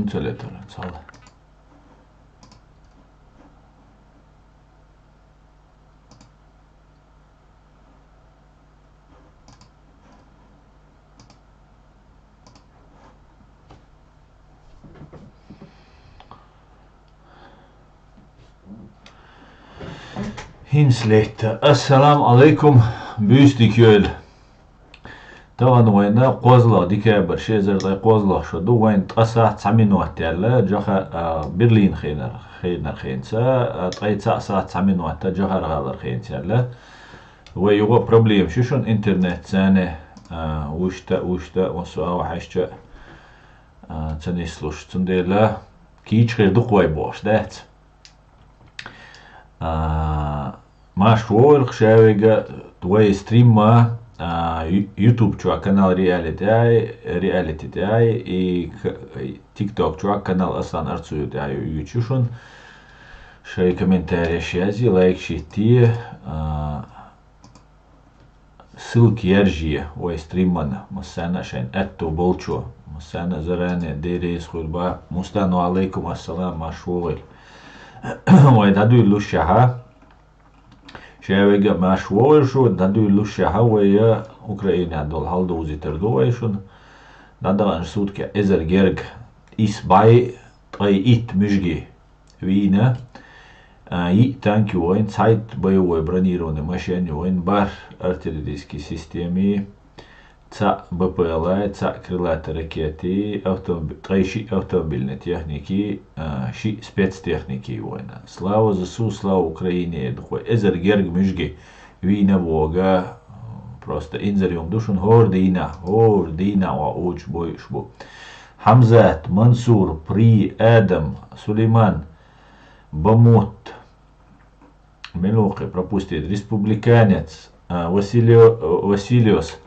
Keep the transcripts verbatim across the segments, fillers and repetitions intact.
Цалетара, цала. ХӀинца летта. Ассаламу алайкум, буьйса дика йойла. Тахана вайна кхозлагӀа декабрь, ши эзар ткъе кхозлагӀа шо ду, вайна ткъа сахьат цхьа минот яьлла, Джохар, а, Берлин хенар, хенар хенца, а, ткъе цхьа сахьат цхьа минот Джохар-ГӀалара хенца яьлла. Вай юха проблема шу шун интернетца, а, вуьшта, вуьшта, массо а вахьашча, а, ца нислуш. Цундела кийча хир ду-кх вай бохуш, дац? А, марш вогӀийла ша вайга, вай стримма, а, Ю-, YouTube чохь канал Reality Eye, Reality Eye, и к-, и TikTok чохь канал Аслан Арцуев тӀехь ю-, юьйцу шуна. Шайн комментареш язъе, лайкаш йитте, а, ссылка яржае вай стриммана, массарна а шайна аьтто болчо, массарна а заране деррис хуьлда. Мустан, ва алайкум ассалам, марш вогӀийла. Вай дӀадуьйлушшехьа, ша вайга а марш вогӀийла шу, дӀадуьйлушшехьа вай Украинехь долу хьал довзийтар ду вай шуна. ДӀадаханчу суткехь эзар герга исс бӀе ткъе итт муьжги вийна, а, йиъ танк ю вайн, цхьайтта боевой бронированный машен ю вайн, бархӀ артиллерийский системи, цхьаъ БПЛА, цхьаъ крылатый ракети, автомоби-, ткъе шиъ автомобильный техники, а, шиъ спецтехники ю вайна. Слава ЗСУ, слава Украине, дукха эзар герга муьжги вийна боху, просто инзаре хӀума ду шуна, хӀора дийнахь, хӀора дийнахь ван учу бойуш бу. Хьамзат, Мансур, При, Адам, Сулейман, Бамут, Мелохи пропустит, Республиканец, а, Василио-, Василиос,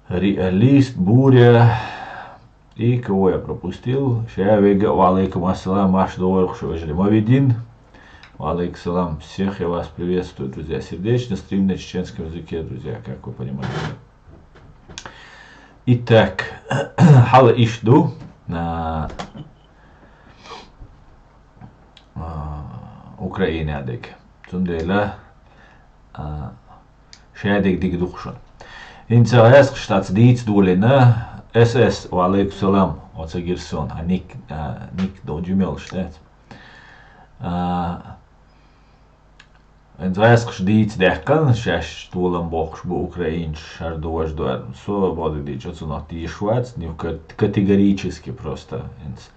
Реалист, Буря. И кого я пропустил? Ша вайга а, ва алайкум ассалам, марш догӀийла шу, вежарий. Мавидин. Ва алейкум салам. Всех я вас приветствую, друзья. Сердечно стрим на чеченском языке, друзья, как вы понимаете. Итак, хьала иштта ду, а, а, Украина дерг. Цундела, а, шадерг дика ду-кх шуна. ХӀинца гӀаьскхаш тӀаьхьа дийца долийна, С С, ва алейкум салам, оцу гира суна, а, ник, а, ник ду жимелаш, да? А, ХӀинца гӀаьскхаш дийца даьккхина, шаьш толам боккхуш бу украинцаш, хӀара ду, важа ду аьлла. Со бохург дийцича, оцунах тешаш вац, нив кат-, категорически просто. ХӀинца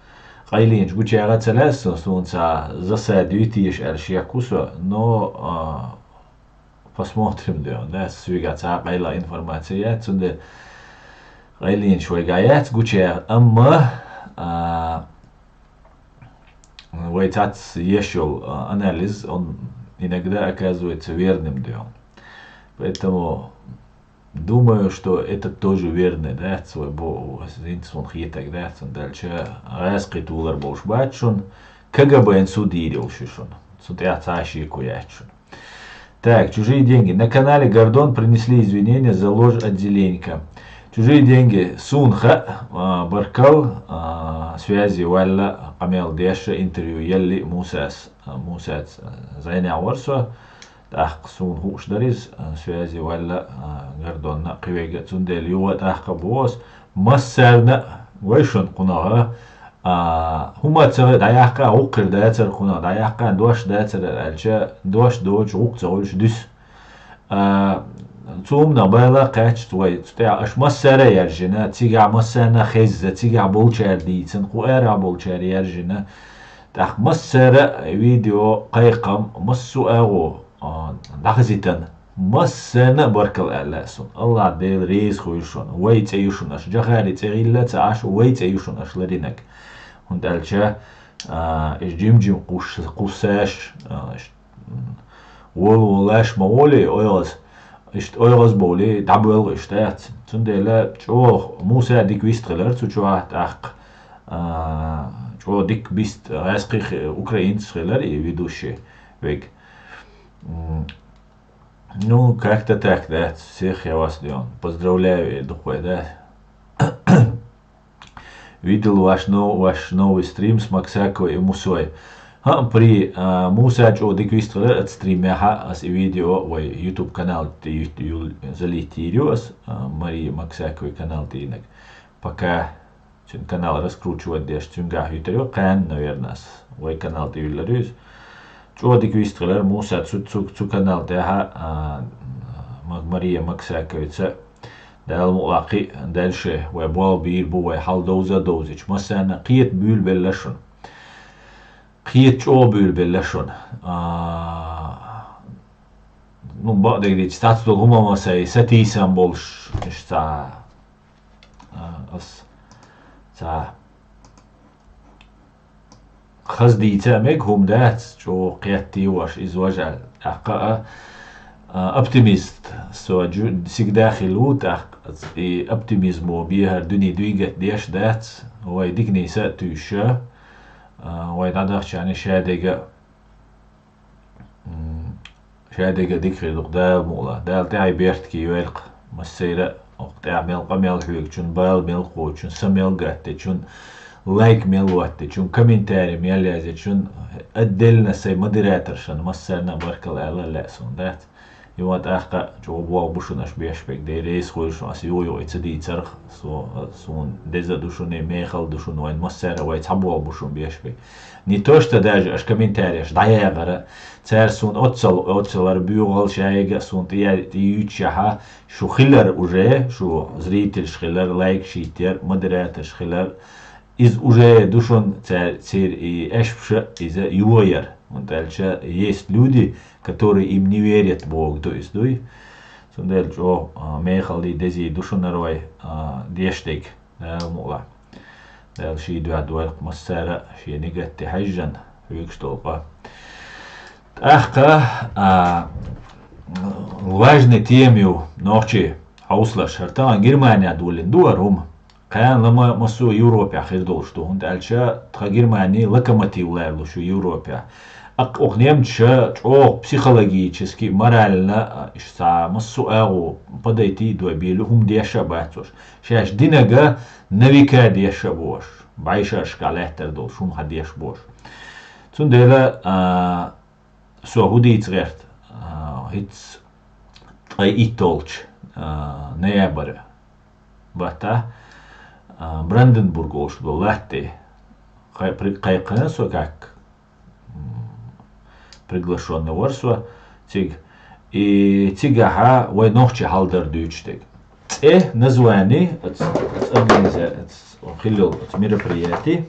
къайленаш гучаягӀа ца лаьа суна, суна цхьа засада юй теша аьлла шек ву со, но, а, посмотрим, де, да, соьгахь цхьа къайла информаци яц, цундела къайленаш вайгахь яц гучаягӀа, амма, а, вай цхьацца еш йолу, а, анализ, он иногда оказывается верным, де. Поэтому думаю, что это тоже верный, да, свой бо-, хӀинца суна хетарг, да, цундела аьлча гӀаьскхий толам болуш бац шуна, КГБ-н суд йийр йолуш ю шуна. Цу тӀехь цхьа а шеко яц шуна. Так, чужие деньги. На канале Гордон принесли извинения за ложь от Зеленька. Чужие деньги. Суна хаьа, а, баркалла, а, связи ваьлла, къамел деш, интервью елли Мусас, а, Мусас, а, зӀенехь вара со. ТӀаккха суна хууш дара иза, а, связи ваьлла, а, Гордонна а, кхин вайга а, цундела юха а тӀаккха боху ас, массарна а, вай шуна кхунах, а, хӀума ца хи-, дӀаяккха, гӀуллакх хир дацара кхунах, дӀаяккха, дош дацара аьлча, дош доцуш, гӀуллакх ца хуьлуш дуьсу. А, цу хӀуманах байла кхаьчча вай, цу тӀехь аша массара а яьржина, цигахь массарна а хезна, цигахь болчара дийцина, кху арахь болчара яьржина. ТӀаккха массара а видео, кхайкхам, массо а агӀо, а, дӀахазийтина. Массарна а баркалла аьлла суна. АллахӀ Дела реза хуьлда шуна. Вай цӀе ю шуна аша. Джохари цӀе гӀилла ца Ӏаш, вай цӀе ю шуна аша ларинарг. ХӀунда аьлча, а, иштта жим-жим кхуссаш, а, иштта, м, волаволаш ма волий, ойгӀаз, иштта ойгӀаз бовлий, дӀабоьлху иштта, дац. Цундела чӀогӀа Муса дика вист хилар цу чохь тӀаккха, а, чӀогӀа дика бист гӀаьскхий хи-, украинцаш хилар и ведущий вег. М, Ну, как-то так, да. Всех я вас, Дион, поздравляю, и дукхой, да. Видел ваш, но, ваш новый стрим с Максаковой и Мусой. ХӀаъ, при, а, Муса чӀо дика вистхилар аца стримехьа, ас и видео вай YouTube канал тӀе ю-, юл-, залить йийр ю ас, а, Мария Максаковой канал тӀе йинаг. Пока цуьн канал раскручивать деш, цуьнгахь юьтар ю, кхаьн, наверное, ас вай канал тӀе юллар ю иза. ЧӀо дика вистхилар Муса цу, цу, цу канал тӀехьа, а, Ма-, Мария Максаковица. Дала мукъ лакхи, дальше вай болх бийр бу, вай хьал довза довзича. Массарна кхета буьйлабелла шуна. Кхета чӀогӀа буьйлабелла шуна. А, ну, бакъдерг дийцича, цхьацца долу хӀума ма сай, сатийсам болуш, иштта, а, ас, ца, хаза дийца а мега хӀума дац, чӀогӀа кхетта йо аш иза важа аьлла. ТӀаккха а, а, оптимист со жу-, всегда хилла ву, тӀаккха и оптимизмо бехар дуьне дуьйгат деш дац, вай диканийн са а туьйша, а, вай дӀадахчарна шадерг а, м, шадерг а дика хир ду-кх Дала мукъ лахь. Дала тӀаьхье беркате йойла-кх массеран а, оха тӀехь мел къамел хьоьгучун, бала мел кхочун, са мел гатдечун, лайк мел латтечун, комментарий мел язъечун, отдельно сайн модераторшна массарна а баркалла ала лаьа суна, дац? Юха тӀаккха чӀогӀа болх бу шуна аша беш берг, Дела реза хуьлда шуна, ас юха-юха и ца дийцарх, со, суна деза а ду шуна, мехала ду шуна, вайн массара а вай цхьа болх бу шуна беш берг. Не то что даже аша комментареш дӀаягӀара, цара суна оццал, оццалара боьгӀал шайга а суна тӀе, тӀеюьйцучехьа, шу хилар уже, шу зрительш хилар, лайкаш йиттар, модераторш хилар, иза уже ду шуна цара, церан и аьшпаш а иза йояр. ХӀунда аьлча есть люди, которые им не верят, бохург ду иза, дуй? Цундела чӀогӀа, а, мехаллий, дезий ду шуна хӀара вай, а, деш дерг, Дала мукъ лахь. Дала шен дуьхьа дойла-кх массара а, шен нигат тӀе хьаьжжина, хьоьгуш долу къа. ТӀаккха, а, важный тема ю, нохчий, хьовсалаш, хӀара тахана Германия долийна ду хӀара хӀума. Кхана лама массо а Европехь хир долуш ду, хӀунда аьлча тхан Германи локомотив лаьрла шу Европехь. Аккха оха немцаша чӀогӀа психологически, морально, а, иштта массо а агӀо подойти а дой, белла хӀума деш а бац уьш. Шаьш динарг на века деш а бу уьш, бӀешерашкахь лаьттар долуш хӀума хьан деш бу уьш. Цундела, а, со хӀун дийца гӀерта, а, хӀинца ткъе итт долчу, а, ноябрь баттахь, а, Бранденбург олуш долу латта тӀе кхай-, при-, кхайкхина со как, м, приглашённый вара со цига. И цигахьа вай нохчийн хьал дар дуьйцуш дерг. ЦӀе, название, ац-, ац-, организа-, ац-, хиллал, ац, мероприятие.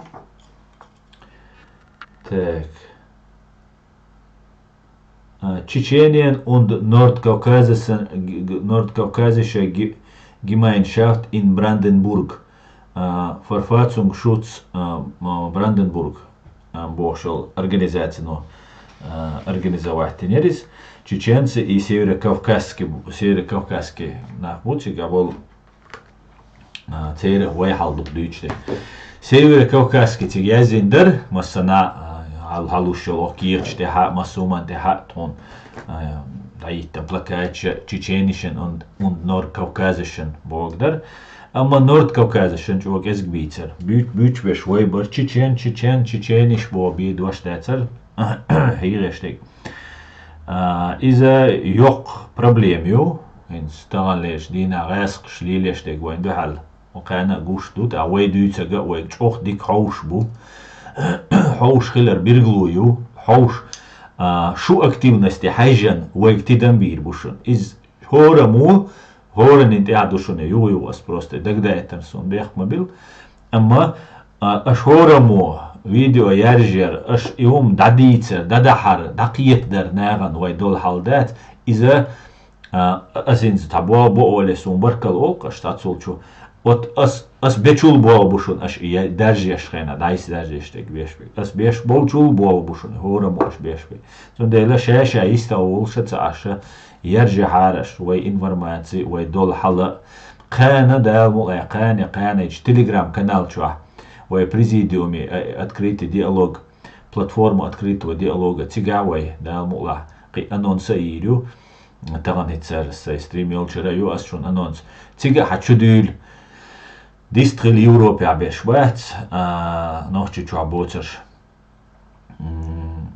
Так. А, Tschetschenien und Nordkaukasischen, G-, G-, Nordkaukasische Ge-, Gemeinschaft in Brandenburg. А, Verfassungsschutz, а, м, Бранденбург, а, бохуш йолу организацино, а, организовать динера иза. Чеченцы и северокавказский бу-, северокавказский нах бу цига болу. А, церан вай хьал дукха дуьйцуш дерг. Северокавказский цига яздина дара, массана, а, хьал-, хьалуш йолу кехаташ тӀехь а, массо а хӀуманна тӀехь а тхуна, а, дӀахӀиттина плакаташ, Tschetschenischen und, und Nordkaukasischen бохург дара. Амма Nordkaukasischen чӀогӀа кӀезиг бийцара. Буьйц-, буьйцуш берш вай бара, чечен, чечен, чечениш боху бен дош дацара. ХӀийгӀеш дерг. А, иза йоккха проблема ю. ХӀинца таханлерчу дийнахь гӀаскхаша лелош дерг вайна дуьхьал кхана а гуш ду, тӀаккха вай дуьйцург а вайга чӀогӀа дика хьовш бу. Хьовш хилар билгало ю. Хьовш, а, шу активности хьаьжжина вайга тидам бийр бу шуна. Иза хӀораммо, хӀоранна тӀехь ду шуна, юха-юха ас просто дагадайтина суна бехк ма билла. Амма, а, аша хӀораммо видео яржаяр, аша и хӀума дӀадийцар, дӀадахьар, дӀакхетадар нахана вай долу хьал дац. Иза, а, ас хӀинца цхьа болх бо олий, суна баркалла олу-кх аша цхьаццулчу. Вот ас, ас бечул болх бу шуна аша и я-, даржеш хенахь, дӀайса даржеш дерг беш берг. Ас беш болчул болх бу шуна, хӀораммо аша беш берг. Цундела ша-ша йистехь волуша ца Ӏаш, яржахьара аша вай информаци, вай долу хьал а. Кхана, Дала мукъ лахь, кхана, кханайчу Telegram-канал чохь вай президиуме, а, открытый диалог, платформа открытого диалога, цигахь вай, Дала мукъ лахь, кхин анонс а йийр ю. Тахана хӀинца сайн стрим йолчара ю ас шуна анонс. Цига а хьан чу дуьйла. Дистхила Европехь берш бац, а, нохчи чохь боцарш. М,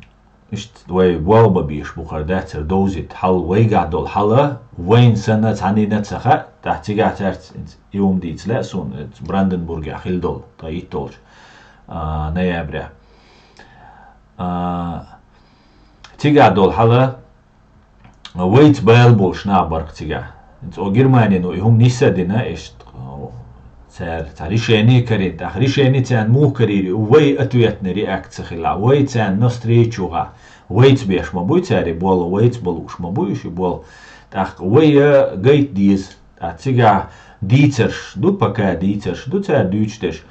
иштта вай болх бан безаш бу хӀара дацара довзийта. Хьал вайгахь долу хьала, вайна санна цхьаннина а ца хаьа, тӀаккха цигахь цаьрца и хӀума дийца лаьа суна, Бранденбургехь хилла долу, тхан итт долчу, а, ноябрехь. А, цигахь долу хьала, вайца бала болуш нах бара-кх цигахь. ХӀинца оха Германин и хӀума нисса а дина, иштта, цара цхьа решение карийна, тӀаккха решение царна муха карийра, вай ответный реакция хилахь, вай царна навстречу вахахь, вайца беш ма буй цара и болх, вайца бан лууш ма буй уьш и болх. ТӀаккха вай а гайта деза. ТӀаккха цигахь дийцарш ду, пока дийцарш ду цара дуьйцуш дерш,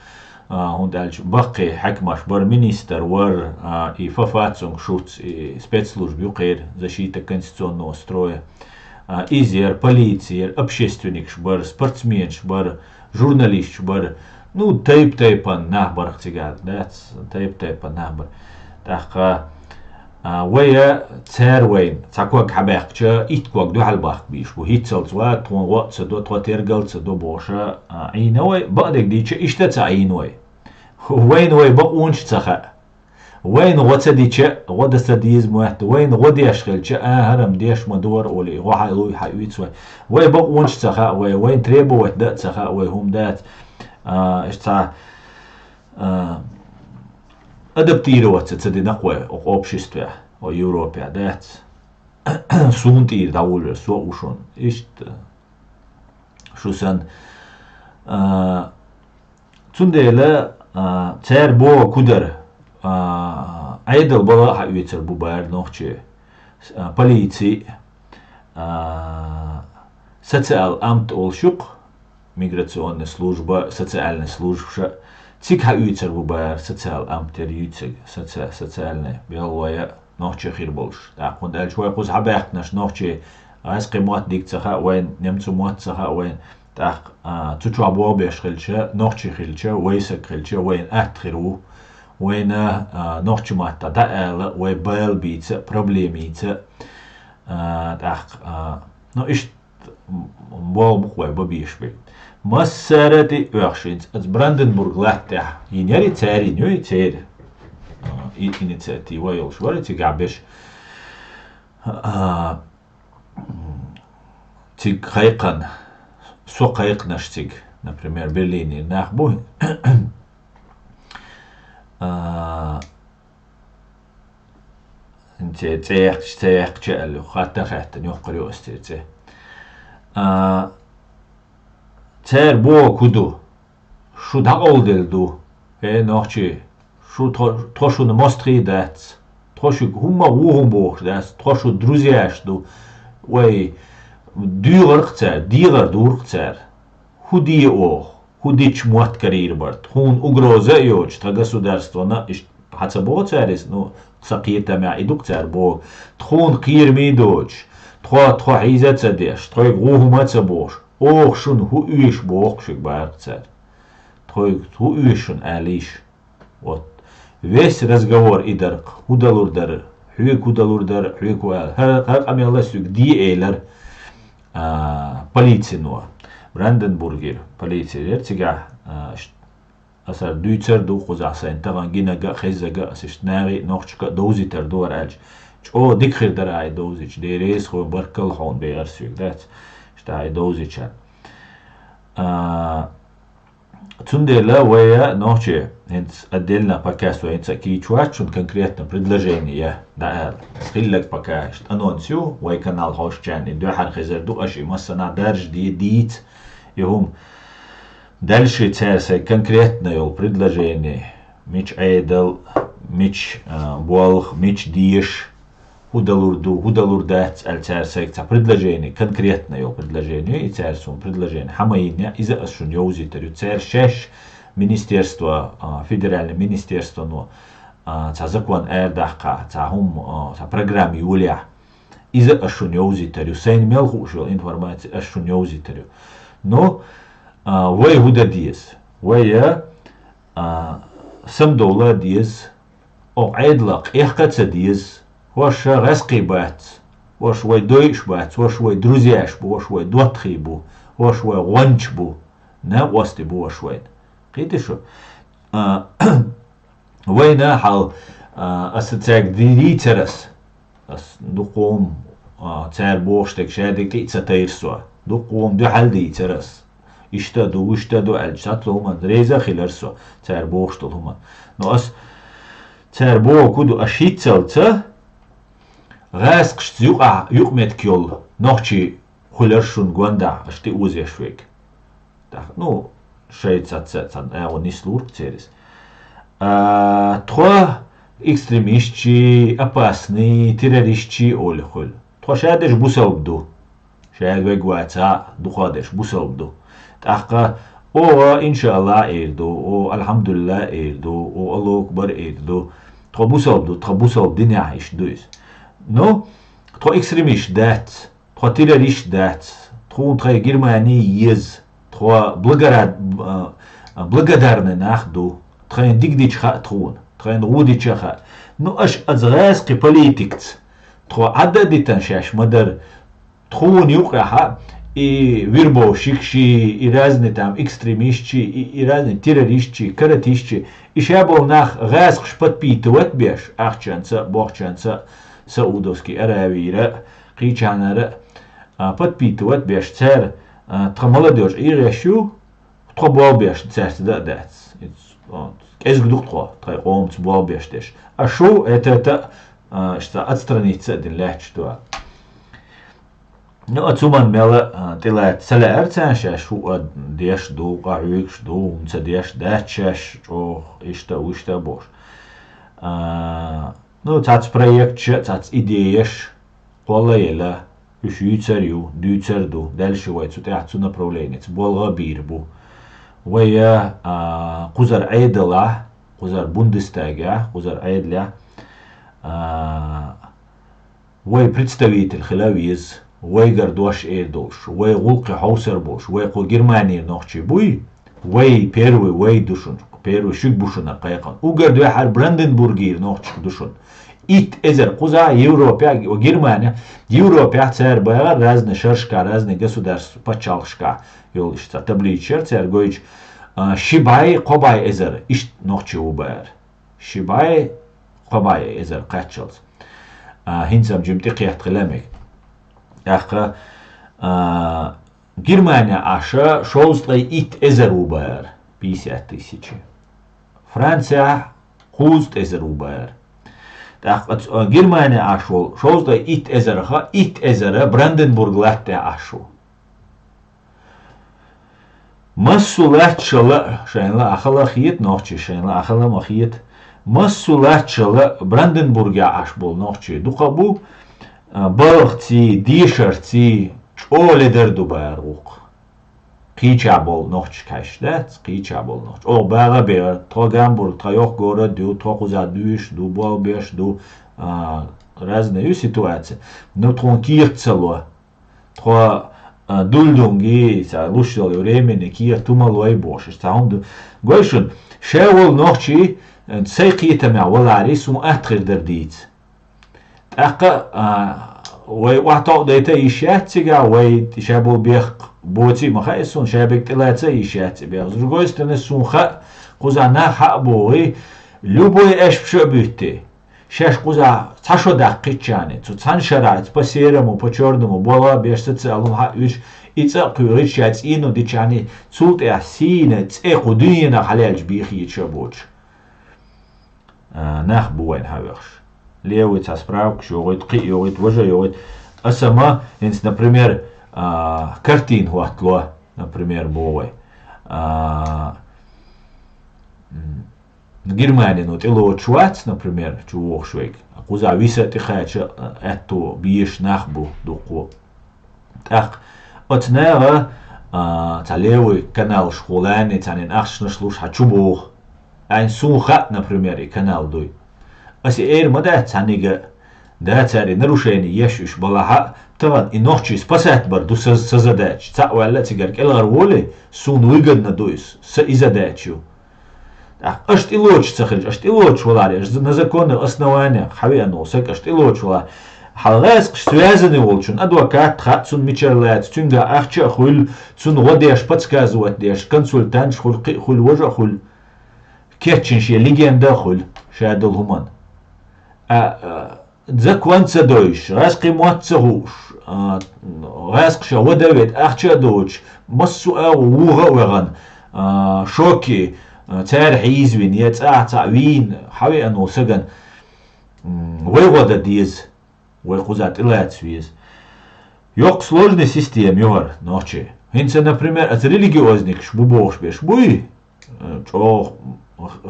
а, хӀунда аьлча баккхий хьаькамаш бара, министр вара, а, и Фафа цунга шуц, и спецслужба ю кхеран, защита конституционного строя. А, иза яра, полици яра, общественникаш бара, спортсменаш бара, журналисташ бара. Ну, тайп-тайпана нах бара-кх цигахь, дац, тайп-тайпана нах бара. ТӀаккха, а, вай а, цара вайна, цхьа ког хьабаьккхича, итт ког дуьхьал баккха безаш бу. ХӀинццалц ван, тхуна гӀо а ца до, тхо тергал а ца до бохуш, а, Ӏийна вай, бакъдерг дийча, иштта а ца Ӏийна вай. Вайна вай бакъонаш а ца хаьа. Вайна гӀо ца дича, гӀо дан ца деза моьтту, вайна гӀо деш хилча, а, хӀара-м деш ма дара олий, гӀо хьалуй хьаоьцу вай. Вай бакъонаш а ца хаьа вай, вайна требовать дан а ца хаьа вай, хӀума дац. А, иштта цхьа, а, адаптироваться ца дина-кх вай окху обществехь, окху Европехь, дац. Суна тӀера дӀавуллур, со а ву шуна. Иштта, шу санна. А, цундела, а, цара бохург хӀун дара, а, Ӏедал бала а хьаоьцур бу бара нохчий, а, полици, а, социал амт олуш ю-кх, миграционная служба, социальная службаша, цига хьаоьцур бу бара социал амт яра юьйцург, соци-, социальная белхалой а нохчий хир болуш. ТӀаккха, хӀунда аьлча вай кхуза хьабаьхкинарш нохчий гӀаьскхи мотт дика ца хаьа вайна, немцу мотт ца хаьа вайна. ТӀаккха, а, цу чохь болх беш хилча, нохчи хилча, вай саг хилча, вайна атта хир ву. Вайна, а, нохчи маттахь дӀаала, вай бала бийца, проблема йийца. А, тӀаккха, а, ну, иштта болх бу-кх вай бан безаш берг. Массара а тӀе оьхуш хӀинца, аса Бранденбург латтехь йина яра и, цара йина ю и, церан, а, и инициатива йолуш вара цигахь берш. А, м, цига кхайкхина, со кхайкхинарш цига, например, Берлинера нах бу. А, цӀе, цӀе яьккхича, цӀе яьккхича аьлла, хатта а хаьттина, йоккхур ю аса церан цӀе. А, цара бохург хӀун ду? Шу дӀакъовладелла ду. Э, нохчий, шу тхо, тхо шуна мостагӀий дац. Тхо шуьга хӀумма а ву хӀума бохуш дац. Тхо шун друзьяш ду. Вай дуьйгӀар-кх цара, дегӀар дур-кх цара. ХӀун де оха? ХӀун дича мотт карийр бара? Тхуна угроза а йоцуш, тхан государствана, иштта хьан ца боху цара иза, ну, сан кхетамехь и ду-кх цара боху. Тхуна кхераме а доцуш, тхо, тхо хьийза а ца деш, тхоьга ву хӀума а ца бохуш, оха шуна хӀун оьшу боху-кх шуьга бара-кх цара. Тхоьга хӀун оьшу шуна алийша? Вот. Весь разговор и дара-кх, хӀун далур дара, хьоьга хӀун далур дара, хьоьга хӀун ала. ХӀара, хӀара къамел а соьга де элира, а, полицино. Бранденбургера полици яра цигахь, а, ш-, аса дуьйцур ду, кхузахь сайна тахана гинарг а, хезнарг а, аса иштта нахе а, нохчашка а довзийтур ду хӀара аьлча. ЧӀогӀа дика хир дара ахь и довзийча, Дела реза хуьлда, баркалла хьуна бехара соьга, дац? Иштта ахь и довзийча. А, Цундела вай а нохчий, хӀинца отдельно пока со хӀинца а кийча вац шуна конкретно предложение я, дӀаала. Хилларг пока иштта анонс ю, вай канал хьошучарна и дуьхьара хезар ду, аша и массанхьа даржаде, дийца и хӀума. Дальше цара сайн конкретно йолу предложение, мича Ӏедал, мича, а, болх, мича деша, хӀун далур ду, хӀун далур дац аьлла, цара сайга цхьа предложение, конкретно йолу предложение, и цара суна предложение хьа ма йина, иза ас шуна йовзийтар ю. Цара шаьш министерство, а, федеральный министерствоно, а, цхьа закон арадаккхахь, цхьа хӀума, а, цхьа программа йолехь, иза ас шуна йовзийтар ю. Сайна мел хууш йолу информация ас шуна йовзийтар ю. Но, а, вай хӀун дан деза? Вай, а, а, самадовла деза, окху Ӏедалах къехка а ца деза, хӀорш гӀаьскхий бац, хӀорш вай дойуш бац, хӀорш вай друзьяш бу, хӀорш вай доттагӀий бу, хӀорш вай гӀончаш бу. Накъостий бу аш вайна. Кхийтий шу? А, вайна хьал, а, аса цаьрга дийцар ас. Ас дукха хӀума, а, цара бохуш дерг шадерг тӀе а ца тайра со. Дукха хӀума дуьхьал дийцар ас. Иштта ду, вуьшта ду аьлча, цхьацца хӀуманна реза а хилар со, цара бохуш долу хӀуманна. Но ас цара бохург ду, аш хӀинццалца гӀаскхашца юкъа-, юкъаметтиг йолу нохчий хуьлура шуна гондахь, аш тӀе озош верг. ТӀаккха, ну, шайн цаьрца цхьана агӀо нислур-кх церан иза. А, тхо экстремистчий, опасный, террористчий олий хуьлу. Тхо шадерш бусалба ду. Шаьрга вега ваца дукха дерш бусалба ду. ТӀаккха оха, иншааллахӀ, эр ду, оха, алхьамдулиллахӀ, эр ду, оха, Аллаху акбар, эр ду. Тхо бусалба ду, тхан бусалба динехь иштта ду иза. Ну, тхо экстремист дац, тхо террорист дац, тхуна тхайн Германи еза, тхо благора-, а, благодарный нах ду, тхайна дика дича хаьа тхуна, тхайна гӀо дича хаьа. Ну, аша аса гӀаскхи политикца тхо Ӏадда а дитина шаьш ма дара, тхуна юкъехь и вербовщикаш, и разный там экстремистчий, и, и разный террористчий, каратистчий, и ша болу нах гӀаскхаш подпитывать беш, ахчанца, бохчанца, Саудовский Аравийра, кхечанара, а, подпитывать беш, цара, а, тхан молодёжь эгӀеш ю, тхо болх беш цаьрца дан а дац. Иза, а, кӀезиг ду тхо, тхайн къомаца болх беш дерш. А шу, это, это, а, иштта отстраниться а дина лаьтташ ду. Ну, а цу ман мел, а, тӀелаьцна ца лаьара царна шаьш хӀуъа деш ду, къахьоьгуш ду, хӀума ца деш дац шаьш чӀогӀа, иштта, вуьшта а бохуш. А, ну, цхьацца проекташ, цхьацца идеяш кхолла а елла, уьш юьйцур ю, дуьйцур ду, дальше вай цу тӀехь цу направленица болх а бийр бу. Вай, а, кхузара Ӏедалехь, кхузара Бундестагехь, кхузара Ӏедалехь, а, вай представитель хила веза, вайгара дош эр долуш, вай гӀуллакхе хьовсур болуш, вай кху Германера нохчий буй, вай первый вай ду шуна, первый шуьга бу шуна кхайкхина. Уггар дуьххьара Бранденбургера нохчий ду шуна. Итт эзар кхузахь Европехь, Германи, Европехь цара бахара разный шарашкахь, разный государств пачхьалкхашкахь йолуш цхьа таблича яра цара гойтуш, а, ши бӀе, кхо бӀе эзар иштта нохчий ву бахара. Ши бӀе, кхо бӀе эзар кхаччалц. А, хӀинца-м жимма тӀекхетта хила мега. ТӀаккха, а, Германи Ӏаш шовзткъе итт эзар ву бахара, пятьдесят тысяч. Францехь кхузткъа эзар ву бахара. ТӀаккха ц-, а, Германи Ӏаш волу шовзткъе итт эзарах итт эзар Бранденбург латта тӀехь Ӏаш ву. Массо латташалла, шайна лаахала хета нохчий, шайна лаахала ма хета. Массо латташалла Бранденбургехь Ӏаш болу нохчий дукха бу, а, балхаций, дешарций, чӀогӀа ледар ду бахара вукху. Кхечахь болу нохчий кхаьш дац, кхечахь болу нохчий. Оха багӀа а бегӀа, тхо Гамбург, тхан йоккха город ю, тхо кхузахь дуьйш ду, болх беш ду, а, разная ю ситуация. Ну, тхуна кехат ца ло. Тхо, а, дульдунги, ца луш йолу времени кехат хӀума лой бохуш, ца хӀума ду. Гой шуна, ша волу нохчий, а, сайн кхетамехь валаре, суна атта хир дара дийца. ТӀаккха, а, вай охьатаӀдайта йиш яц цигахь, вай ша болу бехк боций ма хаьа суна, ша берг тӀелаца йиш яц и бехк. С другой стороны, суна хаьа, кхузахь нах хьа а богӀий, любой аьшпаш а буьттий. Шаьш кхузахь цхьа шо даккхиччарний, цу цхьана шарахь, по серому, по чёрному, болх беш социалум хьа а уьш, и цӀа а кхоьхьуьйтуш, ша цӀено диччарний, цул тӀаьхьа сийна цӀе кху дуьненахь хьалаьлча бехийта шо боцуш. А, нах бу вайна хьан вехаш. Левый цхьа справкаш йогӀуьйту, кхин а йогӀуьйту, важа а йогӀуьйту. Аса ма, хӀинца, например, а, картина хӀоттало, например, боху вай. А, м, Германино тӀелоцуш вац, например, чу вогӀуш верг. Кхузахь виса а тӀекхача, а, аьтто безаш нах бу дуккха. ТӀаккха оцу наха, а, цхьа левый каналаш хулани, цхьаннен ахчанаш луш хьан чу боху. Айн суна хаьа, например, и канал дуй. Аса и эр ма дац цхьаннига а, да, цара и нарушение еш уьш балахьа, тахана и нохчий спасать бар ду са, са задача. Цхьаъ ваьлла а цигара кӀелгӀар волий, суна выгодно ду иза, са и задача ю. ТӀаккха аша тӀелоцуш ца хилча, аша тӀелоцуш валахь, аша на законных основаниях хьан веана волу саг аша тӀелоцуш валахь, Хьал гӀаскхаш связаны волчун адвокат хаьа, цун мичара лаьца, цуьнга ахча а хуьлу, цун гӀо деш, подсказывать деш, консультанташ хуьлу, кхин а хуьлу, важа а хуьлу. Кечйина шен легенда а хуьлу, ша долу хӀуманна. А, а, закон ца дойуш, гӀаскхийн мотт ца хууш, а, гӀаскхаша вада а ведда, ахча а доцуш, массо а агӀо вуха а вахана, а, шоке, а, цара хьийзавина, я цӀахь цхьаъ вийна, хьан веана волу сагана, м, вай гӀо дан деза. Вай кхузахь тӀелаца веза. Йоккха сложный система ю хӀара нохчийн. ХӀинца, например, аса религиозникаш бу бохуш берш буй, э, чӀогӀа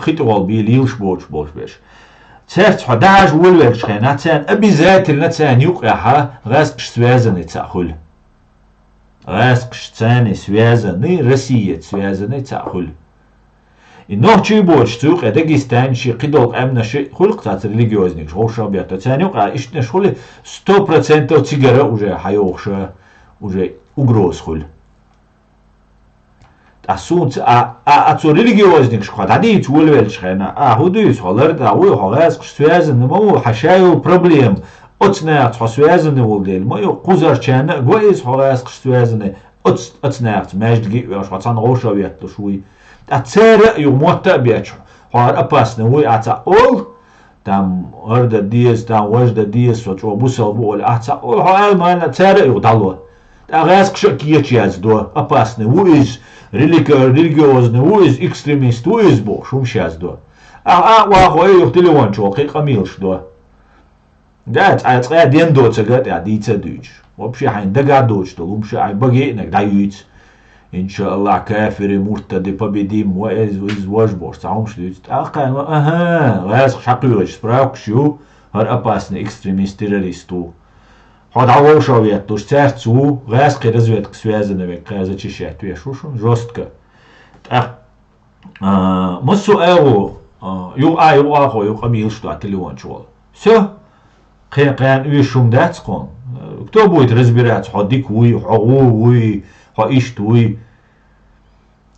хи тӀехула бен лелаш боцуш болуш берш. Цаьрца хьо дӀахьажа волавеллачу хенахь, царна обязательно царна юкъахь гӀаскхаш связаны цхьаъ хуьлу. ГӀаскхаш царна связаны, Россица связаны цхьаъ хуьлу. И нохчий боцуш цу юкъе Дагестан ши, кхидолу къаьмнаш ши хуьлу-кх цаца религиозникаш, вовшах а бетта. Царна юкъа ишттанаш хуьлу, сто процентов цигара уже хьайогӀуша, уже угроза хуьлу. Ткъа суна ца, а, а, а цу религиозникашка хьо дӀадийца волавеллачу хенахь, а, хӀун дуьйцу, хьо ларда а вуй, хьо гӀаскхаш связаны ма ву, хьан ша йолу проблема, оцу нахаца хьо связаны волу дела ма ю, кхузарчарна а го иза хьо гӀаскхаш связаны, оц-, оцу нахаца маьждиге а веш, хьо цхьаьна вовшах ветталуш вуй. Ткъа цара а юха мотта а бечу, хьо хӀара опасный вуй, ахь цхьаъ олу, там, хӀара дан деза, там, важа дан деза, со чӀогӀа бусалба ву олий, ахь цхьаъ олу, хьо ала ма-аллара, цара а юха дӀало. Ткъа гӀаскхаша а кечъяздо, опасный ву иза, религи-, религиозный ву иза, экстремист ву иза бохуш, хӀумаш яздо. Ахь а вахо а юха телефон чохь кхин къамелаш до. Да, цкъа, цкъа ден доцург а тӀехь дийца а дуьйцуш. Вообще хьайна дагахь доцуш долу хӀумаш а хьайн баге а наг дӀаюьйцу. Иншааллах, кафири, муртади, победим, ва эз, эз важ бохуш, цхьа хӀумаш дуьйцу. ТӀаккха, аха, гӀаскхаш хьакхоьхуш справкаш ю, хӀара опасный экстремист, террорист ву. Хьо дӀа вовшах ветталуш, цаьрца ву, гӀаскхийн разведка связана век, кхаьза чешет веш ву шуна, жестко. ТӀаккха А, массо а агӀо, а, юха а, юха а хьо, юха къамелаш до телефон чу волу. Всё. Кхин, кхин оьшуш хӀума дац кхуна. Кто будет разбираться, хьо дика вуй, хьо гӀо вуй, хьо иштта вуй.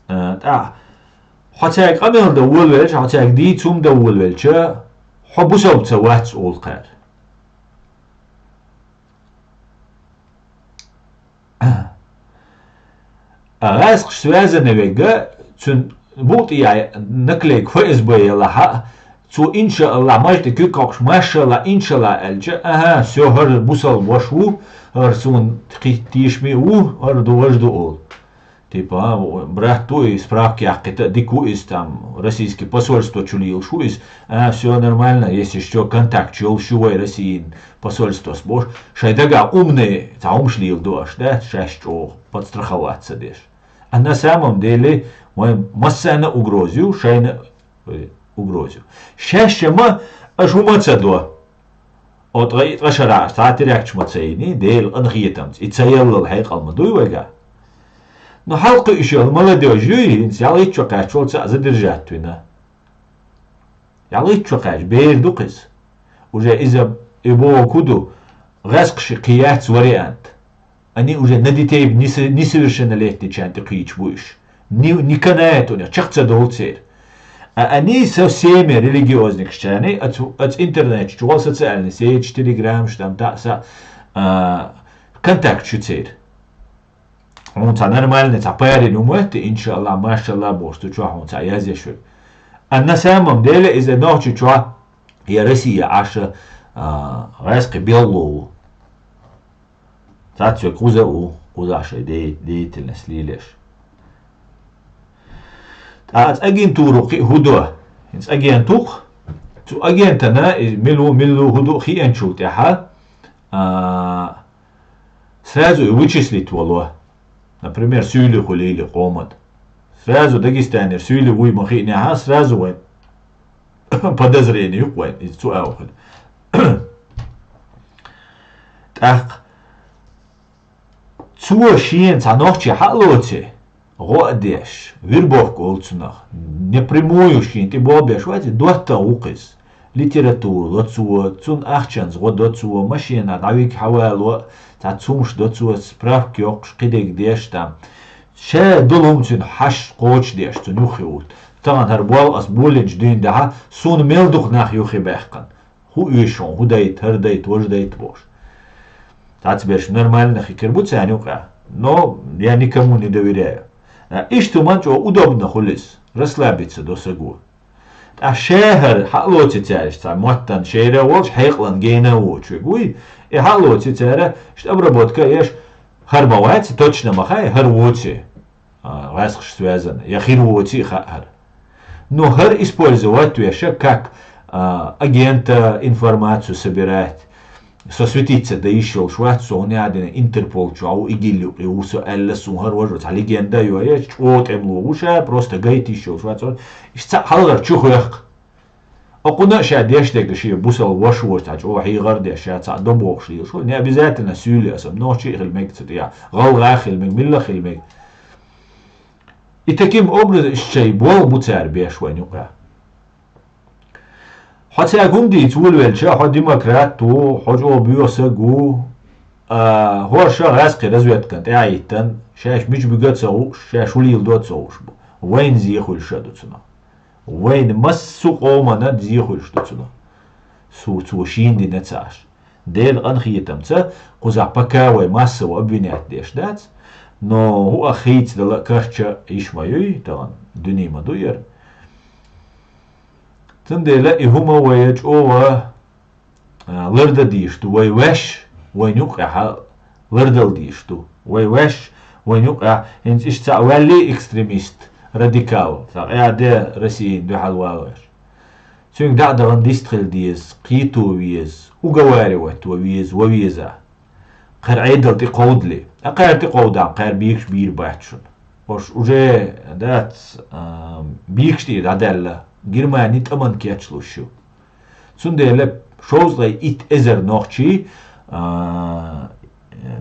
А, тӀаккха хьо цаьрга къамел дан волавелча, хьо цаьрга дийца хӀума дан волавелча, хьо бусалба ца вац олу кхара. А гӀаскхаш связана вегга, цуьнан букъ тӀе яй наклейка Ф С Б ялахь а, цо, иншааллах, мажа тӀе куьг кхокхуш, машалла, иншалла аьлча, аха, всё, хӀара бусалба ваша ву, хӀара суна кхин тешаме а ву, хӀара ду, важа ду олу. Типа, а, брат ву и справка яккхийта, дика ву иза, там, российский посольство чу лелаш ву иза. А, всё нормально, если что, контакт йолуш ю вай Россиян посольствос бохуш, шайн дагахь умный, цхьа хӀумаш леладо аша, да, шаьш чӀогӀа подстраховаться деш. А на самом деле, вайн массарна а угроза ю, шайна а, э, угроза ю. Шаьш ма, аша хӀума ца до. О, ткъа и ткъа шарахь цхьа теракташ ма ца йиний, Делан къинхетамца, и ца яллал хьекъал ма дуй вайгахь. Ну, хьалкхуьуш йолу молодёжь юй, хӀинца ялхитта шо кхаьчча волу цхьаъ задержать вина. Ялхитта шо кхаьчча, бер ду-кх иза. Уже иза, и боху хӀун ду, гӀаскхаша кхин яц вариант. Они уже на детей несе-, несовершеннолетничарна тӀе кхийча бу уьш. Ни, ни канает у них, чекх ца долу церан. А они со всеми религиозникашчарна, ац, ац интернет чу, вал социальный сеть, телеграмш, там, та, са, а, контакт шу церан. Хьуна цхьа нормальный, цхьа парень у моьтту, иншалла, машалла, бохуш, цу чохь хьуна цхьа язъеш верг. А на самом деле, иза нохчи чохь, я Россия Ӏаша, а, гӀаьскхи белло ву. Цхьацца век кхуза а ву, кхузахь шайн де-, деятельность лелеш. Ткъа оцу агентуро кхин а хӀун до? ХӀинца агент ву-кх. Цу агентана и мила ву, мила ву, хӀун ду хиъначул тӀаьхьа, а, сразу и вычислить вало. Например, суьйли хуьлийла къоман. Сразу Дагестанера суьйли вуй ма хиънехьа, сразу вайн подозрение ю-кх вайн, иза цу агӀо хила. ТӀаккха цо шена цхьа нохчи хьа а лоций, гӀо а деш, вербовка олу цунах, напрямую шена тӀе болх беш вац, доттагӀа ву-кх иза. Литература ло цо, цунна ахчанца гӀо до цо, машенахь дӀавига хьавало, цхьа цумаш до цо, справка йоккхуш, кхидерг деш там. Ша долу хӀума цуьнан хьаш кхочушдеш, цунна юххе вутта. Тахана хӀара болх ас болийначу дуьйна дахьа, суна мел дукха нах юххе баьккхина. ХӀун оьшу хьуна, хӀун дайта, хӀара дайта, важа дайта бохуш. Цхьацца берш нормально хикар бу царна юкъа. Но я никому не доверяю. А, иштта хӀуманна чӀо удобно хуьлу иза, расслабиться до саго. ТӀаккха ша хӀара хьалоци цаьраш, цхьа моттан шера а волуш, хьекъалан гена а воцуш верг вуй, и хьалоци цара, иштта обработка а еш, хӀара ма вац, точно ма хаьа, хӀара воци. А, гӀаскхаш связан, я хир воци а хаьа хӀара. Но хӀара использовать веша как, а, агента информацию собирать, со светиться дан йиш йолуш вац, со хӀунда аьлла Интерпол чохь ву, ИГИЛ юкъе ву со аьлла, суна хӀара важа цхьа легенда а йо, я чӀогӀа тӀемало ву ша, просто гайта йиш йолуш вац, иштта цхьаъ хьалхара чу хехка. Окхунна а ша деш дерг шен бусалба ваша воцу цхьа чӀогӀа хьийгӀар а деш, ша цхьаъ до бохуш лелаш ву, не обязательно суьйле аса, нохчи а хила мега цу тӀехь, гӀалгӀа а хила мега, милла а хила мега. И таким образом иштта шайн болх бу цара беш вайн юкъа. Хьо цаьрга хӀунда дийца волавелча, хьо демократ ву, хьо чӀогӀа боьха саг ву, а, хӀорш а гӀаскхи разведкан тӀаьхьа а йиттан, шаьш мича буьгу а ца хууш, шаьш хӀун леладо а ца хууш бу. Вайна зе хуьлуш а ду цунах. Вайна массо а къомана зе хуьлуш ду цунах. Цо, цо шена дина ца Ӏаш. Делан къинхетамца, кхузахь пока вай массово обвинять деш дац, но хӀуъа хийцадала а карча йиш ма юй, тахана дуьне ма ду яра. Цундела и хӀума вай чӀогӀа, а, лардан дийш ду, вай ваьш, вайн юкъехь лардала дийш ду. Вай ваьш, вайн юкъехь, хӀинца иштта цхьаъ ваьллий экстремист, радикал, цхьа къаьхьа де Россин дуьхьал валавеш. Цуьнга дӀа а дахана дистхила деза, кхето веза, уговаривать ван веза, ван веза. Кхара Ӏедал тӀе кховдале. Ткъа кхара тӀе кховдахь, кхара бийраш бийр бац шуна. Ош уже дац, а, бийраш тӀера дӀадаьлла. Германи тӀаман кечлуш ю. Цундела шовзткъе итт эзар нохчий, а,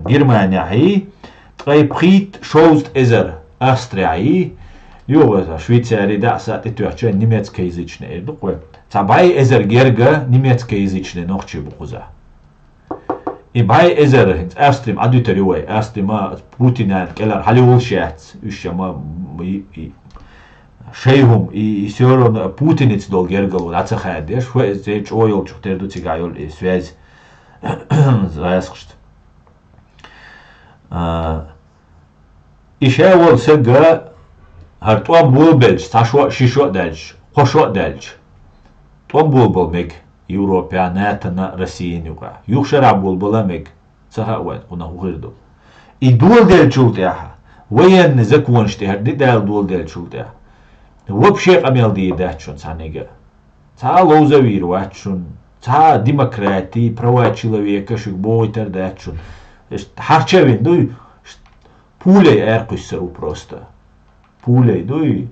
Германехь йий, ткъе пхийтта шовзткъа эзар Австрехь йий, юха Швейцари дӀа а са тӀетоьхча немецкоязычный эр ду-кх вай. Цхьа бӀе эзар герга немецкоязычный нохчий бу кхузахь. И бӀе эзар хӀинца Австри ма Ӏадуьтур ю вай, Австри ма Путинан кӀелара хьалайолуш яц, уьш ма и, и, шайхум, и, и всё равно Путиница долу гергало дӀа ца хаьдеш, хӀо иза церан чӀогӀа йолчух тера ду цигахь йолу и связь гӀаскхашта. А, и ша волу сага хӀара тӀом болабелча, цхьа шо а, ши шо а даьлча, кхо шо а даьлча, тӀом болабала мега Европехь, натана, Россина юкъахь. Юха шарахь болабала а мега, ца хаьа вайн кхунах хӀун хир ду. И доладелчул тӀаьхьа, военный законаш тӀе хӀара диъ дала доладелчул тӀаьхьа, вообще къамел дийр дац шуна цхьаьннега. Цхьа а ловза вийр вац шуна, цхьа а демократи, права человека шуьга бохуьйтур дац шуна. Иштта хьарча а вина дуй, пулей аьркхуьссур ву просто. Пулей дуй,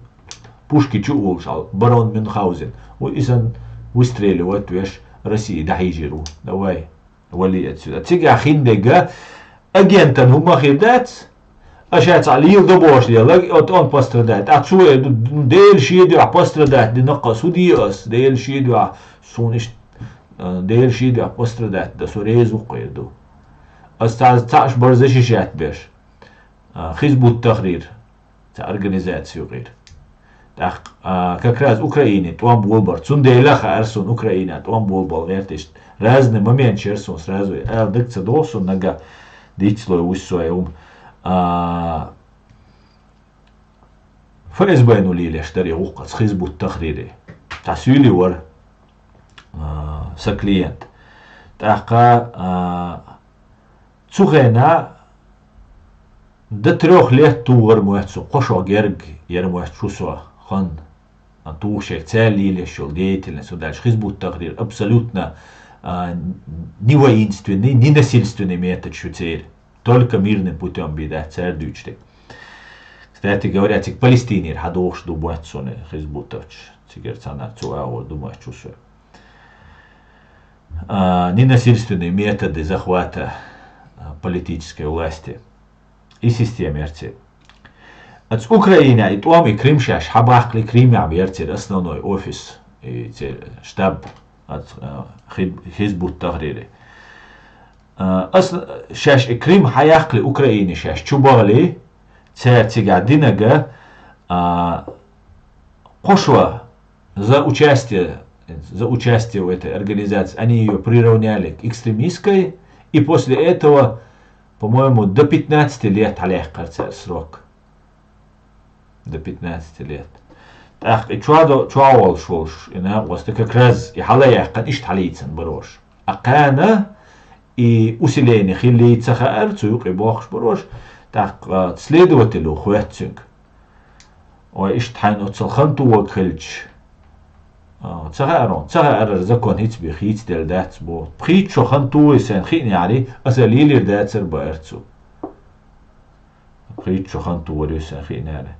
пушки чу а волуш хьал, барон Мюнхгаузен. Ву и санна выстреливать веш Россия дӀахьийжийр ву. Давай, вали отсюда. Цигахь хиндерг агентан хӀума хир дац, аша цхьа лийла до бохуш лелаг, от он пострадать. Ткъа цо эр ду, Дела шен дуьхьа пострадать дина кхо, хӀун де ас, Дела шен дуьхьа, суна иштта, а, Дела шен дуьхьа пострадать дан, со реза ву кхо эр ду. Ас цхьа, цхьаъш бар защищать беш. А, Хизбут-Тахрир, цхьа организаци юкъера. ТӀаккха, а, как раз Украине тӀом болабар. Цундела хаьара суна Украина тӀом болабала гӀерташ. Разный момент шера суна сразу. Ала дага ца догӀу суна нагахь дицлой вуссой хӀума. А, ФСБ-ну лелаш дара и гӀуллакх, Хизбут-Тахрире. Цхьа суьйли вара, а, сан клиент. ТӀаккха, а, цу хенахь до трёх лет тухур моьтту со, кхо шо герга яр моьтту шу со хан. Тухуш ерг цаьрга лелаш йолу деятельность, со дальше Хизбут-Тахрир абсолютно, а, не воинственный, не насильственный метод шу церан. Только мирным путём бен дац цара дуьйцуш дерг. Кстати говоря, цига Палестинера хьадохуш ду моьтту суна Хизбутовч. Цигара цхьаннара цу агӀор ду моьтту шу со. А, ненасильственные методы захвата, а, политической власти. И система яр церан. Аца Украина и тӀом, и Крым шаьш хьабаккхали, Крымехь бу яр церан основной офис, и церан штаб, аца, а, Хиб-, Хизбут-Тахрире. А, ас-, шаьш и Крым хьаяккхали, Украина шаьш чубахали, цара цигахь динага, а, кхо шо за участие, за участие в этой организации, они её приравняли к экстремистской, И после этого, по-моему, до пятнадцати лет хьалаьккхар цара срок. До пятнадцати лет. ТӀаккха и чоа до-, чоа волуш волуш, и накъост как раз и хьалаяьккхина иштта хьалийцина барош. А кхана и усиление хиллий ца хаьара, цу юкъе бохуш барош, тӀаккха следователю хоьтту цуьнга. Ой, иштта хьайна оццул хан тухург хилча, а, ца хаьара, ца хаьара, закон хӀинца бен хийцаделла дац боху. Пхийтта шо хан тухий сайна хиънехьарий, аса лелийр дацара баьрцу. Пхийтта шо хан тухур ю сайна хиънехьарий.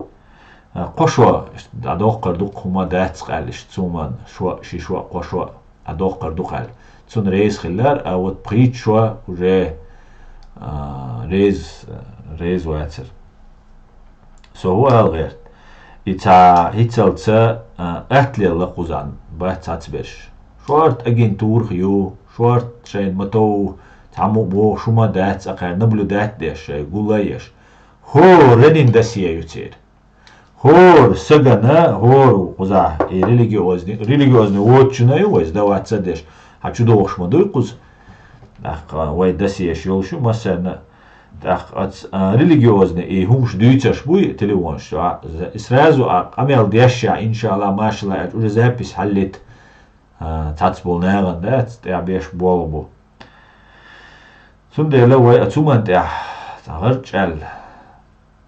А, кхо шо, дӀадоккхур ду-кх хӀума дац-кх аьлла, иштта цу хӀуманна шо, ши шо, кхо шо дӀадоккхур ду-кх аьлла. Цунна реза хилар, а вот пхийтта шо уже, а, реза, реза вацара. Со хӀун ала гӀерта? И цхьа хӀинццалц, а, атта лелла кхузахь бац цхьацберш. Шорта агентурах ю, шорта шайна ма-тов, цхьаммо бохуш хӀума дац, а кхара наблюдать деш, шайн гул а еш. ХӀора нин досье ю церан. ХӀора сагана, хӀора кхузахь, и религиозный, религиозный воцучунна ю вай сдаваться деш. Хьан чу дохуш ма дуй кхуза? ТӀаккха вай досьеш йолуш ю массарна. ТӀаккха ац, а, религиозный и хӀумаш дуьйцуш буй телефонаш чу, а, за-, и сразу а къамел дешшехь, иншалла, машалла аьлча, уже запись хьаллита, а, цхьацболу нахана дац, тӀехь беш болу бу. Цундела вай а цу хӀуманна тӀехь гӀарчӀ аьлла,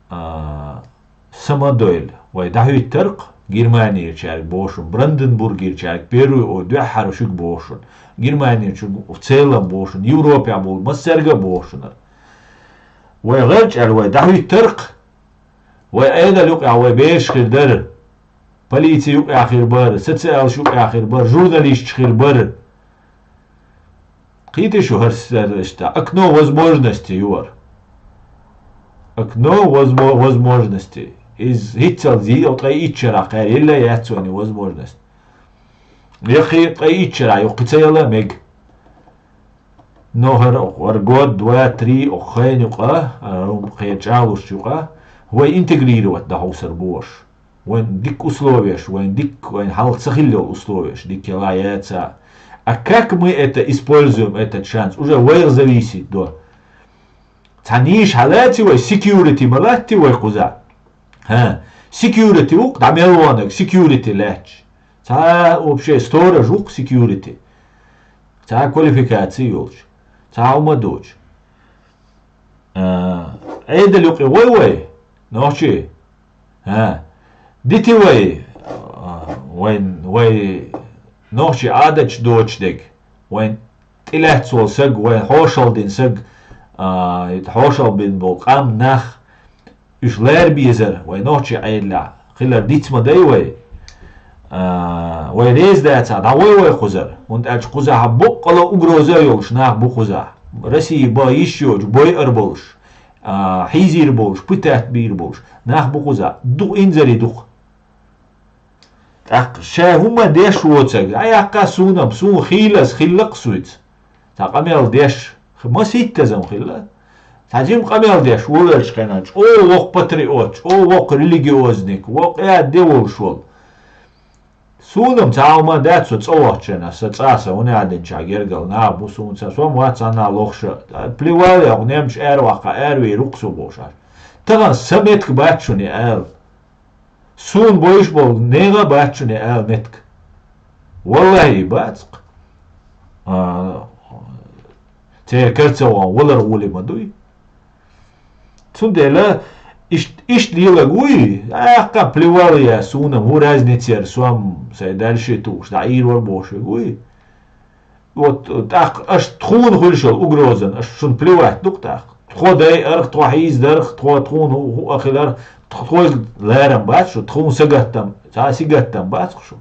а, са ма дойла, вай дӀахӀуьттаркх Германерчаьрга бохуш, Бранденбургерчаьрга, первый о, дуьххьара шуьга бохуш, Германерчу в целом бохуш, Европехь болу массаьрга а бохуш. Вай гӀарчӀ аьлла, вай дӀахӀуьттаркх, вай Ӏедал юкъехь вай бераш хир дара, полици юкъехь хир бара, социалаш юкъехь хир бара, журналисташ хир бара. Кхетий шу хӀара саррашта? Окно возможности ю хӀара. Окно возмо-, возможности. Иза хӀинццалц йиъ ткъе итт шарахь кхаьрилла яц вайн возможность. Яккхий ткъе итт шарахь юккъе ца яла мега. Но хӀара, хӀара год, два, три, оха хенан юкъа, а, хӀума кхечӀалуш юкъа, вай интегрировать дан хьовсур бу аша. Вайн дикка условияш, вайн дикка, вайн хьалха ца хилла йолу условияш, дика яла яца. А как мы это используем, этот шанс? Уже вайх зависит до. Цхьа ниша хьалаци вай, security ма латти вай кхуза. ХӀа, security ву-кх, дӀа мел вонаг, security лаьтташ. Цхьа вообще сторож ву-кх security. Цхьа квалификаци йолчу. Цхьа хӀума доцу. А, Ӏедал юкъе гӀой вай, нохчий? ХӀа. Дити вай, а, вайн, вай нохчий Ӏадаташ доцуш дерг, вайн тӀелаьцна волу саг, вайн хьошалла дина саг, а, хьошалла бина болу къам нах, уьш лара безар, вай нохчий Ӏедалехь хилар диц ма дай вай. А, вай реза дацахь, дӀагӀой вай кхузара, хӀунда аьлча кхузахь боккъала угроза а йолуш нах бу кхузахь. Россия бан йиш йоцуш, бойур болуш, а, хьийзийр болуш, пытать бийр болуш нах бу кхузахь. Дукха инзаре дукха. ТӀаккха ша хӀума деш воцург, а яккха суна-м, суна хийлаза хилла-кх суьйца. Цхьа къамел деш, х-, маситтаза-м хилла. Цхьа жима къамел деш волуьйтуш хенахь, чӀогӀа воккха патриот, чӀогӀа воккха религиозник, воккха къаьда де волуш волу. Суна-м цхьа хӀума дац со цӀа вахчана, сан цӀа сан хӀун аьлла динчохь гергара нах бу суна ца, со-м вац цхьанна лохуша. Плевал я, немаш араваккха, аравийр ву-кх со бохуш аьлла. Тахана сан меттиг бац шуна и ала. Суна бойуш болу нехан а бац шуна и ала меттиг. Валлахьи, бац-кх. А, церан кара ца вахана валар гӀоле ма дуй. Цундела ишт-, иштта лелаг вуй, а, яккха плевал я суна, хӀун разница яра, со-м сайн дальше тухуш, дӀа ийр вара бохуш верг вуй. Вот, тӀаккха аша тхуна хуьлуш йолу угрозан, аша шуна плевать ду-кх тӀаккха. Тхо дайарх, тхо хьийзадарх, тхо тхуна хӀу-, хӀуъа хиларх, тхо-, тхоьга ларам бац шу, тхуна сагаттам, цхьа сигаттам бац-кх шу.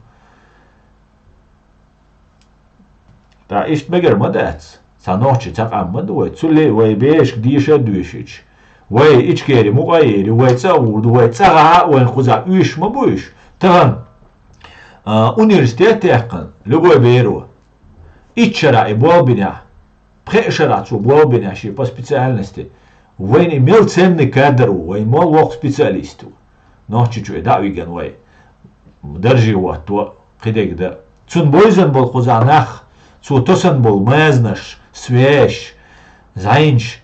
ТӀаккха иштта мегар ма дац. Цхьа нохчи цхьа къам ма ду вай. Цуле вай бешка деша а доьшуьйтуш. Вай Ичкери мукъа а йийр ю, вай цӀа а гӀур ду, вай цӀа гӀа а вайн кхузахь уьш ма бу уьш. Тахана, а, университет яьккхина, любой беро. Итт шарахь и болх бинехь, пхеа шарахь цо болх бинехь шен по специальности, вайна и мел ценный кадр ву, вайн мел воккха специалист ву. Нохчийчу и дӀа а вигна вай, даржий хӀотто, кхидерг дан. Цунна бойзан болу кхузахь нах, цо тосан болу мазнаш, связаш, зӀайнаш.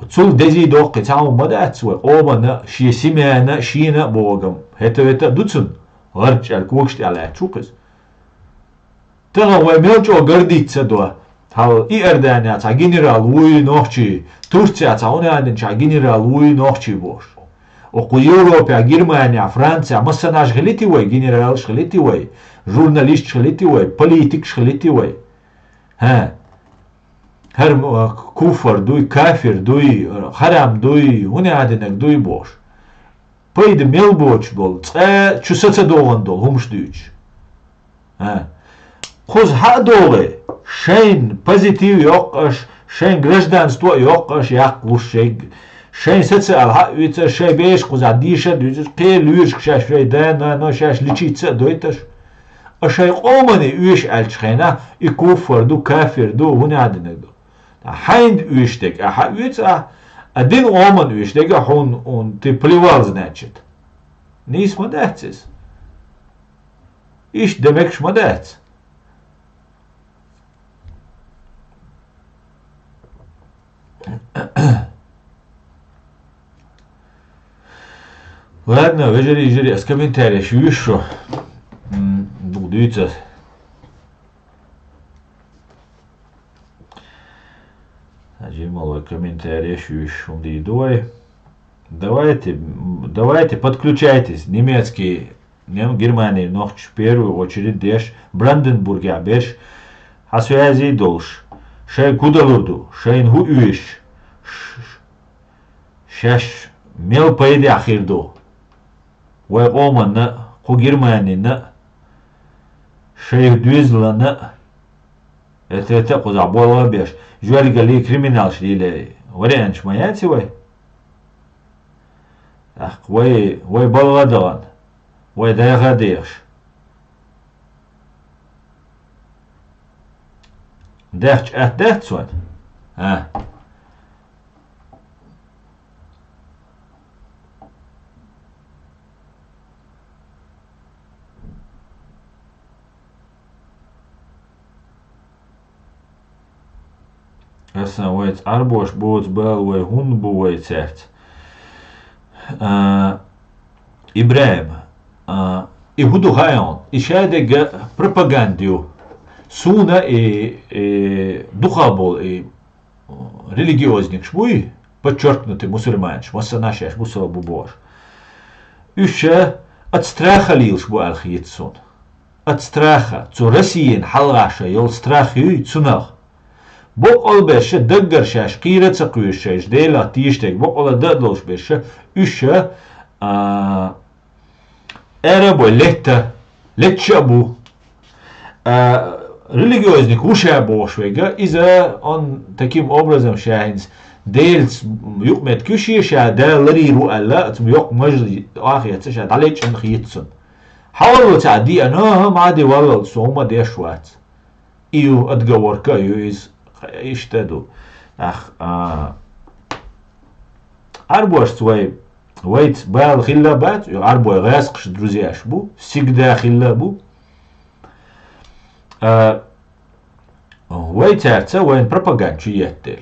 Цул дезий доккхий цхьа хӀума ма дац вай, къомана а, шен семьяна а, шена а бохург-м. ХӀета-вета а ду цунна, гӀарчӀ аьлла когаш тӀехь лаьтташ ву-кх иза. Тахана вай мел чӀогӀа гордиться до. Хьал Иорданехь цхьа генерал вуй нохчий, Турцехь цхьа хӀунда аьлла цхьа генерал вуй нохчий бохуш. Окху Европехь, Германехь, Францехь массанхьа хилийти вай, генералаш хилийти вай, журналисташ хилийти вай, политикаш хилийти вай. ХӀа. ХӀара м-, а, куффар дуй, кафир дуй, харам дуй, хӀунда аьлла дуй бохуш. Пайда мел боцуш болу, цкъа чу саца догӀун долу хӀумаш дуьйцуш. А. Кхуза хьа а догӀий, шайн позитив йоккху аш, шайн гражданство а йоккху аш яккха луш шайг. Шайн социал хьа а вуьйцу аш, шайн беш кхузахь дийша а дуьйцуш, кхел лоьрашка шаьш шайн да-нана шаьш личица а дойташ. А шайн къомане оьшу аьллачу хенахь, и куффар ду, кафир ду, хӀунда аьлла ду. Хьайна оьшу дерг а хьа а вуьйцу ахь, а дин къоман оьшу дерг а хьуна, хьуна ты плевал, значит. Нийса ма дац иза. Иштта де мегаш ма дац. Ладно, вежарий, йижарий, ас комментарий шу вуьйш шу. М, ду-, дуьйцу ас. Жимал вай комментарий шу вуьйш, хӀума дийр ду вай. Давайте, м, давайте, подключайтесь. Немецкий, нем-, Германин нохчаш первую очередь деш, Бранденбургехь берш, хьан связи долуш, шайн кудалур ду, шайна хӀу оьшу, ш-, ш-, шаьш мел пайдехь хир ду. Вай къоманна а, кху Германина а, шайн доьзална а, эта-эта а кхузахь болх а беш, жоьргали криминалш лелай варианташ ма яций вай? ТӀаккха вай, вай балха а дахана, вай дайха а дехаш. Даьхча атта дац вайн? А? Асан вайца Ӏарбош боцу бала вай хӀунда бу вай цаьрца? А, ИбрахӀим, а, и хӀун ду хаьий хьуна? И шадерг пропаганда ю. Суна и, и дукха болу и религиозникаш буй, подчеркнутый мусульманаш, массанхьа шаьш бусалба бу бохуш. Уьш ша от страха лелаш бу аьлла хета суна. От страха, цу Россин хьалха ша йолу страх юй цунах. Боккъал берш ша даггара шаьш кхийра а ца кхуьйсуш шайша Делах тешнарг, боккъала дан а долуш берш ша, уьш ша, а, Ара а бой, летта, летта а бу. А, религиозник ву ша бохуш верг, иза он таким образом ша хӀинца Делаца юкъаметтиг ю шен, ша Дала ларийр ву аьлла, цу йоккха мажлисе охьахеца ша дӀалечкъина хета цунна. Хьан валлалц а диъана, хӀа, ма а ди валлалц, со хӀума деш вац. И ю, отговорка а ю иза, иштта а ду. Ах, а, Ӏарбошца вай, вайца бала хилла а бац, и Ӏарбой гӀаскхаш друзьяш бу, всегда хилла а бу. А, вай цаьрца вайна пропаганда чу еттел.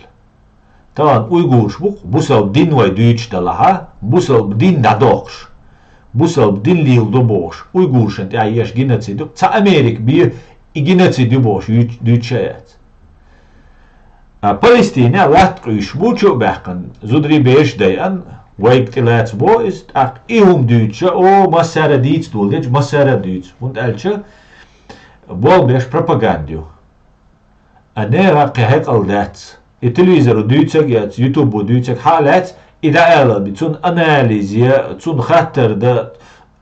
Тахана уйгураш бу-кх, бусалба дин вай дуьйцуш далахьа, бусалба дин дӀадоккхуш, бусалба дин леладо бохуш, уйгурашна тӀехь еш геноцид ю-кх, цхьа Америка бен и геноцид ю бохуш юьйц-, дуьйцуш а яц. А Палестинехь латта къуьйсуш бу чу а баьккхина, зударий бераш а дайъина, вайга тӀелаца бо иза, тӀаккха и хӀума дуьйцуша, о, массара а дийца доладелча, массара а дуьйцу. ХӀунда аьлча болх беш пропаганда ю. А нехан кхин хьекъал дац. И телевизоро дуьйцург а яц, ютубо дуьйцург хьа а лаьцна, и дӀаала бен, цунна анализ е, цунна хаттар дан,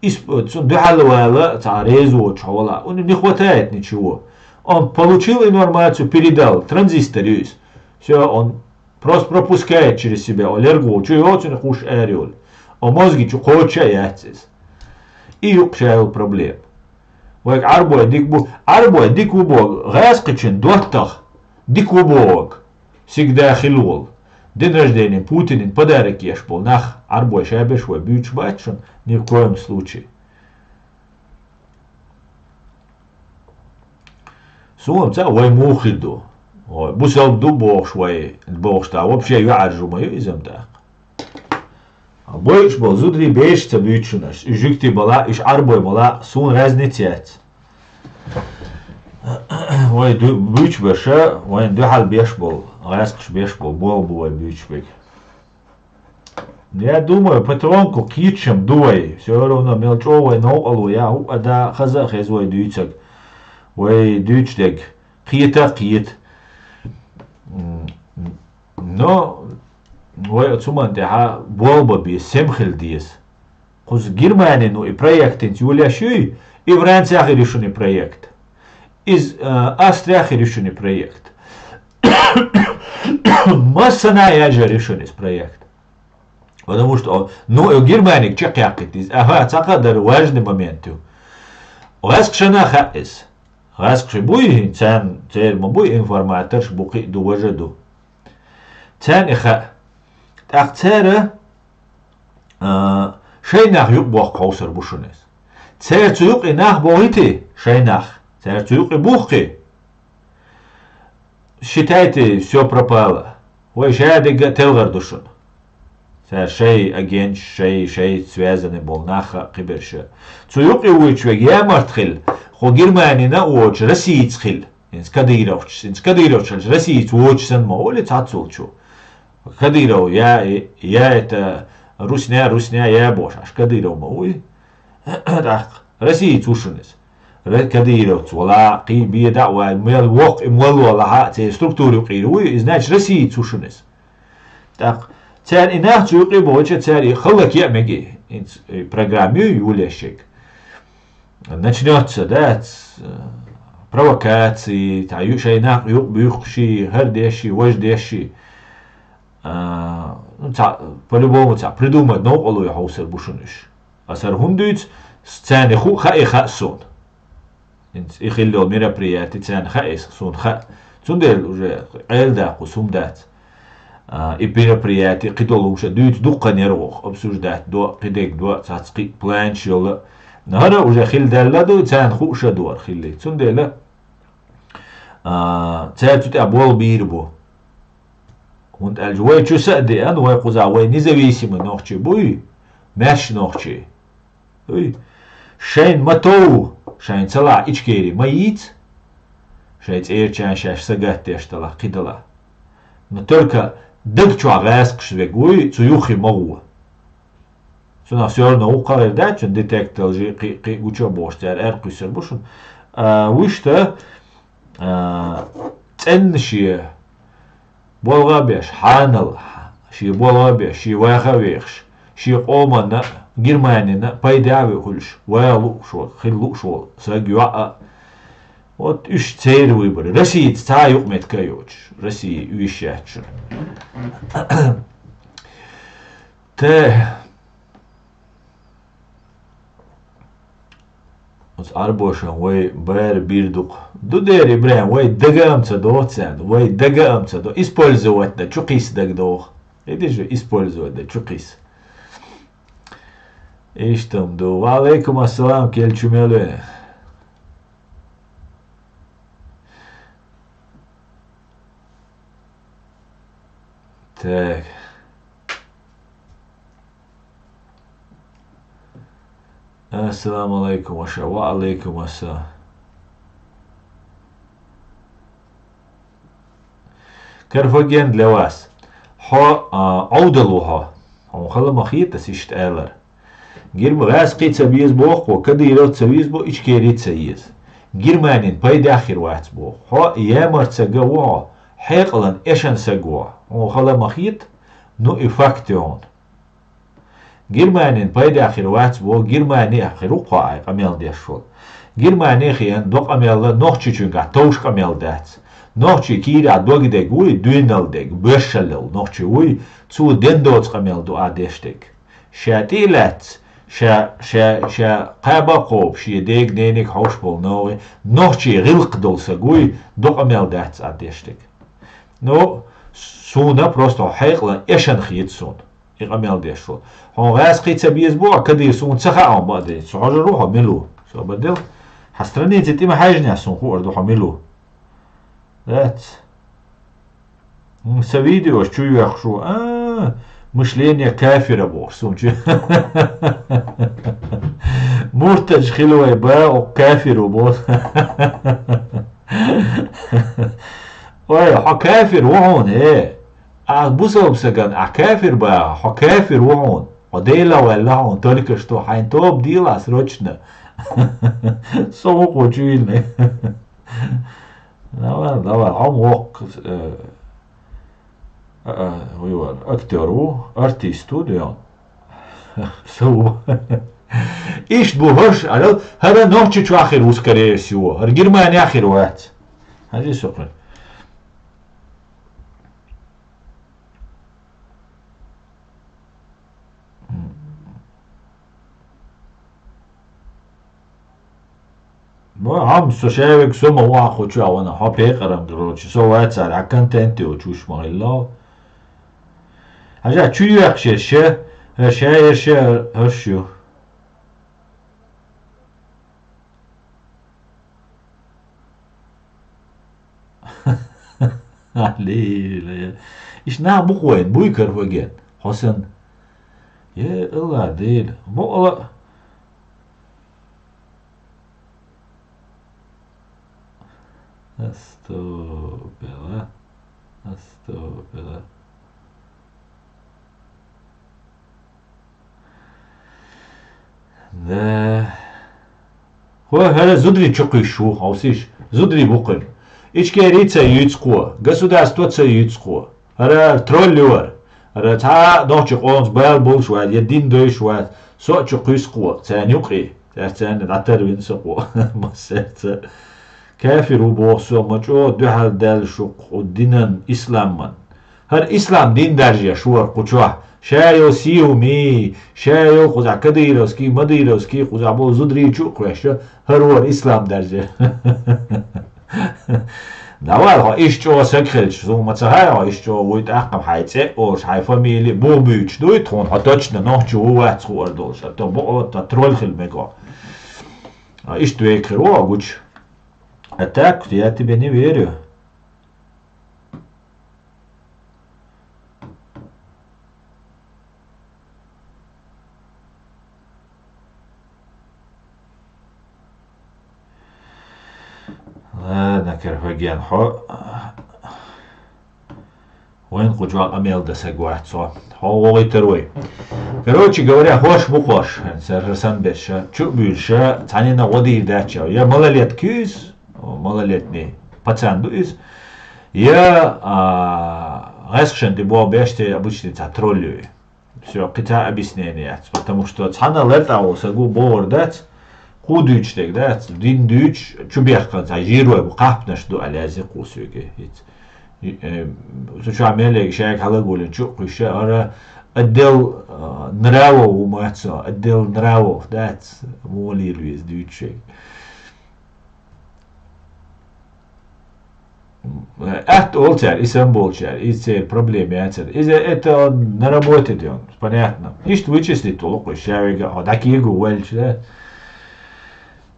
Ис-, цунна дуьхьал вала цхьа реза воцуш хьо вала. У них не хватает ничего. Он получил информацию, передал, транзистор ю иза. Всё, он просто пропускает через себя, он лергволчу йоцунах уш эр йолу. Он мозги чу кхочуш а яц иза. И юкъа ша йолу проблема. Вайга Ӏарбой дика бу, Ӏарбой дика ву боху, гӀаскхичун доттагӀа дика ву боху. Всегда хилла волу. День рождения Путинан подарок еш болу нах Ӏарбой ша берш вай буьйцуш бац шуна ни в коем случае. Суна ца а вай муха хир ду. Ой, бусалба ду бохуш вай, бохуш та, вообще юьӀаржу ма ю иза-м тӀаккха. Бойуш болу зударий бераш ца буьйцу шуна аш, и жуьгтий бала, и Ӏарбой бала, суна разница яц. Вай ду-, буьйцу берша, вайн дуьхьал беш болу, гӀаьскхаш беш болу, болу бу вай буьйцу бега. Я думаю, патронку кхеташам ду вай, всё равно мел чӀогӀа вай новкъало я, хӀуъа да, хаза а хеза вай дуьйцаг. Вай дуьйцу дег, кхета а кхета. М, Но вай оцу хӀуманна тӀехьа болба беза, сема хила деза. Кхуза Германи, ну, и проект хӀинца йолеш юй, и Францехь хир ю шуна и проект. Из, а, Австрехь хир ю шуна и проект. Массанхьа яжар ю шуна иза проект. Потому что, ну, и Германиг чекхъяьккхийта иза. Аха, цхьа кхаъ дара важный момент ю. ГӀаьскхашна хаьа иза. ГӀаьскхаши буй, царна, церан ма буй информаторш, бу кхин а ду, важа ду. Царна и хаьа. ТӀаккха цара, а, шайн нах юкъа бохка хьовсур бу шуна иза. Цара цу юкъе нах бохийти, шайн нах. Цара цу юкъе бухкхи. Считайте, всё пропало. Вай шадерг а телхар ду шуна. Цара шай агенташ, шай, шай связанный болу нах а, кхиберш а. Цу юкъе вуьйцуш верг ямарт хила, хӀо Германина а воцуш, Россица хила. ХӀинца кадыровцаш, хӀинца кадыровцаш хилча, Россица воцуш санна ма олий цхьаццалчо. Кадыров, я, я это русня, русня, я бохуш, аш Кадыров ма вуй. ТӀаккха Россица ву шуна иза. Ра-, кадыровц вала, кхин беда а вай, мел воккха и мел вала хьа, церан структура юкъера вуй, и, значит, Россица ву шуна иза. ТӀаккха цара и нах цу юкъе бохуча, цара и хала лаке а меги, хӀинца и программа ю, йолеш ерг. Начнётся, да, ц-, провокации, цхьа ю-, шайн нах юкъа буьйхкхуший, хӀара дешший, важа дешший. А, ну, цхьа, по-любому цхьа придумать новкъарло хьовсур бу шуна уьш. Аса хӀара хӀунда дуьйцу, царна ху-, хаьа, хаьа суна. ХӀинца и хилла йолу мероприяти царна хаьа иза, суна хаьа. Цундела уже къайладаккха хӀума дац. А, и мероприяти, кхидолу хӀума ша дуьйцу дуккха нервах, обсуждать до, кхидерг до, цхьацца кхин а планаш йолу. Но хӀара уже хилла даьлла ду, царна хууш а ду хӀара хиллий. Цундела, а, цара цу тӀехь болу бийр бу. ХӀунда аьлча вай чу са а деана, вай кхузахь вай независимый нохчий буй, маьрша нохчий. Уй, шайна ма тов, шайна ца лахь Ичкери ма йийца, шайн цӀерачарна шаьш сагатдеш далахь, кхин далахь. Но только даг чохь гӀаьскхаш вега вуй, цу юххе ма гӀо. Цунах всё равно вукху хьагӀир дац, шун детектор жи кхин, кхин гуча а бохуш, цара аьркхуьссур бу шуна. А, вуьшта, а, цӀенна шен болх а беш, хьанал, шен болх а беш, шен ваха а вехаш, шен къоманна а, Германина а пайда а хуьлуш, ваха лууш волу, хила лууш волу саг, йоӀ а. Вот уьш церан выбор. Россица цхьа а юкъаметтиг а йоцуш, Россия уьш яц шуна. Тэ. Оцу Ӏарбошан вай бара бийр ду-кх. Ду дера, Ибрахим, вай дага а ца доху царна, вай дага а ца доху. Использовать дан чу кхийса дага доху. Видишь, использовать дан чу кхийса. Иштта-м ду. Ва алейкум ассалам, кел чу мел вен. Так. Ассаламу алейкум, ваша. Ва алейкум ассалам. Карфаген для вас. Хьо, а, Ӏовдал ву хьо. Хьуна хала ма хета ас иштта алар. Герма гӀаьскхий ца беза боху, кадийрал ца веза бо, ичкерий ца еза. Германин пайдехь хир вац боху. Хьо ямарца га ву хьо, хьекъалан эшан саг ву хьо. Хьуна хала ма хета, ну и факт ю хьуна. Германин пайда хир вац бо, Германи а хир ву кхо ай къамел деш волу. Германи хиан до къамелла Нохчичуьнгахь товш къамел дац. Нохчи кийрахь догдег вуй, дуьйналдег, боьшаллал нохчи вуй, цо ден доцу къамел ду а деш дерг. Ша тӀе а лаьцна, ша, ша, ша кхаба а кхобу, шен дега-нениг хьовш болу новгӀи, нохчи гӀиллакх долу саг вуй, до къамел дац а деш дерг. Ну, суна просто хьекъалан эшан хета суна. И къамел деш ву. Хьуна гӀаьскхий ца беза боху, кадийра суна ца хаьа хьуна бакъдерг. Со хьожур ву хьо мила ву. Со бадел. Хьан страница тӀе ма хьаьжнехь суна хуур ду хьо мила ву. Дац. М, са видеош чу йоьхуш ву. А, мышление кафира бохуш суна чу. Муртаж хила вай ба, о кафир ву боху. Ой, хьо кафир ву хьуна, э. А бусалба саган, а кафир ба, хьо кафир ву хьуна. Хьо Дела ваьлла хьуна, только что хьайн тоба дийла срочно. Со вукхо чу вилла. Давай, давай, хьо воккха, э, а, а, вуй вара, актёр ву, артист ву, дел. Со ву. Ишт бу хӀорш, арал, хӀара нохчи чохь хир ву, скорее всего. ХӀара Германия хир вац. Хьажи со кхуьн. Бо, хьам, со шаьвиг со ма вахучу а вана, хьо пекъарам, короче, со вацар, а контент йолчуш ма хилла. Хьажа, чу йоьхуш яр ша, ша яр ша, хӀорш ю. Ле, ле. Иш нах бу кхоьн, буй карфаген. Хьо сан. Е, Алла, Дела. Бо ала. Астагфирулла. Астагфирулла. Да. Хо, хӀара зударий чу кхуьйсуш ву, хьовсийша, зударий бу кхуьнан. Ичкери ца юьйцу кхо, государство ца юьйцу кхо. ХӀара тролль ю хӀара. ХӀара цхьа а нохчи къомца бала болуш вац, я дин дойуш вац, со а чу кхуьйсу кхо, царна юкъе. Цаьрца царна дӀатарвина со кхо. Массаьрца. Кафир ву боху со, ма чӀогӀа дуьхьал даьлла шу кху динан, исламан. ХӀара ислам дин даржеш вара кху чохь. Ша йо сиуми, ша йо кхузахь кадыровский, мадыровский, кхузахь болу зударий чу а кхоьша, хӀара вара ислам дарже. Давай, хьо иштта чӀогӀа саг хилча, суна ма ца хаьа, хьо иштта чӀогӀа вуй тӀаккха хьайн цӀе а олуш, хьайн фамилия а бух буьйцуш дуй, тхуна хьо точно нохчо ву вац хуур долуш, а то бакъо, то тролль хила мега. А иштта векхар ву а гуча. А так, я тебе не верю. Ладно, карфаген, хьо. Вайн кху чохь къамел дан саг вац хьо. Хьо вогӀийтар вай. Короче говоря, хӀорш бу хӀорш, хӀара сан беша, чу а буьйлуша, цхьанна гӀо дийр дац чӀогӀа. Я малолетка ю иза, о, малолетний пацан ду иза, я, а, гӀаьскхашан тӀе боху беш те обычный цхьа тролль ю. Всё, кхин цхьа объяснение яц, потому что цхьана лартӀахь волу саго бохур дац, кху дуьйцуш дерг дац, дин дуьйцуш, чу бехкан цхьа жирой бу, кхапнаш ду, аьлла, язи кху соьга. И, э, цу чохь меллега шайга хьалагулина чу а кхуьйша, ара отдел, а, нравов ву маца, отдел нравов дац, муха лийр веза дуьйцуш шайга. Атта олу цара, и самболчара, и церан проблема яцара. Иза это он на работе де он, понятно. Иштта вычислить волу кхуьш, ша вега, хьо дӀакего ваьлча,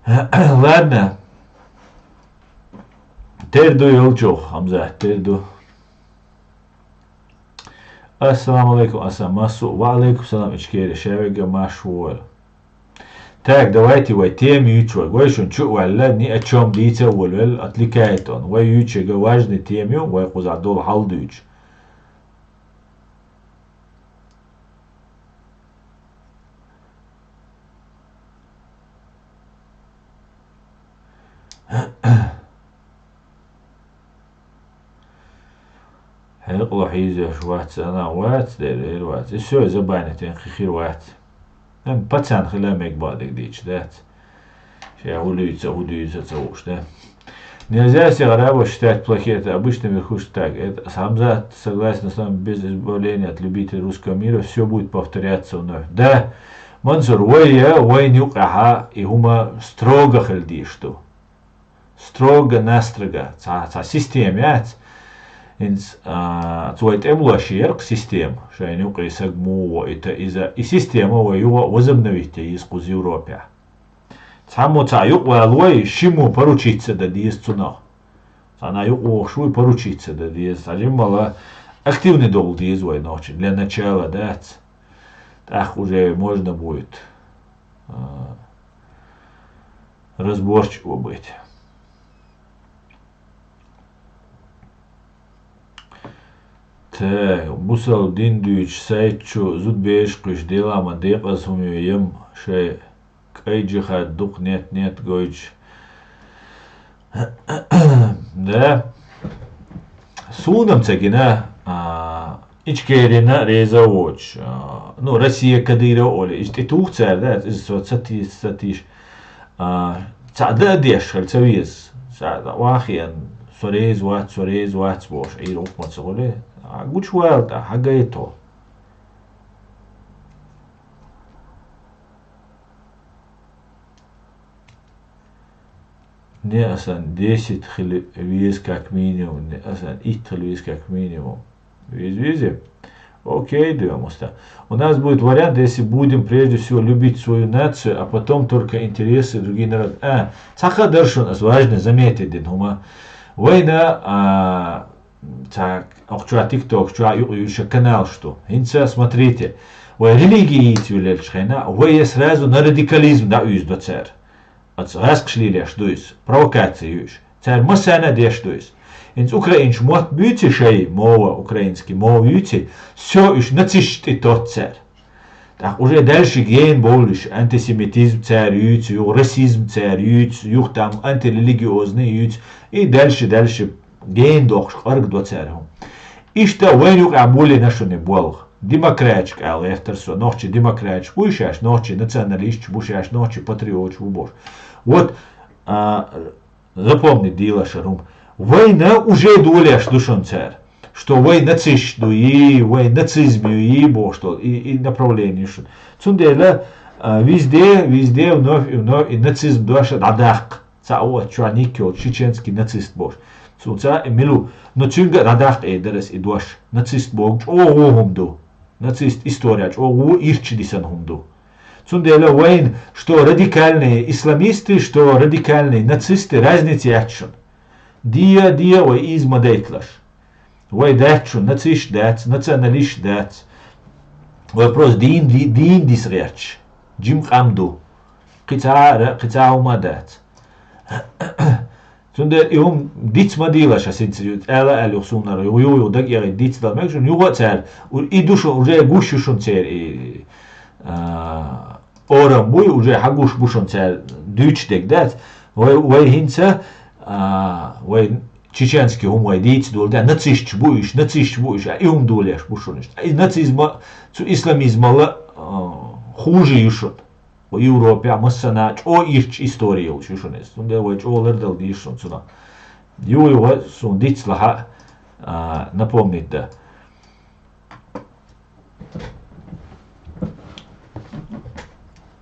да? Ладно. Тер ду йолчух, Хамзат, тер ду. Ассаламу алейкум, Асан Массу. Ва алейкум салам, Ичкери, ша вега, марш ву вала. Так, давайте вай тема юьйцу вай. Вай шун чу а ваьлла, ни о чём дийца а волавелла, отвлекает он. Вай юьйцуш яга важный тема ю, вай кхузахь долу хьал дуьйцуш. Хьекъало хьийзош вац, ана вац, дера, эр вац. И всё, забанить вайн кхин хир вац. Эн пацан хила мега бадиг дийча дац. Ша хӀу луьйца, хӀу дуьйца ца хууш, да? Нельзя всех арабов считать плохих, это обычно верхушка так. Это Хамзат, согласен, с вами, без избавления от любителей русского мира, всё будет повторяться вновь. Да, Мансур, вай, вайн юкъахьа и хӀума строго хила дийш ду. Строго-настрого, цхьа, цхьа система яц. ХӀинца, а, цу вай тӀемалоша яркъ система, шайна юкъе саг муха во, и та иза, и система вай юха возобновить ян йиза кхуза Европехь. Цхьаммо цхьа юкъавала вай, шиммо поручиться дан деза цунах. Цхьана юкъа вогӀуш вуй, поручиться дан деза. Цхьа жиммала активный довла деза вай нохчий. Для начала, дац. ТӀаккха уже можно будет, а, разборчиво быть. Та, бусалба дин дуьйцу сайт чу зудабераш кхуьйсуш, делахь ма декъаза хӀума ю, ям шайн кӀайн джихад дукха нет-нет гойтуш. Да. Суна-м ца гина, а, Ичкерина реза а воцуш, а, ну, Россия Кадыров олий, иза тӀе туху цара, да, иза со ца тийса, ца тийша. А, цхьаъ дан а деш хила ца веза. Цхьаъ вахиан, со реза вац, со реза вац бохуш, Ӏийра гӀуллакх ца гӀуле. А, гучувала тӀаккха, хьагайта. Не, асан десять хила веза как минимум, не, асан итт хила веза как минимум. Веза, веза. Окей, ду я, Муста. У нас будет вариант, если будем прежде всего любить свою нацию, а потом только интересы других народов. А, цхьа хӀума дара шуна, ас важно заметить дина хӀума. Вайна, а, цхьа, окху чохь, TikTok чохь юкъа юьйцуш каналаш ду. ХӀинца, смотрите, вай религия йийца йолаелчу хенахь, вай сразу на радикализм дӀа уьйзадо цара. Оцу гӀаскхаш лелош ду иза, провокаци ю иза. Цара массарна а деш ду иза. ХӀинца украинчу мотт буьйци шай, мова, украинский мова юьйци, всё, уьш нацисташ тӀе тотту цара. ТӀаккха уже дальше гена бовлуш, антисемитизм цара юьйцу, юха расизм цара юьйцу, юха там антирелигиозный юьйцу, и дальше, дальше гена дохуш къаргадо цара хӀума. Иштта вайна юкъахь болийна шуна болх. Демократчик аьлла гӀертара со. Нохчий демократчик бу шаьш, нохчий националистча бу шаьш, нохчий патриотча бу бохуш. Вот, а, запомнить дийла шуна хӀума. Вайна уже долеш ду шуна цара, что вай нацисташ ду, и вай нацизм ю, и бохуш долу, и, и направление ю шуна. Цундела, а, везде, везде вновь и вновь и нацизм дош дӀадаккха. Цхьа а ву оцу чохь ник йолчу чеченский нацист бохуш. Цуьнца и мила ву? Но цуьнга а дӀадаккха эр дара ас и дош. Нацист боху чӀогӀа хӀума ду. Нацист история чӀогӀа ирча дисина хӀума ду. Цундела вайна, что радикальные исламисты, что радикальные нацисты, разница яц шуна. Де, де, вай иза ма дайталаш. Вай дац шуна нацисташ дац, националисташ дац. Вай просто дийна, ди-, дийна диса гӀерташ. Жима къам ду. Кхин цхьа а ара, кхин цхьа а хӀума дац. Цундела и хӀума диц ма дийлаш, аса хӀинца ю-, ала аьлла юха сумнара, юха, юха, юха дага эгӀий диц дала мегаш, юха а цара, у-, и ду шуна, уже гуш ю шуна церан и, а, орам буй, уже хьагуш бу шуна цара дуьйцуш дерг дац. Вай, вай хӀинца, а, вай чеченский хӀума вай дийца долу, да, нацисташ бу уьш, нацисташ бу уьш, а и хӀума долеш бу шуна иштта. И нацизма, цу исламизмала, а, хуже ю шуна. Европехь массана чӀогӀа ирча истори йолуш ю шуна иза. Цундела вай чӀогӀа лардала дийша шуна цунах. Юй, вай суна диц лахьа, а, напомнить дан.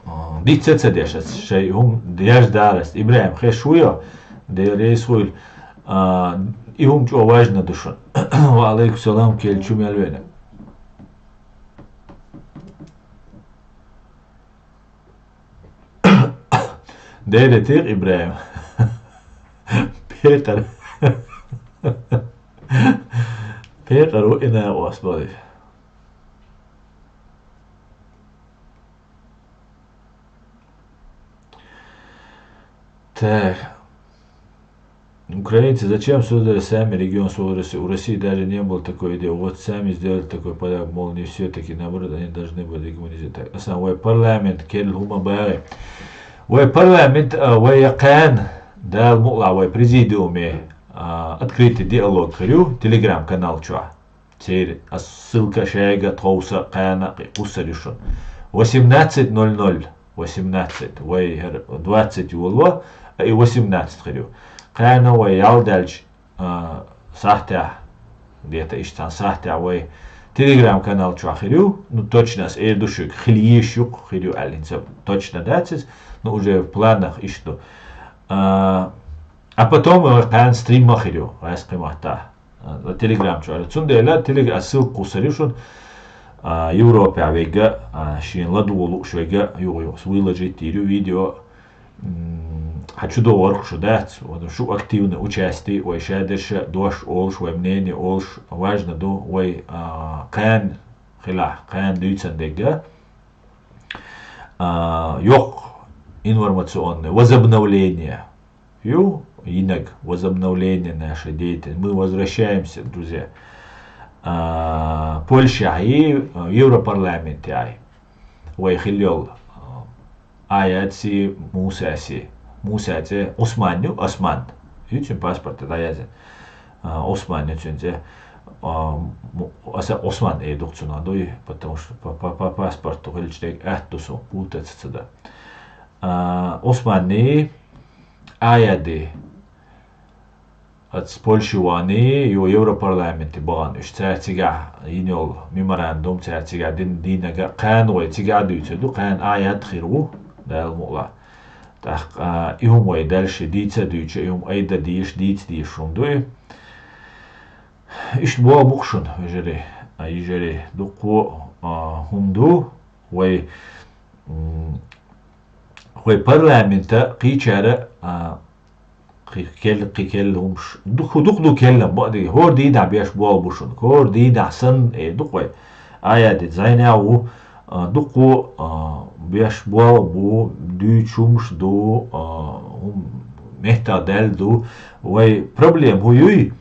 А, диц ца деш аса шай хӀума деш дара аса. ИбрахӀим, хеш вуй, Дела реза хуйла. А, и хӀума чӀогӀа важна ду шуна. Ва алейкум салам, кел чу мел вена. Дера тих, ИбрахӀим. Пекъар. Пекъар ву и накъост бали. Так. Украинцы зачем создали сами регион Сулрасы? У России даже не было такой идеи. Вот сами сделали такой подарок, мол, не все-таки, наоборот, они должны были гуманизировать. Так, асан вай парламент керла хӀума багӀи. Вай парламент, а, вай я кхаьна, Дала мукъла вай президиуме, а, открытый диалог хир ю, Telegram-канал чохь. Церан ас ссылка шайга тховса кхана кхуссар ю шуна. Восемнадцать ноль ноль, восемнадцать, вай хӀара двадцать воло, а и восемнадцать хир ю. Кхана вай ял даьлча, а, сахьтехь, где-то иштта цхьана сахьтехь вай Telegram-канал чохь хир ю. Ну, точно ас эр ду шуьга, хила йиш ю-кх, хир ю аьлла, хӀинца точно дац иза, но уже в планах иштта ду. А, а потом вай кхана стрим ма хир ю, гӀаьс кхин маттахь. А, Telegram чу ара. Цундела Telegram ссылка кхуссар ю шуна, а, Европехь вега, а, шена ладугӀу лууш вега, юха-юха выложить йийр ю видео, м, Хьан чу догӀарх шу дац, вай шу активный участие, вай шадерша дош олуш, вай мнение олуш, важно ду, вай, а, кхаьн хилахь, кхаьн дуьйцан дегга. А, йоккха информационное возобновление ю, йинаг, возобновление нашей деятельности. Мы возвращаемся, друзья. А, Польшахьи, а, Европарламентехьи. Вай хилла йолу, а, Аятси, Мусаси. Муса цӀе Усман ю, Осман. Ю цуьнан паспорта дӀаязйина. А, Осман ю цуьнан цӀе. А, му-, аса Осман э ду-кх цунах дуй, потому что па-, па-, па-, паспорт хилча дерг атта ду суна, путаться ца дан. А, Османни, Аяди. Оцу Польши вани, ю Европарламенте бахана уьш. Цара цигахь йина йолу меморандум, цара цигахь дина дийнага кхана вай цигахь дуьйцур ду, кхана Аят хир ву, Дала мукъ лахь. ТӀаккха, а, и хӀума вай дальше дийца а дуьйцу, и хӀума айда дезаш, дийца дезаш хӀума ду и. Иштта боху бу-кх шуна, вежарий, а, йижарий, дуккха а, хӀума ду, вай, м, вай парламента кхечара, а, кхи-, кел-, кхин келла хӀумаш, дукха, дукха ду келлан, бакъдерг, хӀора дийнахь беш болх бу шуна, хӀора дийнахь санна, э, ду-кх вай. Аяди зайна а ву, а, дукха, а, беш болх бу, дуьйцуш хӀумаш ду, а, хӀума меттах даьлла ду. Вай проблема хӀун юй?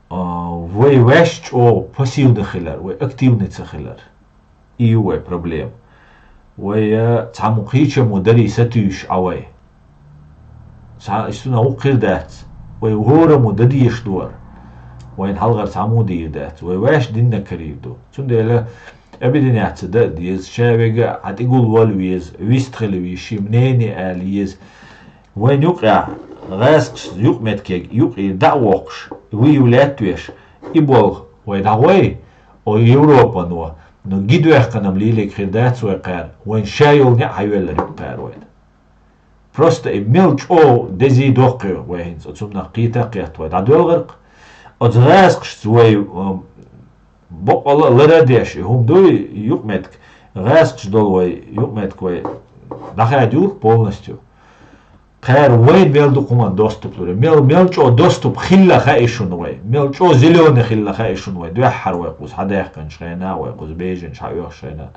А, вай ваьш чӀогӀа пассивный хилар, вай активный ца хилар. И ю вай проблема. Вай, а, цхьаммо кхечаммо дарий сатуьйсуш Ӏа вай. Цхьа, иштта цунах вукху хир дац. Вай хӀораммо дан дезаш ду хӀара. Вайна хьалхара цхьаммо дийр дац. Вай ваьш диннарг карийр ду. Цундела объединяться дан а деза, ша верг а хьан тӀе гулвала веза, вистхила веза, шен мнение ала еза. Вайн юкъехь гӀаскхаш юкъаметтиге юкъе дӀа а воккхуш, выявлять а веш, и болх вай дӀагӀой, о Европано, ну, гидоьхканам лелийга хир дац вай кхара, вайн ша йолу неӀ хьайоьллар ю кхара вайна. Просто и мел чӀогӀа дезий доккхий вай хӀинца, оцу хӀуманах кхета а кхетта вай дӀадоьлхург. Оцу гӀаскхашца вай, м, баккъала а лара а деш, и хӀума дуй, юкъаметтиг, гӀаскхаш долу вай, юкъаметтиг вай дӀахаьдийла полностью. Кхара вайна мел дукха хӀуманна доступ лур ю. Мел, мел чӀогӀа доступ хилла хаьа шуна вай. Мел чӀогӀа зелёный хилла хаьа шуна вай. Дуьххьара вай кхуза хьадаьккхинчу хенахь, вай кхуза бежанаш хьаоьхуш хенахь.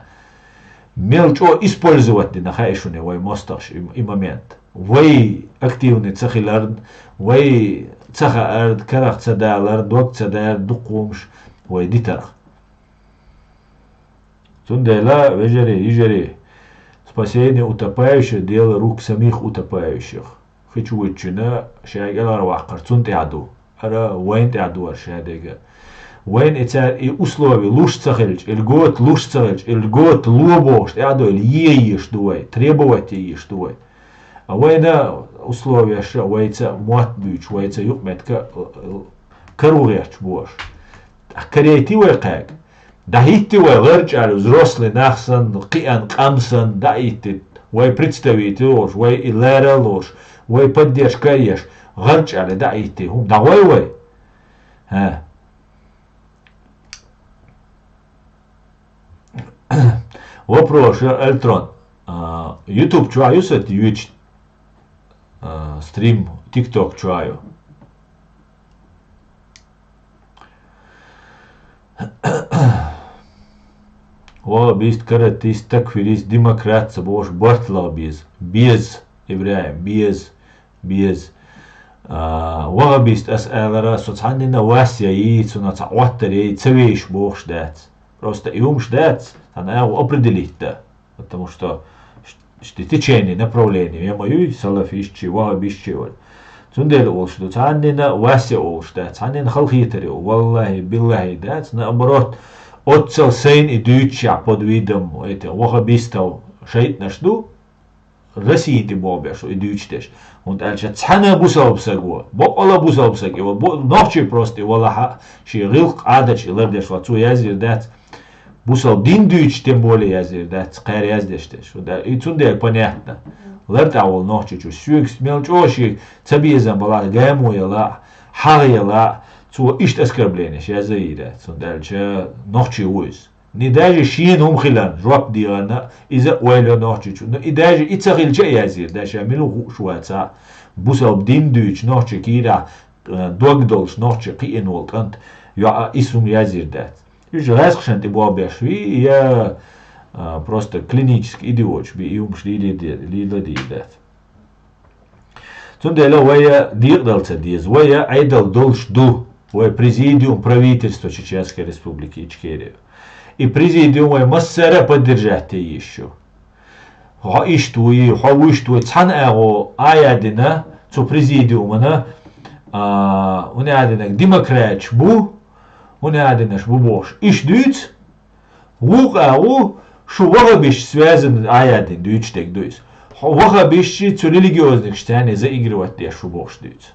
Мел чӀогӀа использовать дина хаьа шуна вай мостагӀаш и, и момент. Вай активный ца хиларна, вай ца хаарна, карах ца даларна, дог ца даларна дукха хӀумаш вай дитарх. Цундела, вежарий, йижарий, спасение утопающего — дело рук самих утопающих. Хи чу вуьтучунна ша кӀелхьарваккхар цунна тӀехь ду. Ара вайна тӀехь ду хӀара ша дерг а. Вайна и цара и условия луш ца хилча, и льгота луш ца хилча, и льгота ло бохуш тӀехь ду, или е езаш ду вай, требовать е езаш ду вай. А вайна условияш а вайца мотт буьйцуш, вайца юкъаметтиг а, э, э, каро гӀерташ бохуш. Карийти вай кхаьга. ДӀахӀитти вай гӀарчӀаьлла, взрослый нах санна, кхиъна къам санна, дӀахӀитти вай представитель волуш, вай и лара а лош, вай поддержка а еш, гӀарчӀаьлла дӀахӀитти хӀума дӀагӀой вай? ХӀа. Вопрос, Эльтрон. А, YouTube чохь ю сан юьйцу, а, стрим, TikTok чохь ю. Вахабист, каратист, такфирист, демократ ца бохуш, барт лаха беза. Беза, ИбрахӀим, беза, беза. А, вахабист ас алара, со цхьаннина вас яй, цунах цхьа Ӏоттар яй, ца веш бохуш дац. Просто и хӀумаш дац, цхьана агӀо определить дан. Потому что ш-, шти течение, направление, я ма юй, салафистчий, вахабистчий вара. Цундела олуш ду, цхьаннина вас я олуш дац, цхьаннина халахетар ю, валлахӀи, биллахӀи, дац, наоборот, оццал сайна и дуьйцучехь под видом этих вахабистов шайтӀанаш ду, Россин тӀе боху беш, и дуьйцуш деш. ХӀунда аьлча цхьана бусалба саго, бакъала бусалба саг и вала, бу-, нохчий просто и валахьа, шен гӀиллакх Ӏадаташ и лардеш вала, цо язйир дац, бусалба дин дуьйцуш, тем более язйир дац, кхара яздеш деш. ХӀунда аьлча и цундела понятно. Лар тӀехь волу нохчичу, соьгахь мел чӀогӀа шен ца безам балахь, гамо ялахь, хьагӀ ялахь, цо иштта оскорбленеш язйийр дац, хӀунда аьлча нохчи ву иза. Не даже шена хӀума хиларна жоп дехарна, иза ойла нохчичу. Ну, и даже и ца хилча а язйира, да, ша мила хууш ваца, бусалба дин дуьйцу нохчи кийра, э, дог долуш нохчи кхиъна волу кӀант, йоӀа и сум язйира дац. Уьш гӀаьскхашан тӀе болх беш вий, я, а, просто клинически идиоташ бий, и хӀумаш лийла де-, лийла дийр дац. Цундела вай декъадала ца деза, вай Ӏедал долуш ду, вай президиум правительства Чеченской Республики Ичкерия. И президиум вай массара а поддержать е йиш ю. Хьо иштта вуй, хьо вуьшта вуй, цхьана агӀо а яздина цу президиумана, а, хӀунда аьлла демократаш бу, хӀунда аьлла бу бохуш, иштта дуьйцу, вукху агӀо шу ваххабисташ связан а яздина дуьйцуш дерг ду иза. Хьо ваххабисташ цу религиозникаш царна заигрывать деш шу бохуш дуьйцу.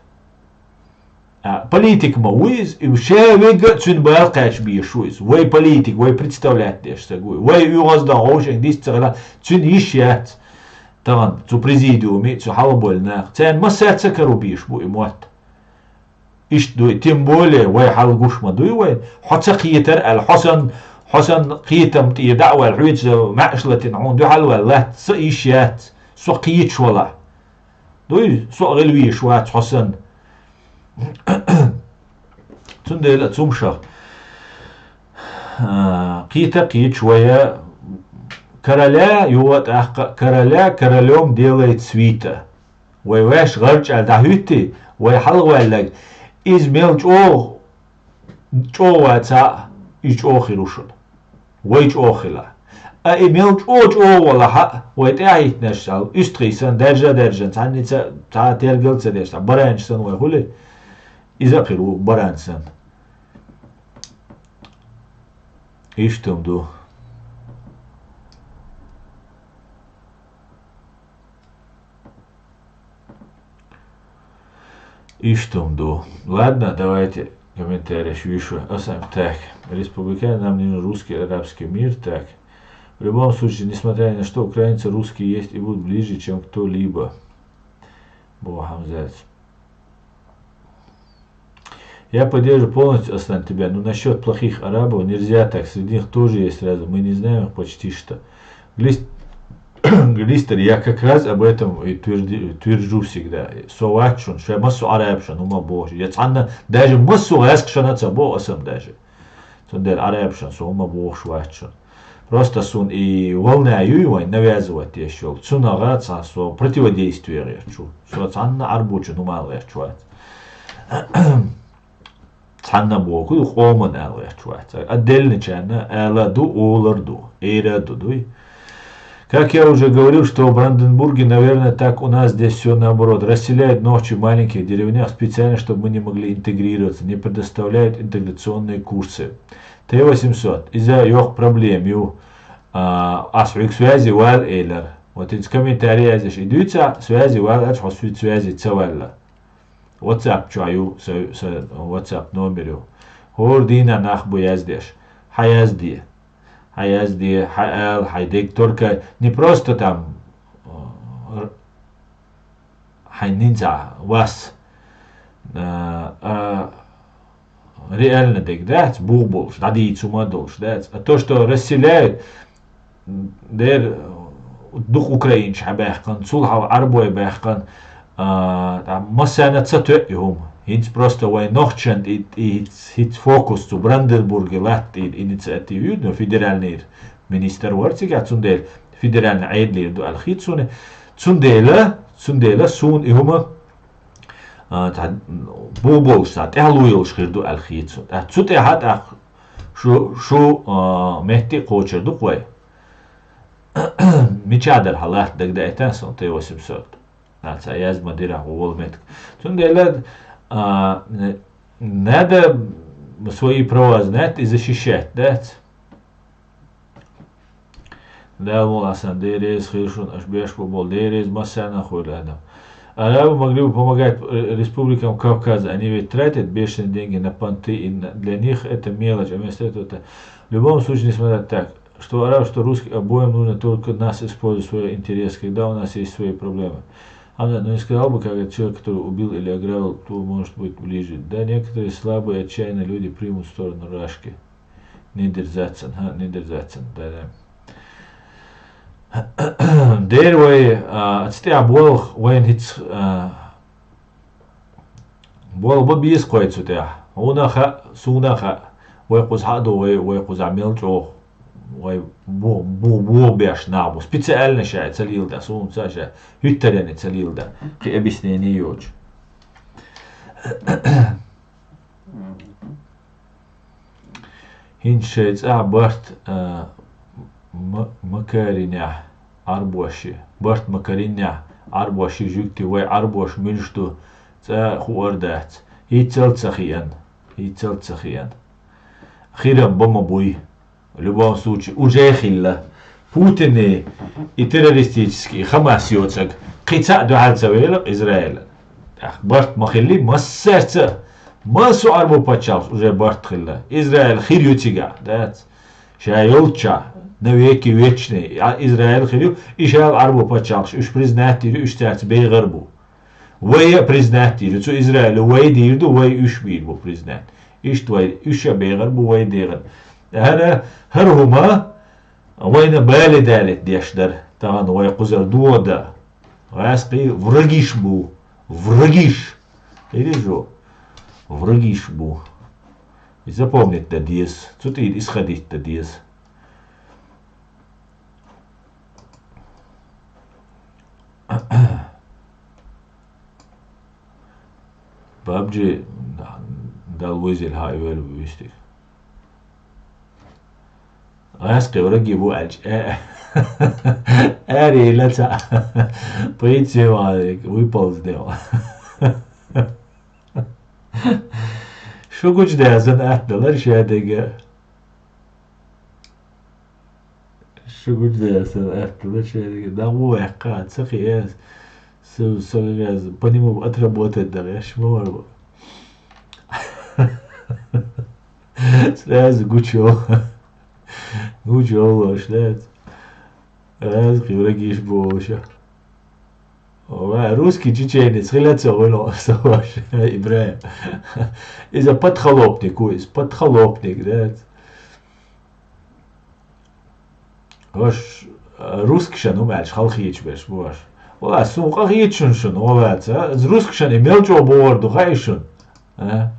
А, политик ма ву иза, и ша вегга а цуьнан бала кхаьчна безаш ву иза. Вай политик, вай представлять деш стаг ву. Вай оьгӀаздан хьошенга дист ца хилахь, цуьнан йиш яц. Тахана цу президиуме, цу хьалхабевлла наха. Царна массаьрца каро безаш бу и мотт. Иштта дуй, тем более, вай хьал гуш ма дуй вай. Хьо ца кхетара аьлла, хьо санна, хьо санна кхетам тӀера дӀа а ваьлла, хьоьца маьӀаш латина хьуна дуьхьал ваьлла латта, сан йиш яц. Со кхеташ валахь. Дуй, со а гӀила везаш вац хьо санна. Цундела а цу хӀуманах, а, кхета а кхеташ вай короля, юха тӀаккха короля королём делает свита. Вай ваьш гӀарчӀ аьлла дӀахӀуьттий, вай хьалхаваьлларг, иза мел чӀогӀа, чӀогӀа вацахь а, иза чӀогӀа хир ву шуна. Вай чӀогӀа хилахь. А и мел чӀогӀа, чӀогӀа валахь а, вай тӀаьхьахӀиттинарш санна, уьстагӀий санна, даьржа а даьржина, цхьанница а цхьа тергал а ца деш, цхьа баранаш санна вай хуьлий, иза а хир ву баран санна. Иштта хӀума ду. Иштта хӀума ду. Ладно, давайте комментарий вижу. А сам так. Республиканцы, нам не нужен русский арабский мир. Так. В любом случае, несмотря ни на что, украинцы русские есть и будут ближе, чем кто-либо. Бо Хамзат. Я поддерживаю полностью, Аслан, тебя, но насчет плохих арабов нельзя так, среди них тоже есть разные, мы не знаем их почти что. Глис-, Глистер, я как раз об этом и тверди-, твержу всегда. Со вац шуна, ша массо Ӏарабашна хӀума бохуш. Я цхьанна, даже массо гӀаьскхашна ца боху аса-м даже. Цундела Ӏарабашна со хӀума бохуш вац шуна. Просто суна и волна юй вайн навязывать еш йолу. Цунах цхьа со противодействие гӀерташ ву. Со цхьанна Ӏарбочун хӀума ала гӀерташ вац. Цхьанна боху, къоман ала гӀерташ вац. Отдельначарна ала ду, олар ду, эра ду, дуй. Как я уже говорил, что в Бранденбурге, наверное, так у нас здесь все наоборот. Расселяют нохчи в маленьких деревнях специально, чтобы мы не могли интегрироваться, не предоставляют интеграционные курсы. Т восемьсот, иза йоккха проблема ю, а, ас хьоьга связи вала элира. Вот иза комментарий яздеш и дуьйцахь, связи вала аьлча, хьо суьйца связи ца ваьлла. WhatsApp чохь ю, са, са WhatsApp номер ю. ХӀора дийнахь нах бу яздеш. Хьан язде? Хьан язде, хьан ала, хьайн дег только не просто там, э, хьайн нинца вас, а, а, реально дег дац, бух болуш, дӀадийца хӀума долуш дац. А то, что расселяют, дера, дукха украинцаш хьабаьккхина, цул хьалха Ӏарбой баьккхина, а, тӀаккха массарна ца тоьа и хӀума. ХӀинца просто вайн нохчашна тӀе, тӀе хӀинца, хӀинца фокус цу Бранденбурге латта тӀера инициатива ю, но федеральный министр вара цигахь, цундела федеральный Ӏедалера ду аьлла хета суна. Цундела, цундела суна и хӀума, а, цхьа бух болуш, цхьа тӀаьхьало йолуш хир ду аьлла хета суна. ТӀаккха цу тӀехь а тӀаккха шу, шу, а, метте кхочур ду-кх вай. Мича дара хьан латта, дагадаийтина суна Т восемьсот. Нах цхьа язма дира хьо волу меттиг. Цундела, а, надо свои права знать и защищать, дац? Дала мукъ лахь, Асан, Дела реза хуьлда шуна, аша беш бу болу, Дела реза массарна а хуьлда, Адам. Арабы могли бы помогать, э, республикам Кавказа, они ведь тратят бешеные деньги на понты, и на, для них это мелочь, а вместо этого это... В любом случае, несмотря так, что араб, что русский, обоим нужно только нас использовать в свой интерес, когда у нас есть свои проблемы. Она, ну, не сказал бы, как этот человек, который убил или ограбил, кто может быть ближе. Да, некоторые слабые, отчаянные люди примут сторону Рашки. Нидерзацан, ха, нидерзацан, да, да. Дера вай, а, цу тӀехь болх вайна хӀинца, а, болх бан беза кхой цу тӀехь. Хьуна а хаьа, суна а хаьа. Вай кхуза хьа а ду, вай, вай кхузахь мел чӀогӀа, вай бу-, бу-, бу беш нах бу. Специально шаьш ца леладаь, суна ца шаьш, хӀуьттаренна ца леладаь. Кхин объяснение йоцуш. ХӀинца шайн цӀахь барт, а, ма-, ма каринехь Ӏарбоши, барт ма каринехь Ӏарбоши, жуьгти, вай Ӏарбоша муьлш ду, цӀа хуур дац. ХӀинццалц ца хиъна, хӀинццалц ца хиъна. Хирам бан ма буй. В любом случае, уже хилла. Путине и террористический Хамас йоцург кхин цхьаъ дуьхьал ца велира Израилан. ТӀаккха барт ма хилли, массаьрца, массо Ӏарбо паччахьалкхашца уже барт хилла. Израил хир ю цигахь, дац? Ша йолччахь, навеки вечные, а, Израил хир ю, и шал Ӏарбо паччахьалкхаш уьш признать дийр ю, уьш цаьрца бегӀар бу. Вай а признать дийр ю, цу Израило вай дийр ду, вай уьш бийр бу признать. Иштта вай уьш а бегӀар бу, вай дегӀар. ХӀара, хӀара хӀума вайна бале далийта деш дара, тахана вай кхузара догӀа дан. ГӀаьскхий врагиш бу, врагиш. Хири жо? Врагиш бу. И запомнить дан деза, цу тӀера исходить дан деза. Бабжи, Дала везийла хьан оьлу вуьстиг. ГӀаьскхи враги бу аьлча, а-, аьрийла ца. Пхийтта сема выполз дел. Шу гучу дезан атта далар шадега. Шу гучу дезан атта далар шадега. Да, ву ваьккха, ца кхиэс. Со, со, по нему отработать да, я шмор. Сразу гучу. Гучу лош, да? Сразу хиврагиш боша. Ва, русский чеченец, хилаца гӀуно, со ваш, Ибраим. Иза подхалопник, ву, иза подхалопник, да? Ваш, а, русскашан хӀума аьлча, хала хеташ берш бу ваш. Вала, суна къа хеташ шуна, вала, ца, из русскашан и мел чӀогӀа богӀар ду, хаьий шуна? А?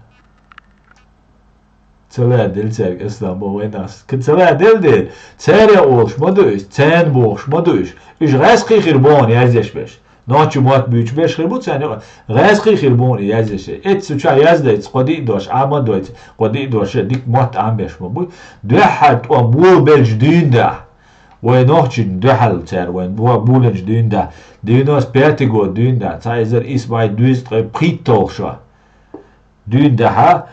Ца лаьделла цаьрга ислам бо вайнас. Ка ца лаьделла дела, цаьрга олуш ма ду иза, царна бохуш ма ду иза. Уьш гӀаьскхий хир боху яздеш берш. Нохчи мотт буьйцуш берш хир бу царна юкъа. ГӀаьскхий хир боху яздеш. Эццу чохь яздайца, кхо диъ дош, Ӏама а дойту, кхо диъ дош, дика мотт Ӏамбеш ма бу. Дуьххьара тӀом болабелча дуьйна дахь. Вай нохчийн дуьхьал цара вайн бо-, буланча дуьйна дахь. Девяносто пятый год дуьйна дахь. Цхьа эзар исс бӀе дуьзза ткъе пхийтталгӀа шо. Дуьйна дахьа,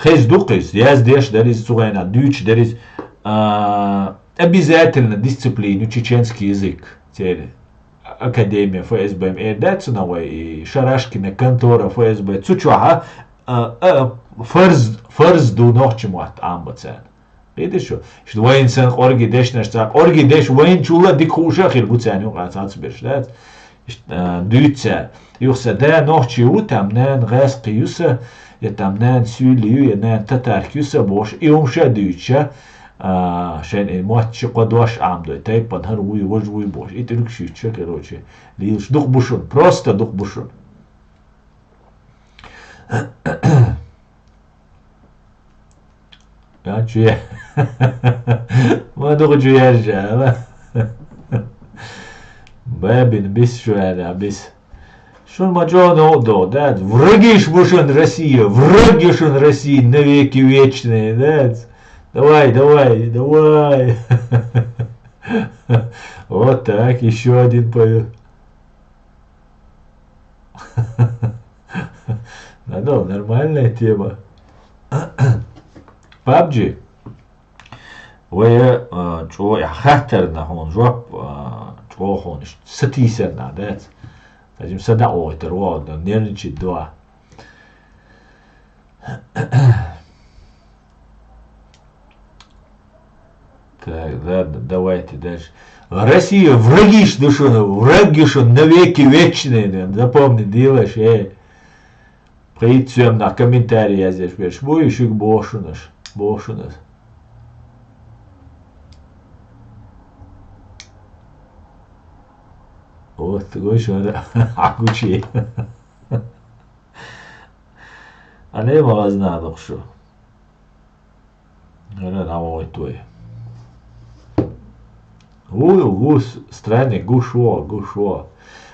хеза ду-кх иза, яздеш дара иза цу хенахь, дуьйцуш дара иза, а, обязательно дисциплину чеченский язык. Церан академия ФСБ-м эр дац цунах вай, и Шарашкина контора ФСБ цу чохьа, а, а, фарз, фарз ду нохчи мотт Ӏамбац царна. Кхетий шу? Иштта вайна санна къорги дешнаш цхьа, къорги деш вайначул а дика хууш а хир бу царна юкъа цхьацберш, дац? Иштта, а, дуьйцу цара. Юха сан да нохчи ву, там нана гӀаьскхи ю сан, я там нана суьйли ю, я нана татарка ю сан бохуш, и хӀума ша дуьйцуша, а, шайн и мотт ши кхо дош Ӏамадой, тайпана хӀара вуй, важа вуй бохуш, и тӀулгаш юьйцуша, короче, лелаш дукха бу шуна, просто дукха бу шуна. А, чу я-, ма дукха чу яржа, ала. Бабин бис шу аьлла, бис. Шун ма чӀогӀа новкъа догӀу, да? Врагиш бу шун Россия, враг ю шун Россия, навеки вечные, да? Давай, давай, давай. Вот так, ещё один пою. Да, да, нормальная тема. Пабджи. Вай, а, чӀо-, хаттарна хьуна жоп, а, чӀо хьуна ш-, сатийсарна, дац? Тажим сада ойтар, о, да, нервничать дуа. Так, ладно, давайте дальше. Россия врагиш душуна, враг душуна навеки вечные, да, запомни, делаешь, э. Пхийтта соьмнах комментарий яздеш берш бу, и шуьга бохушунаш, бохушунаш. Вот, гой шуна, Ӏа гучий. Ӏа ле ма гӀазнадоккху шу. ХӀара дӀавойтавой. Ву, ву, с-, странник, гуш во, гуш во.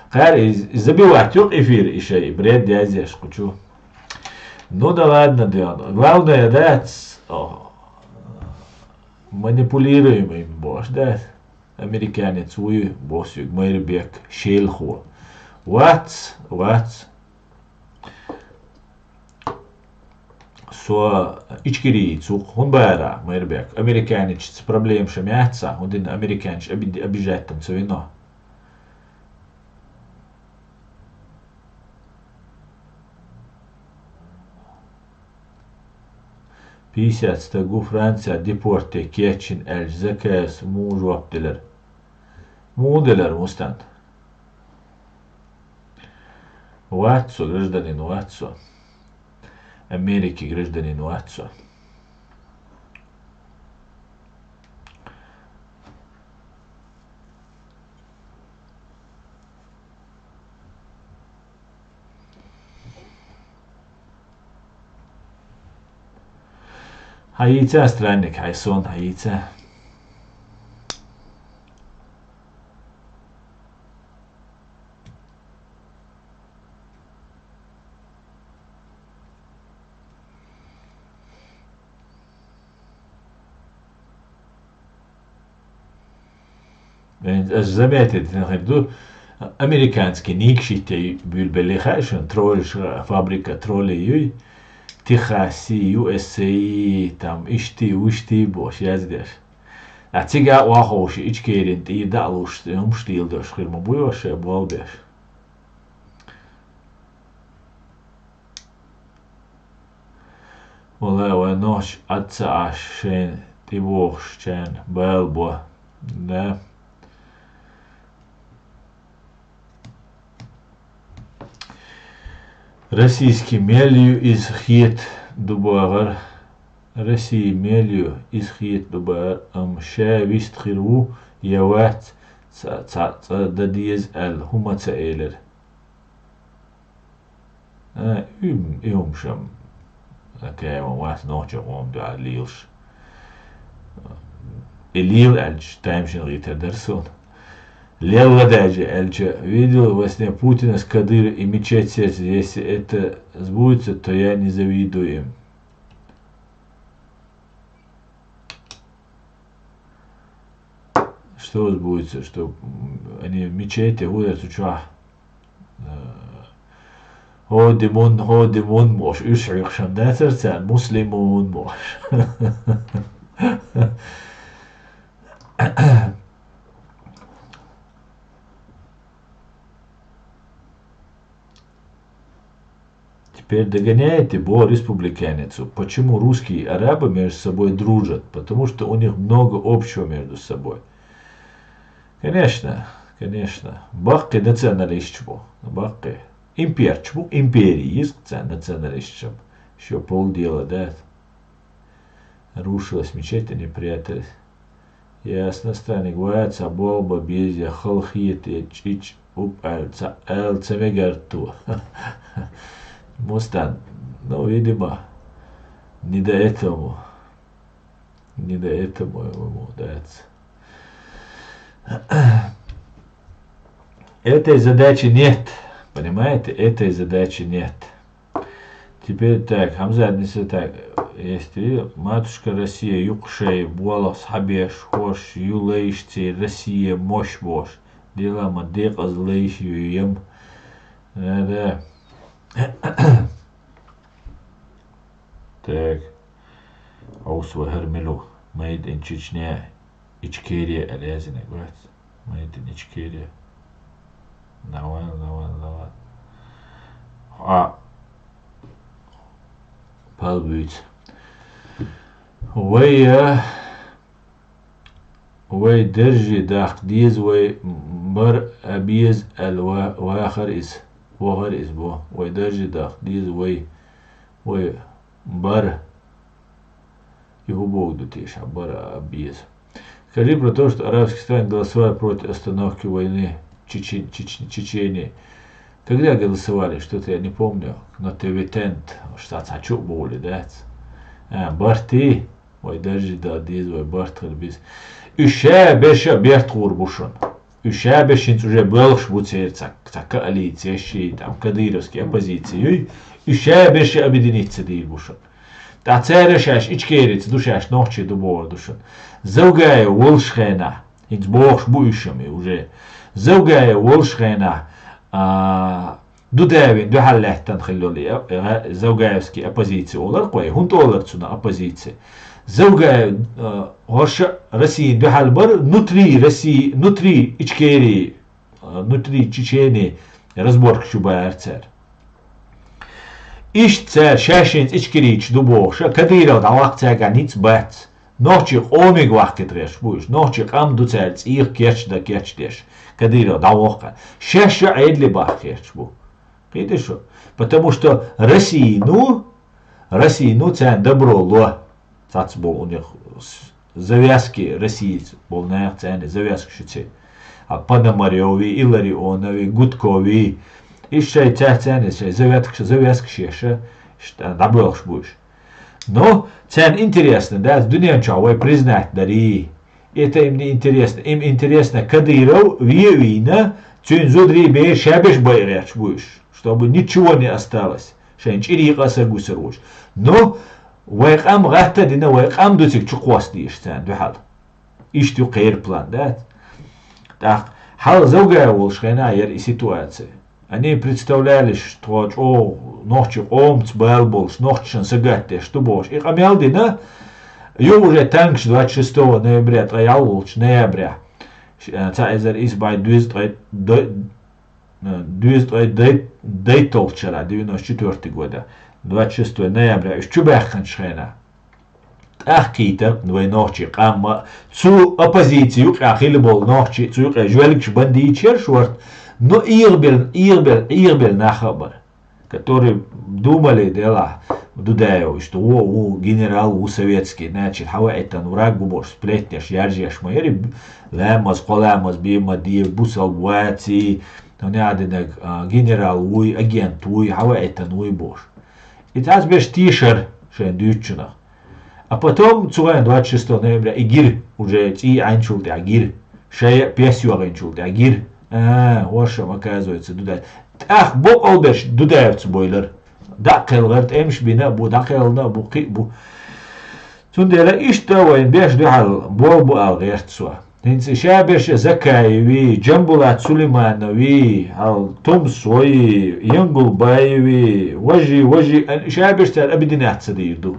Кхаьра из, из забивать ю эфир, и шай, бред язъеш кху чу. Ну да ладно, Диана. Главное, да, ц-, о, манипулируемый бохуш, да? Американец вуй, боху соьга, Майрбек, шелхо. Вац, вац. Со ичкерий цу хӀун бара, Майрбек. Американецца проблема ша меца, хӀун дина американец оби-, обижать там ца вино. Пятьдесят стагу Франция депорте кечйина аьлча заказ муха жоп делар? Муха делар, Мустан? Вац со, гражданин вац со. Америки гражданин вац со. Хьан йийца странник, хьай сон хьан йийца? Ас заметить дина хир ду, американский ник шитте буьйлабелли хаьа шуна, троллиш, фабрика троллей юй, Техаси, ю эс эй, там, ишти, вишти бохуш яздеш. А цига а ваховши Ичкерин тӀера дӀа а луш, хӀумаш дийла дош хир ма буй ваша болбеш. Валлай, вай нохча Ӏад ца Ӏаш шайна тӀебохуш чарна бала бо. Да. Российский мел ю иза хета ду бахар. Россия мел ю иза хета ду бахар, амма ша вист хир ву я вац, ца, ца, ца дан деза аьлла, хӀума ца элира. А, и, и хӀумаш-м, а, кхеван вац нохча къоман дуьхьа лелаш. И лела аьлча, тайм шина гӀийтар дара суна. Лелла даьжа аьлча, видел во сне Путина с Кадыров и мечеть сердце, если это сбудется, то я не завидую им. Что сбудется, что, м, они в мечети, хӀу дара цу чохь? Э, хӀо димун, хӀо димун бохуш, уьш хьоькхуш хан дацара царна, муслимун бохуш. Теперь догоняете бо республиканецу. Почему русские и арабы между собой дружат? Потому что у них много общего между собой. Конечно, конечно. Баккхи националистчу бу. Баккхи. Имперчу бу. Импери. Есть националистчу. Еще полдела, да? Рушилась мечеть, они прятались. Ясно, странник, вац, а болба беза, халахета, чӀичӀ, уп, аьлла ца, аьлла ца мегарт ту. Мустан, ну, видимо, не до этого ему. Не до этого ему, да. Этой задачи нет. Понимаете? Этой задачи нет. Теперь так, Хамзат, не все так. Есть и матушка Россия, юкъа шай болх схьабеш, хӀорш ю лайш церан Россия мош бош. Дела ма декъаза лайш ю ем. Да, да. Так. Хьовса вай хӀара мила ву? Made in Чечня. Ичкерия аьлла яздинарг вац. Made in Ичкерия. Давай, давай, давай. А. Пал буьйца. Вай, а, вай дарже даккха деза, вай бар а беза аьлла ва-, вахар иза. Вахар иза бо. Вай дарже даккха деза, вай, вай бар. И хӀун боху ду теша, бара а беза. Скажи про то, что арабские страны голосовали против остановки войны. Чечен-, Чечен-, Чечени. Когда голосовали, что-то я не помню. Но Тевитент, что-то хочу были, да? А, Барти, ой, даже да, диз, ой, Барт хир биз. Уьш ша беша берт гӀур бу шун. Уьш ша беша хӀинца уже боьлхуш бу церан ца, ца коалиция, ши, там, кадыровский оппозиция юй. Уьш ша беша объединиться дийр бу шун. ТӀаккха цара шаьш Ичкерица ду, шаьш нохчий ду бохур ду шуна. Завгаев волуш хенахь, хӀинца бохуш бу уьш-м уже. Завгаев волуш хенахь, а, Дудаевна дуьхьал лаьттана хилла йолу и, а, завгаевский оппозиция олар-кх вай. ХӀунда олар цунах оппозиция? Завгаев, а, хӀорш а Россин дуьхьал бара, внутри России, внутри Ичкерии, а, внутри Чечении разборка чу баьхьара цара. Иштта цара шаьш хӀинца Ичкерийчу ду бохуш а, Кадыров дӀаваккха цаьргахь ницкъ бац. Нохчийн къомиг ваккхийта гӀерташ бу уьш. Нохчийн къам ду цара цӀийх кечдан кечдеш. Кадыров дӀавоккха. Шаьш а Ӏедале баккха гӀерташ бу. Кхийтира шу? Потому что Россия, ну, Россия, ну, царна добро ло. Цац бо у них с-, завязки России болу нах царна завязки шу ца. А Пономарёви, Илларионови, Гудкови. Иш шай цаьрца царна шай завязки, завязки шеша, ш-, дӀабоьлхуш бу уьш. Но царна интересно, да, дуьнен чохь вай признать дарий. Это им не интересно. Им интересно, Кадыров ве а вийна, цуьнан зударий бер шабеш байрачу бу уьш, чтобы ничего не осталось. Шайн чӀирий къа а са гусар вуш. Но вай къам гӀатта а дина, вай къам ду цига чу кхосса дезаш царна дуьхьал. Иштта ю кхеран план, да? ТӀаккха хьал Завгаев волуш хенахь яра и ситуация. Они представляли, что тхо чӀогӀа нохчийн къомаца бала болуш, нохчашна сагатдеш ду бохуш. И къамел дина, юха уже танкаш двадцать шестого ноября, ткъе ялхолгӀачу ноября, ш-, цхьа эзар исс бӀе дезткъе ткъе д-, дезткъе д-, дезткъе дейтталгӀачу шарахь, девяносто четвёртый года, двадцать шестого ноября, уьш чу баьхкинчу хенахь. ТӀаккха кхийтира вай нохчийн къам а, цу оппозици юкъахь хилла болу нохчий, цу юкъе жоьлгаш бандиташ яра шорта, но ийгӀабелла, ийгӀабелла, ийгӀабелла нах а бара, которые думали, делахь, Дудаев, иштта ву, ву генерал, ву советский, значит, хьаваийтина враг ву бохуш, сплетнеш яржеш ма яра, ламаз, кхо ламаз бен ма де, бусалба ваций, хӀунда аьлла динарг, а, генерал вуй, агент вуй, хьаваийтина вуй бохуш. И цхьацца берш тешара шайн дуьйцучунах. А потом, цу хенахь двадцать шестого ноября, и гира, уже цӀий Ӏайначул тӀаьхьа гира. Шайн а пес йогӀийначул тӀаьхьа гира. А, хӀорш-м, оказывается, Дудаев. ТӀаккха боккъал берш Дудаевца бойлар. ДӀакхелхар, тӀемаш бина а бу, дӀакхелхина а бу, кхин а бу. Цундела иштта вайн беш дуьхьал болх бу ала гӀерта со. ХӀинца ша берш Закаеви, Джамбулат Сулейманови, хьал Тумсои, Янгулбаеви, важи, важи, ан-, ша берш цара объединяться дийр ду.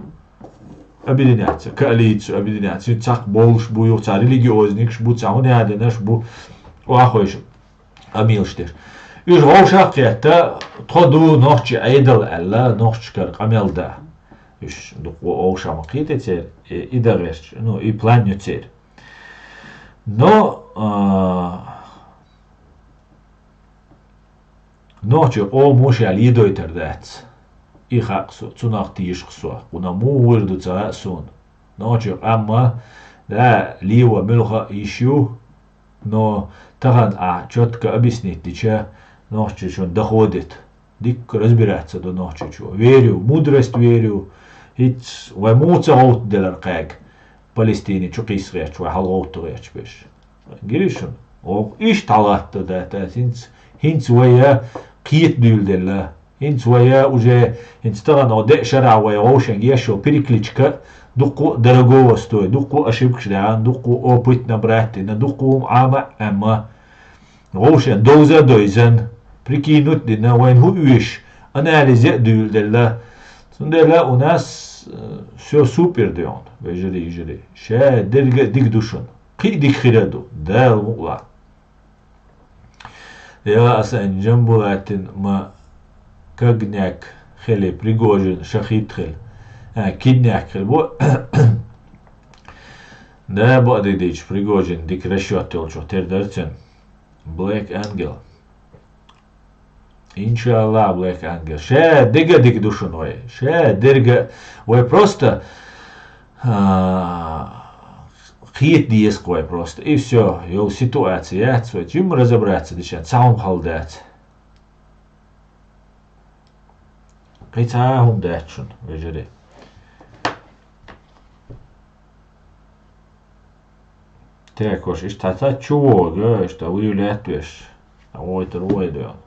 Объединяться, коалицию объединяться. Цхьаъ болуш бу, юха цхьа религиозникаш бу, цхьа хӀунда аьлла динарш бу, охьахойша, амилаш деш. Уьш вовшах а кхетта, тхо ду нохчи Ӏедал аьлла, нохчашкара къамел да. Уьш дукха вовшах ма кхета церан, и, и дан гӀерташ, ну, и план ю церан. Но, а, нохчийн къомо ша ледойтар дац. И хаьа-кх со, цунах тийша-кх со, кхунах муха вуьйр ду ца хаьа суна. Нохчийн къам а, да, лево муьлха а йиш ю, но тахана ахь чётко объяснить дича, нохчочун доходит. Дикка разбираться ду нохчочо. Верю, мудрость верю. ХӀинца вай муха ца гӀовттаделар кхаьга, Палестине чу кхийса гӀерташ, вай хьалагӀовтта гӀерташ берш. Гири шуна? Оха иштта хьалатта дац, хӀинца, хӀинца вай кхета дуьйладелла. ХӀинца вай уже, хӀинца тахана оха деа шарахь вай вовшенга еш йолу перекличка дуккха а дорогого стоит, дуккха а ошибкаш даьхна, дуккха а опыт набрать дина, дуккха а хӀума Ӏама а Ӏемма. Вовшен довза а дойзан, прикинуть а дина, вайна хӀун оьшу, анализе а дуьйладелла. Цундела у нас, э, всё супер ду хьуна, вежарий, йижарий. Ша дерг а дика ду шуна. Кхин а дика хир а ду, Дала мукъалахь. Я аса эн Джамбулатин ма когняк хили, Пригожин шахид хили. А, кидняк хили бу. Да, бакъдийдийчу Пригожин дика расчёт йолчух тера дара цуьнан. Black Angel. Иншаллах, Black Angel. Ша дега дика ду шуна вай. Ша дерга вай просто, а, Кхета деза-кх вай просто. И всё, йолу ситуация яц вай, жимма разобраться дича, цхьа хӀума хала дац. Кхин цхьа а хӀума дац шуна, вежарий. Так, уж иштта цхьа чу вогӀу, иштта выявлять веш, а войтар вай доьгӀна.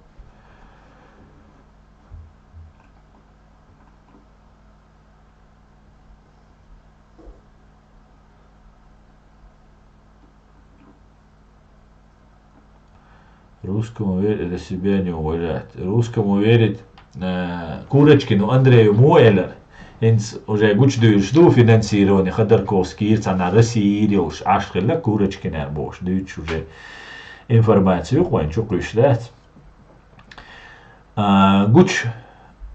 Русскому верить, это себя не уважать. Русскому верить, э, Курочкину Андрею мо элира. ХӀинца уже гучудуьйлуш ду финансирование, Ходорковскийра, цхьана Российра йолуш, Ӏаш хилла Курочкин аьлла бохуш, дуьйцуш уже информацию вайн чу кхуьйсуш дац. А, гучу,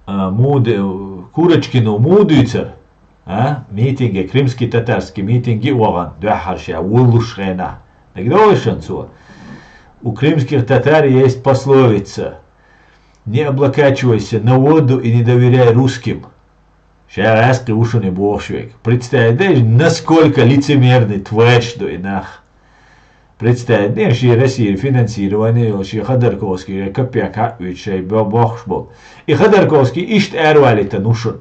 а, муха ду-, Курочкино муха дуьйцура, а, митинге, крымский татарский митинге а вахана, дуьххьара ша воллуш хенахь. ДагадогӀий шуна цо? У крымских татар есть пословица: «Не облокачивайся на воду и не доверяй русским». Ша гӀаьскхи ву шуна и бохуш верг. Представить деш, насколько лицемерный тварь ду и нах. Представить деш, шен Россия финансирование йолу, шен Ходорковский капек хьаъуьйту шайн бо-, бохуш болу. И Ходорковский иштта аравалийтина ву шуна.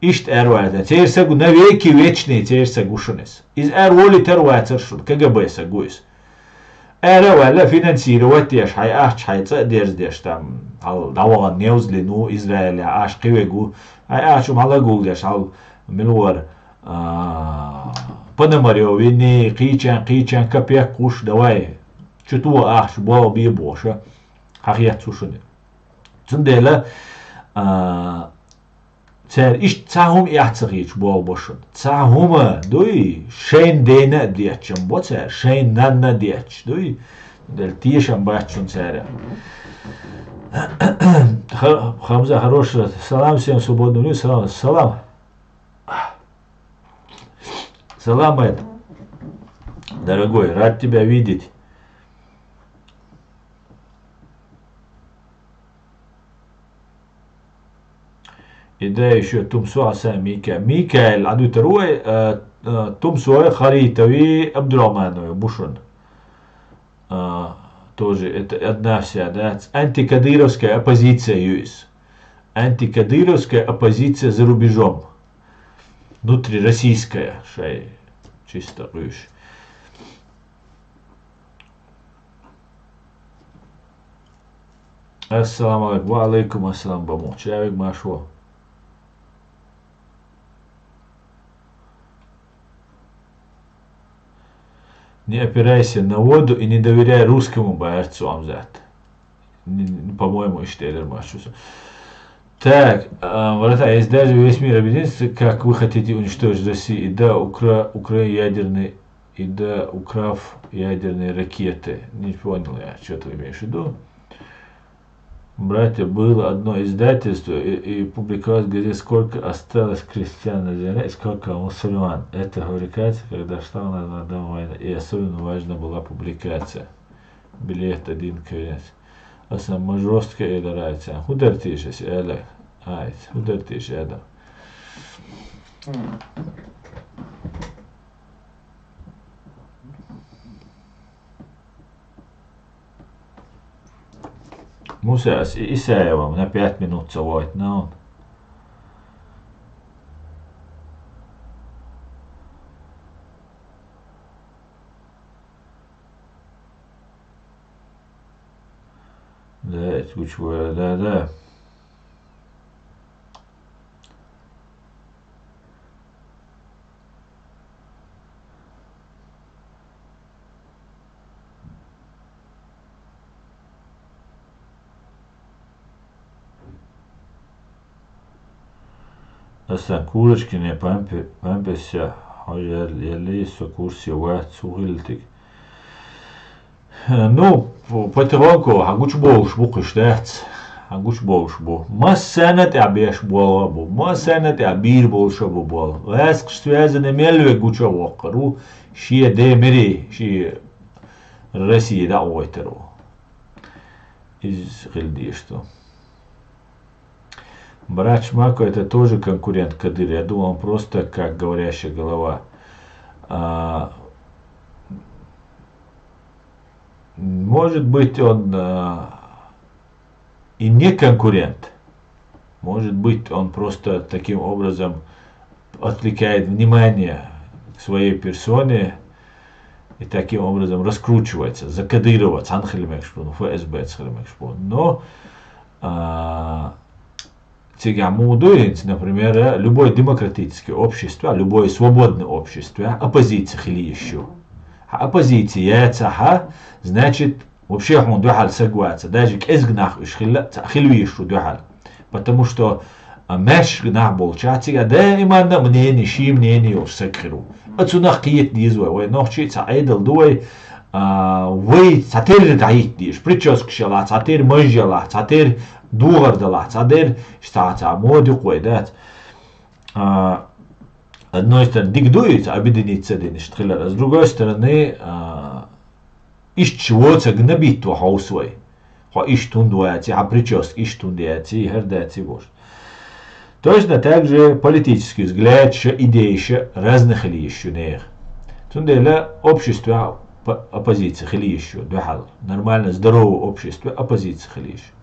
Иштта аравалийтина. Церан саг ву, навеки вечный церан саг ву шуна иза. Иза араволуьйтур вацара шуна, КГБ саг ву иза. Ара а ваьлла, финансировать деш, хьайн ахча, хьайн цӀа а дерзадеш, там, хьал дӀавахана невзалин ву, Израилехь Ӏаш кхин верг ву, хьайн ахча хӀума хьала гулдеш, хьал мила вара, а, Пономарёв вини, кхечан, кхечан капек кхуш, давай, чу тоха ахча, болх бе бохуш, хьахецна ву шуна. Цундела, а, цара иштта цхьа хӀума эхь ца хийча болх бо шуна. Цхьа хӀума дуй, шайна дена а детташ ма бо цара, шайна нанна а детташ дуй. Дела тешам бац шуна цара. Ха-, Хамза, хороший салам всем свободным людям. Салам, салам. Салам, это, дорогой, рад тебя видеть. И да, ещё Тумсо Асан Мика-, Микаил, Ӏадуьтур вай, э, э, Тумсой, Харитови, Абдурахманови бу шуна. А, тоже это одна вся, да? Антикадыровская оппозиция ю иза. Антикадыровская оппозиция за рубежом. Внутрироссийская, шай чисто къуьйш. Ассаламу алейкум. Ва алейкум ассалам, баму. Чавиг машо. Не опирайся на воду и не доверяй русскому, баьрцу Амзат. Не, не, по-моему, иштта элира машо. Так, а, врата, если даже весь мир объединится, как вы хотите уничтожить Россию и да, Укра-, Укра-, ядерный И да, украв ядерные ракеты. Не понял я, что ты имеешь в виду. Братья, было одно издательство и, и публиковалось в газете, сколько осталось крестьян на земле и сколько мусульман. Эта публикация, когда шла на, на дом войны, и особенно важна была публикация. Билет один конец. А сама жёсткая или нравится? Удар тише, или? Ай, удар тише, Адам. Муса, с-, Исаева на пять минут ца войту, ну. Да, это лучше, да, да. Асан Курочкине пампе-, пампеса хьожа ял-, ялли со курсе вац, хӀу хилла тиг. Ну, п-, потихоньку хьан гучубовлуш бу кхуьш дац. Хьан гучубовлуш бу. Массарна тӀехь беш болу а бу. Массарна тӀехь бийр болуш а бу болу. ГӀаскхаш связанный мел ве гуча а воккхур ву. Шен де мери, шен Россия дӀа а войтур ву. Иза хила дезаш ду. Брат Шмако — это тоже конкурент Кадыр. Я думал, он просто как говорящая голова. А, Может быть, он э, и не конкурент. Может быть, он просто таким образом отвлекает внимание к своей персоне и таким образом раскручивается, закодироваться, анхельмекшпун, ФСБ хельмекшпун. Но а, цигахь муха ду хӀинца, например, любой демократический общество, любой свободный общество, оппозиция хила йиш ю. Хьа оппозиция яцахьа, значит, вообще хьуна дуьхьал саг ваца. Даже кӀезиг нах уьш хилла, ца хила вийш шу дуьхьал. Потому что а, маьрша нах болча, цига даиманна мнение, ший мнение йолуш саг хир ву. А цунах кхета деза вай, вай нохчий цхьа Ӏедал ду вай, а, вай цхьа терра дӀахӀитта дезаш, прическаш ялахь, цхьа терра маж ялахь, цхьа терра духар далахь, цхьа дерра, иштта цхьа мода юкъа вай дац. А, одной стороны, дика ду иза, объединиться дина иштта хилар. А с другой стороны, а, иштта воцаг набитто хьовса вай. Хьо иштта хӀунда ваций, хьан прическа иштта хӀунда яций, хӀара даций бохуш. Точно так же политический взглядаш, идеяш разный хила йиш ю нехан. Цундела обществе п-, оппозиция хила йиш ю, дуьхьал. Нормально, здоровое общество, оппозиция хила йиш ю.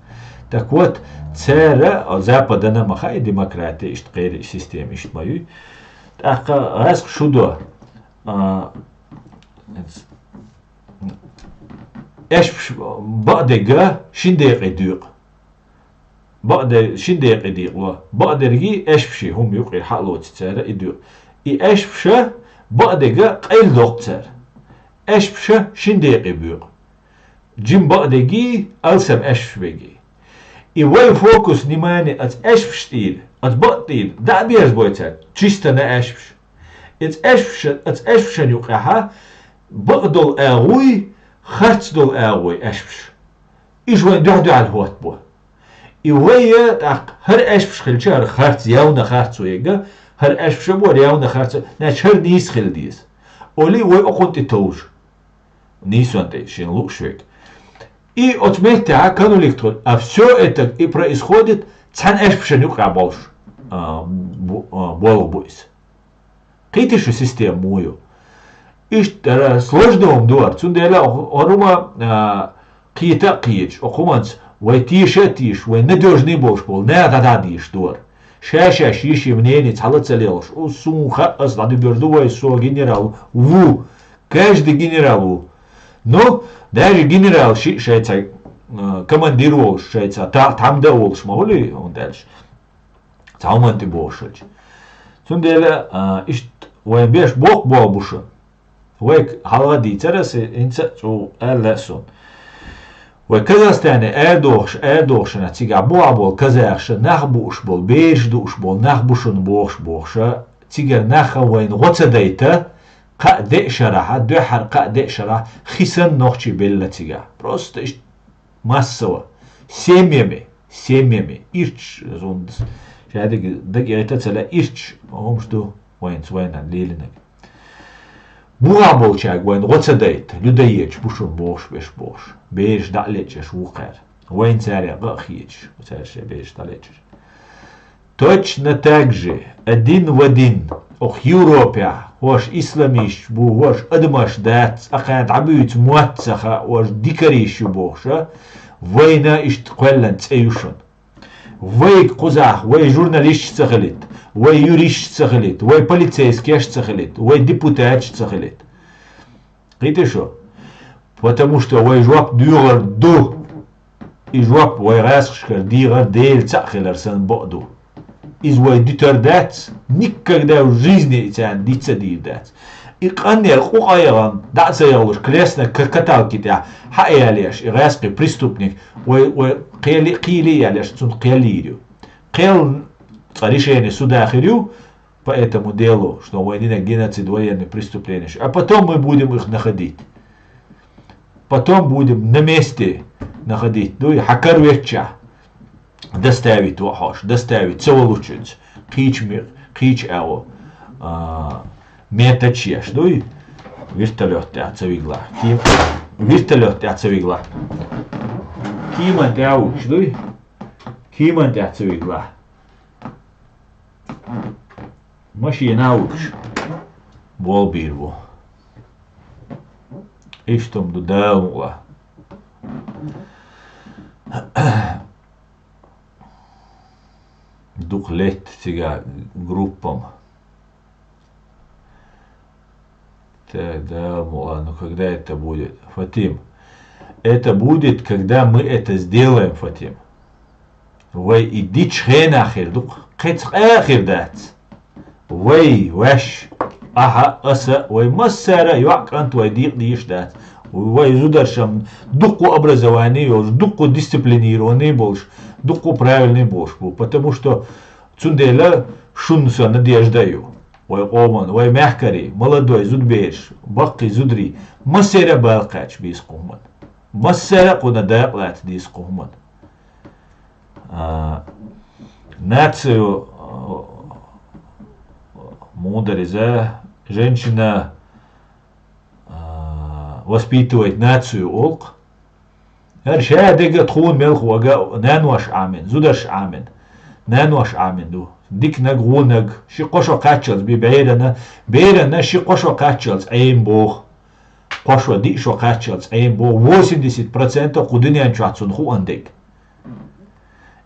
Так вот, цара, а, Западана ма хаьа демократия, иштта кхеран система, иштта ма юй. ТӀаккха гӀазкхаша шу до, а, аьшпаш бакъдерг шин декъе доькъу. Бакъдер-, шин декъе декъало. Бакъдерг аьшпаши хӀума юкъера хьа а лоций цара и доькъу. И аьшпаша бакъдерг къайладоккху цара. Аьшпаша шин декъе боькъу. Жима бакъдерг, алсам аьшпаш берг. И вай фокус внимание оцу аьшпаш тӀера, оцу бакъ тӀера дӀа а берзабой цара, чистана аьшпаш. Иза аьшпаша-, оцу аьшпашан юкъехьа бакъдолу агӀой, харц долу агӀой аьшпаш. Уьш вайн дуьхь-дуьхьал хӀоттабо. И вай, тӀаккха, хӀара аьшпаш хилча, хӀара харц, явна харц ву яга, хӀара аьшпаша бу, хӀара явна харц, значит, хӀара нийса хила деза. Олий вай окхунна тӀе товжа. Нийсонан тӀе шена лууш верг. И оцу меттехьа конфликт хуьлу. А всё это и происходит цхьана аьшпашан юкъахь болуш, а, бу-, а, болу бу иза. Кхийтий шу система муха ю? Иштта, а, сложно хӀума ду хӀара. Цундела хӀара хӀума, а, кхета а кхеташ, окху хӀуманца вай теша а тешаш, вай надёжный болуш болу наха дӀадийш ду хӀара. Ша-шаьш йиш йин мнение цхьа ла ца лелош, у, суна хаьа, ас дӀадуьгур ду вай, со генерал ву. Каждый генерал ву. Ну, даже генерал ши-, шайца, а, командир волуш, шайца та-, тхьамда а волуш ма хуьлий, хӀунда аьлча. Цхьа хӀуманна тӀе бохуш хилча. Цундела, а, иштта вайн беш боккха болу бу шуна. Вайга хьалха а дийцара аса, хӀинца а цо аьлла а суна. Вай Казахстане арадохуш, арадохушна цигахь бухахь болу казахаша, нах бууш болу, бераш дууш болу нах бу шуна бохуш, бохуша, цигара наха вайна гӀо ца дайта, кхаа-деа шарахьа, дуьххьара кхаа-деа шарахь хи санна нохчий белла цигахь. Просто иштта массово. Семьями, семьями. Ирча, зундас. Ша дага, дага яйта ца лаьа, ирча, хӀумаш ду вайнца вайна лелинарг. Бухахь болчаьрга вайна гӀо ца дайта, людоедаш бу шуна бохуш беш бохуш. Бераш дӀа а лечкъаш ву кхара. Вайна царех гӀа а хеташ, цара шайн бераш дӀалечкъаш. Точно так же, один в один, окху Европехь, хӀорш исламисташ бу, хӀорш адамаш дац, цкъа кхана дӀабуьйцу мотт ца хаьа, хӀорш дикариш ю бохуша, вайна иштта кхоьллина цӀе ю шуна. Вайга кхузахь вай журналисташ ца хилийта, вай юристаш ца хилийта, вай полицейскеш ца хилийта, вай депутаташ ца хилийта. Кхийтий шу? Потому что вай жоп доьхур ду. И жоп вай гӀазкхашкара дехар Дела цхьаъ хилар санна бакъ ду. Иза вай дуьтур дац, никогда в жизни и царна диц а дийр дац. И къанъяр къу къа яхана, дӀа а ца яхалуш, клеснаг ка-, каталки тӀехь хьа а ялеш, и гӀазкхи преступник, вай, вай кхели а, кхийли а ялеш, цунна кхел йийр ю. Кхел цкъа решение суда хир ю, по этому делу, что вай динарг геноцид, военные преступления. А потом мы будем их находить. Потом будем на месте находить. Дуй, хьан кара веттача доставить ву хьош, доставить ца волучуьнца. Кхийча ме-, кхийча агӀо, а, метачеш, дуй? Вертолёт тӀехь ца вигалахь. Ким-, вертолёт тӀехь ца вигалахь. Кийман тӀехь а вуьгуш, дуй? Кийман тӀехь ца вигалахь. Машина а вуьгуш болбийр бу. Иштта хӀума ду Дала мукъ лахь. Дукха летта цига группам. Так, да, ладно, когда это будет? Фатим. Это будет, когда мы это сделаем, Фатим. Вай и дича хенахир дукха, кхецкъа ахир дац. Вай, ваш, аха, аса, вай массара, йоӀ кӀант вай дийкъ дийш дац. Вай зударшам дукха образование йолуш, дукха дисциплинированный болуш, дукха правильный болуш бу. Потому что цундела шун санна дежда ю. Вай къоман, вай мехкарий, молодой зудбераш, баккхий зударий, массара а бала кхаьчча бийса кху хӀуман. Массара а кхуна дакъа лаца дийса кху хӀуман. А, нацию, а, мудариза, женщина, а, воспитывает нацию олкъ. ХӀара ша дега тхуна мелха вага нанош Ӏамин, зудаш Ӏамин, нанош Ӏамин ду. Дикнаг, гӀунаг, ши кхо шо кхаччалц би берана, берана ши кхо шо кхаччалц Ӏем боху. Кхо шо, диъ шо кхаччалц Ӏем боху, восемьдесят процентов кху дуьнен чохь цунна хууан дерг.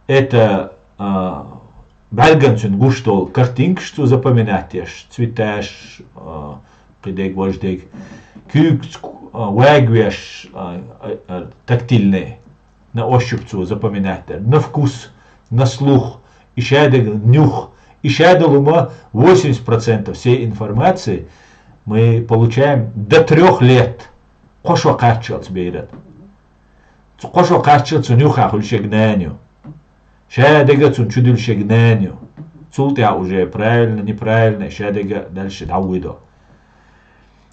Это, а, бӀаьрган цуьнан гуш долу картинкаш цо запоминать деш, цветаш, а, кхидерг, важдерг, куьйгаца, а, вагавеш, а, а, а, тактильный, на ощупь цо запоминать дер, на вкус, на слух, и шадерг нюх, и шадолума восемьдесят процентов всей информации мы получаем до трёх лет, кхо шо кхаччалц беран. Цу кхо шо кхаччалц цу нюххьа хуьлуш ерг нана ю. Ша дега цунна чу дуьллуш ерг нана ю. Цул тӀаьхьа уже правильно, неправильно, ша дега дальше дӀавуьйдо.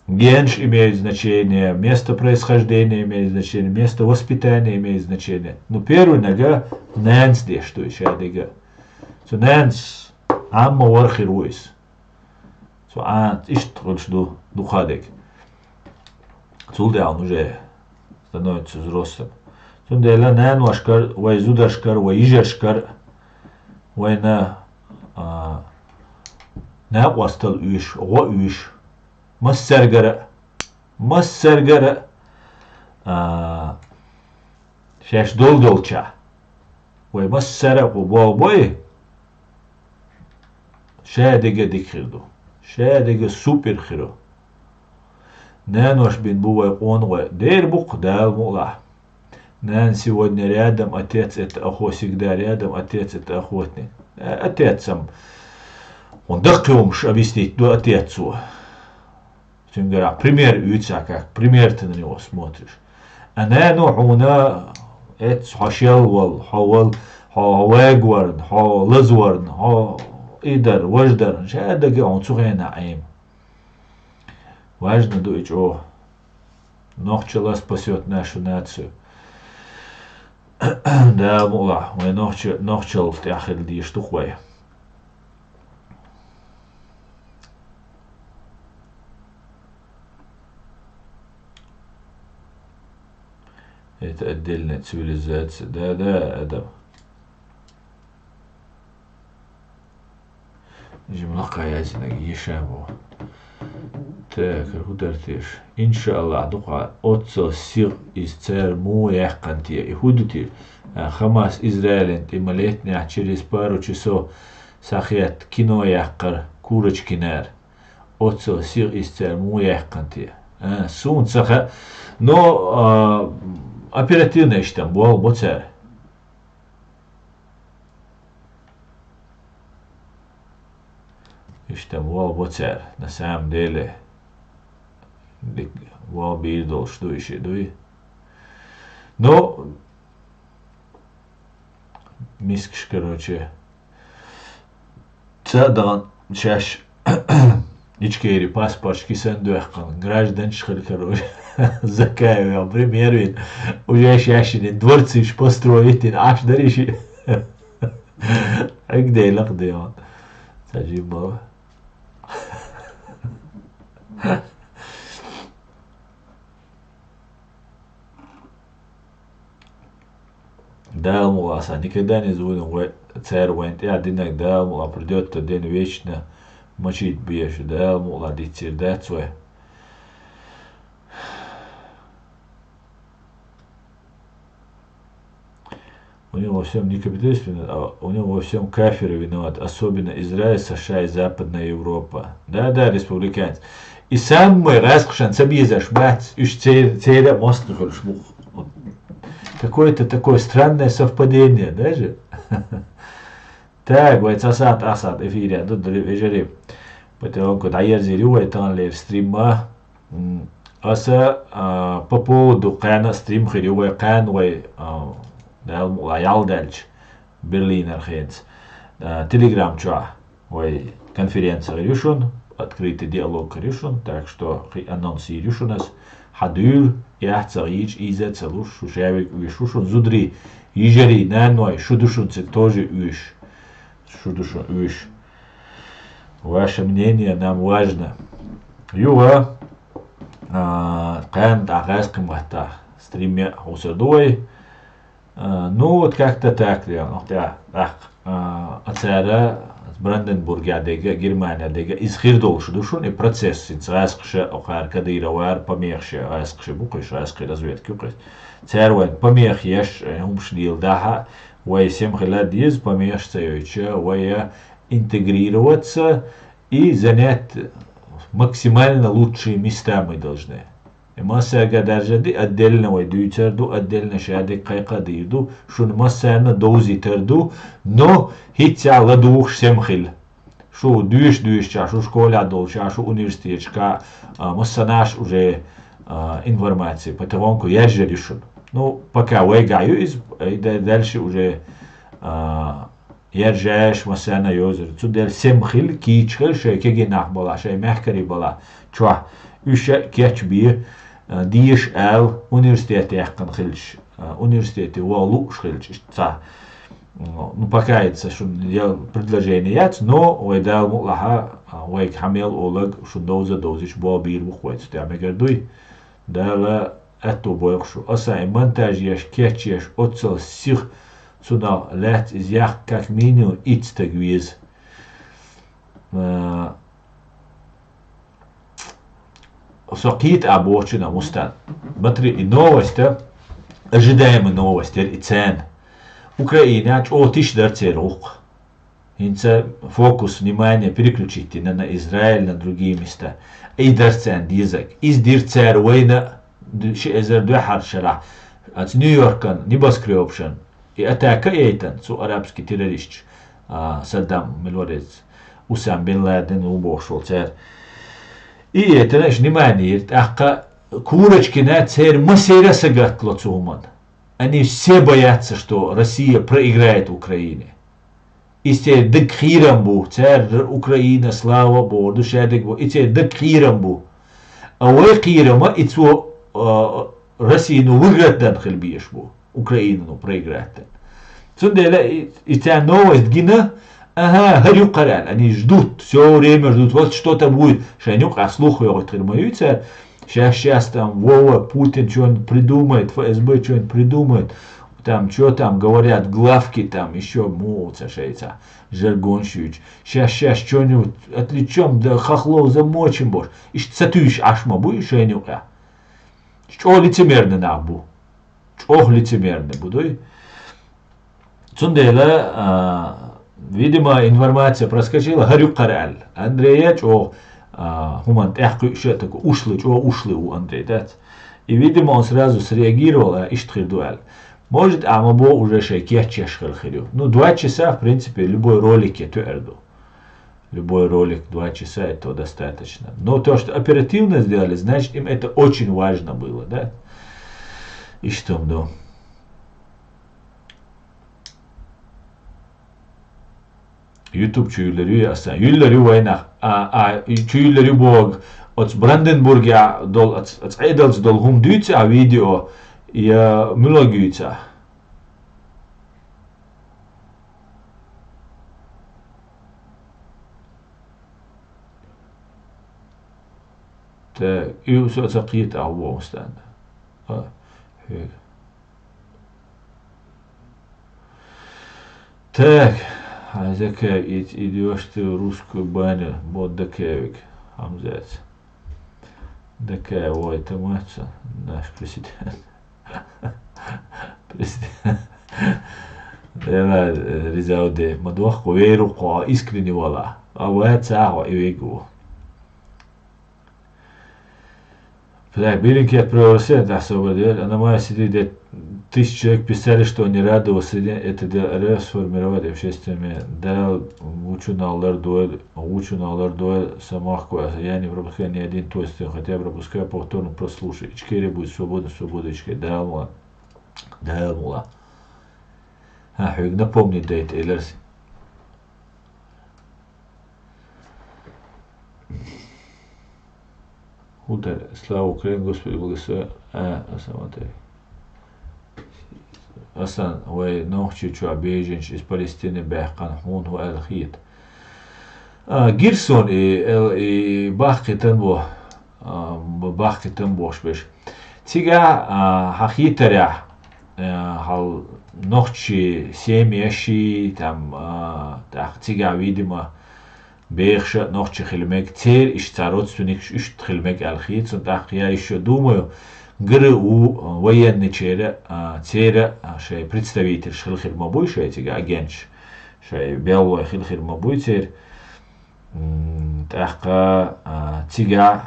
Генаш имеют значение, место происхождения имеет значение, место воспитания имеет значение. Ну, первый нага нанас деш ду и ша дега. Цу нанас Ӏамма вара хир ву иза. Цу Ӏа иштта хуьлуш ду дукха дерг. Цул тӀаьхьа уже становится взрослым. Цундела наношкара, вай зударшкара, вай йижаршкара, вайна, а, накъостал уьш, гӀо уьш, массаргара, массаргара, а, шаьш долу долча. Вай массара а кху боху бой, ша дега дика хир ду. Ша дега супер хир ду. Нанош бин бу вай къонахой. Дера бу-кх Дала мукъалахь. Нана сегодня рядом, отец это охо-, всегда рядом, отец это охотник. Э, отец-м, он даккхиумаш объяснить ду отецу. Цуьнгара пример уьйцу, как пример ты на него смотришь. А нана хьуна эццу хьо шел вал, хьо вал, хьо вегаварна, хьо лазварна, хьо и дар, важ дар, ша дага хьуна цу хенахь Ӏема. Важно ду и чӀогӀа. Нохчалла спасёт нашу нацию. Да, мукъалахь, вай нохча-, нохчалла тӀехь хила дийш ду-кх вай. Это отдельная цивилизация. Да, да, Адам. Жимлакха яздинарг йиша бу. Так, хӀун дара теша? Иншааллахь, дукха оццал сиха иза цара муха яьккхина те? И хӀун ду те? А, Хамас Израилан тӀе ма леттинехь через пару часов схьахетта кино яккхара Курочкинара. Оццал сиха иза цара муха яьккхина те? А, суна ца хаьа. Но, а, оперативно иштта болх бо цара. Иштта вала бо цара, на самом деле. Дик-, вала бийр долуш ду и ши дуй. Ну, мискаш, короче, ца дан шаьш Ичкери паспорташ кисан доьхкан гражданаш хир каро. Закаев ял пример вин. Уже шаьшшинин дворцаш построить ин Ӏаш дари ши. Эгдейлах деон. Ца жимма. Дала мукъалахь, сан никогда не звонил вай, цара вайн тӀаьхьа динарг, Дала мукъалахь, придёт тот день, вечно мочить беша, Дала мукъалахь, диццийр дац вай. У него во всем не капиталист виноват, а у него во всем каферы виноват, особенно Израиль, США и Западная Европа. Да-да, республиканец. И самый раз кшан сабиезаш бац, уж цер-, цера мост хулш бух. Какое-то такое странное совпадение, да же? Так, вай цасат асат эфире, да, да, вежери. Потому что да, я зирю, вай тан лер стрима. М, аса, а, по поводу кхана стрим хири вай кхан вай, а, да, ла ял дальч. Берлинер хенц. А, Telegram чуа вай конференция хири шун, открытый диалог хири шун, так что хи анонс хири шун ас хадур, я цаич иза цалуш, шушавик уиш шун зудри, ижери, нанвай, шудушун цик тоже уиш. Шудушун уиш. Ваше мнение нам важно. Юа, а, кхан да газ кымата стриме усадуй. А, ну, вот как-то так, Леон. Вот я, так, а, ацара Бранденбург я дега, Германия дега, из хирдол шудушун, и процесс, син црас кше, охар Кадырова, помехше, раз кше букыш, раз кше разведки укыш. Цар вайн помех еш, э, умшнил даха, вай сем хила диз, помех цайойча, вай, э, интегрироваться и занять максимально лучшие места мы должны. И массага даже ди отдельно вай дюйцер ду, отдельно шадик кайка ди ду, шун массарна доузи тер ду, но хитя ладух сем хил. Шу дюш дюш ча, шу школа дол ча, шу университет ча, а, массанаш уже, а, информации. Потихоньку я же решил. Ну, пока вай гаю из, и да-, дальше уже, а, я же массана йозер. Цу дель сем хил, кич хил, шей кеги нах бала, шей мехкари бала. Чуа, уша кеч би, а, диш ал, университет яхкан хилч, а, университете ва луш хилч, ца. Ну, пока это шун я предложение яц, но вай дал мулаха, а, вай хамел олаг шун доза дозич бо бир бухвайц. Тя мегер дуй. Дала ату бойхшу. Аса и монтаж яш, кеч яш, оцал сих цуна лят из ях как минимум ицтаг виз. А, со кит а бочина мустан. Смотри, и новость, а? Ожидаемая новость, и цен. Украина чотиш дар церух. Инца фокус внимания переключить на, на Израиль, на другие места. И дар цен дизак. Из дир цер война, д-, ши эзер дуй хар шара. Ац Нью-Йоркан, небоскрёбшан. И атака эйтан, цу арабский террорист, а, Саддам Милварец, Усам Бен Ладен убошул цер. И это, знаешь, внимание, ахка Курочкина цер масера сагатло цуман. Они все боятся, что Россия проиграет Украине. И цер дык хирам бу, цер Украина, слава Богу, душа дык бу, и цер дык хирам бу. А вай хирама, и цо, а, Россия, ну, выиграть дан хил биеш бу. Украина, ну, проиграть дан. Цунделе и, и ця новость гина, ага, харю карал, они ждут, все время ждут, вот что-то будет. Шанюк, а слух его хирмаюца, сейчас, сейчас там Вова, Путин что-нибудь придумает, ФСБ что-нибудь придумает. Там что там говорят, главки там, еще муца шейца, жаргонщуч. Сейчас, сейчас что-нибудь отвлечем, да хохлов замочим, бож. И сатуш ашма бу, шанюк, а. Что лицемерный набу. Чох лицемерный будуй. Цундела, а, видимо, информация проскочила, харю карал. Андрея чох, а, хуман тяхку ишетаку, ушлы, чох ушлы у Андрей, да? И, видимо, он сразу среагировал, а, иштхир дуал. Может, а мы бо уже шей кеч чеш хил хирю. Ну, два часа, в принципе, любой ролик я туэрду. Любой ролик два часа, этого достаточно. Но то, что оперативно сделали, значит, им это очень важно было, да? И что, да? YouTube чуйлерю я асан. Юйлерю вайнах. А, а, чуйлерю бог. От Бранденбург я дол, от, от Эйдалс дол хум дюйца, а видео я мюлогюйца. Так, и всё, цакъит а вон стан. А, э. Так, а зэкэ ид-, идёшь ты в русскую баню, вот дакэвик, Хамзат. Дакэ, ой, это мать, наш президент. Президент. Эла, э, Ризауде, ма дохко веру кхо искренне вала. А ваца хо и вегу. Так, Беленький отправился, да, освободил. А на мае сидит, где тысяча человек писали, что они рады воссоединению. Это дело Р Ф сформировать общественными. Да, учу на лар дуэль, учу на лар дуэль, самах куа. Я не пропускаю ни один твой стрим, хотя пропускаю повторно прослушай. Ичкери будет свободно, свобода Ичкери. Да, ладно. Да, ладно. А, хьуьг напомнить дайт, Элерс. Удар. Слава Украине, Господи, благослови. А, а сама ты. Асан, вай нохчи чуа беженч из Палестины бяхкан хун ху эл хит. А, Гирсон и, эл, и бахкитан бо. А, б-, бахкитан бош беш. Цига, а, хахитаря, а, хал нохчи семья ши, там, а, так, цига, видимо, бехша нохчи хилмег, цер иш ца родственник иш хилмег алхи, цун так я ещё думаю, гры у, а, военный чера, а, цера, а, шей представитель шхил хирма буй, шей цига агентш, шей белой хил хирма буй цер. М, тӀаккха, а, цига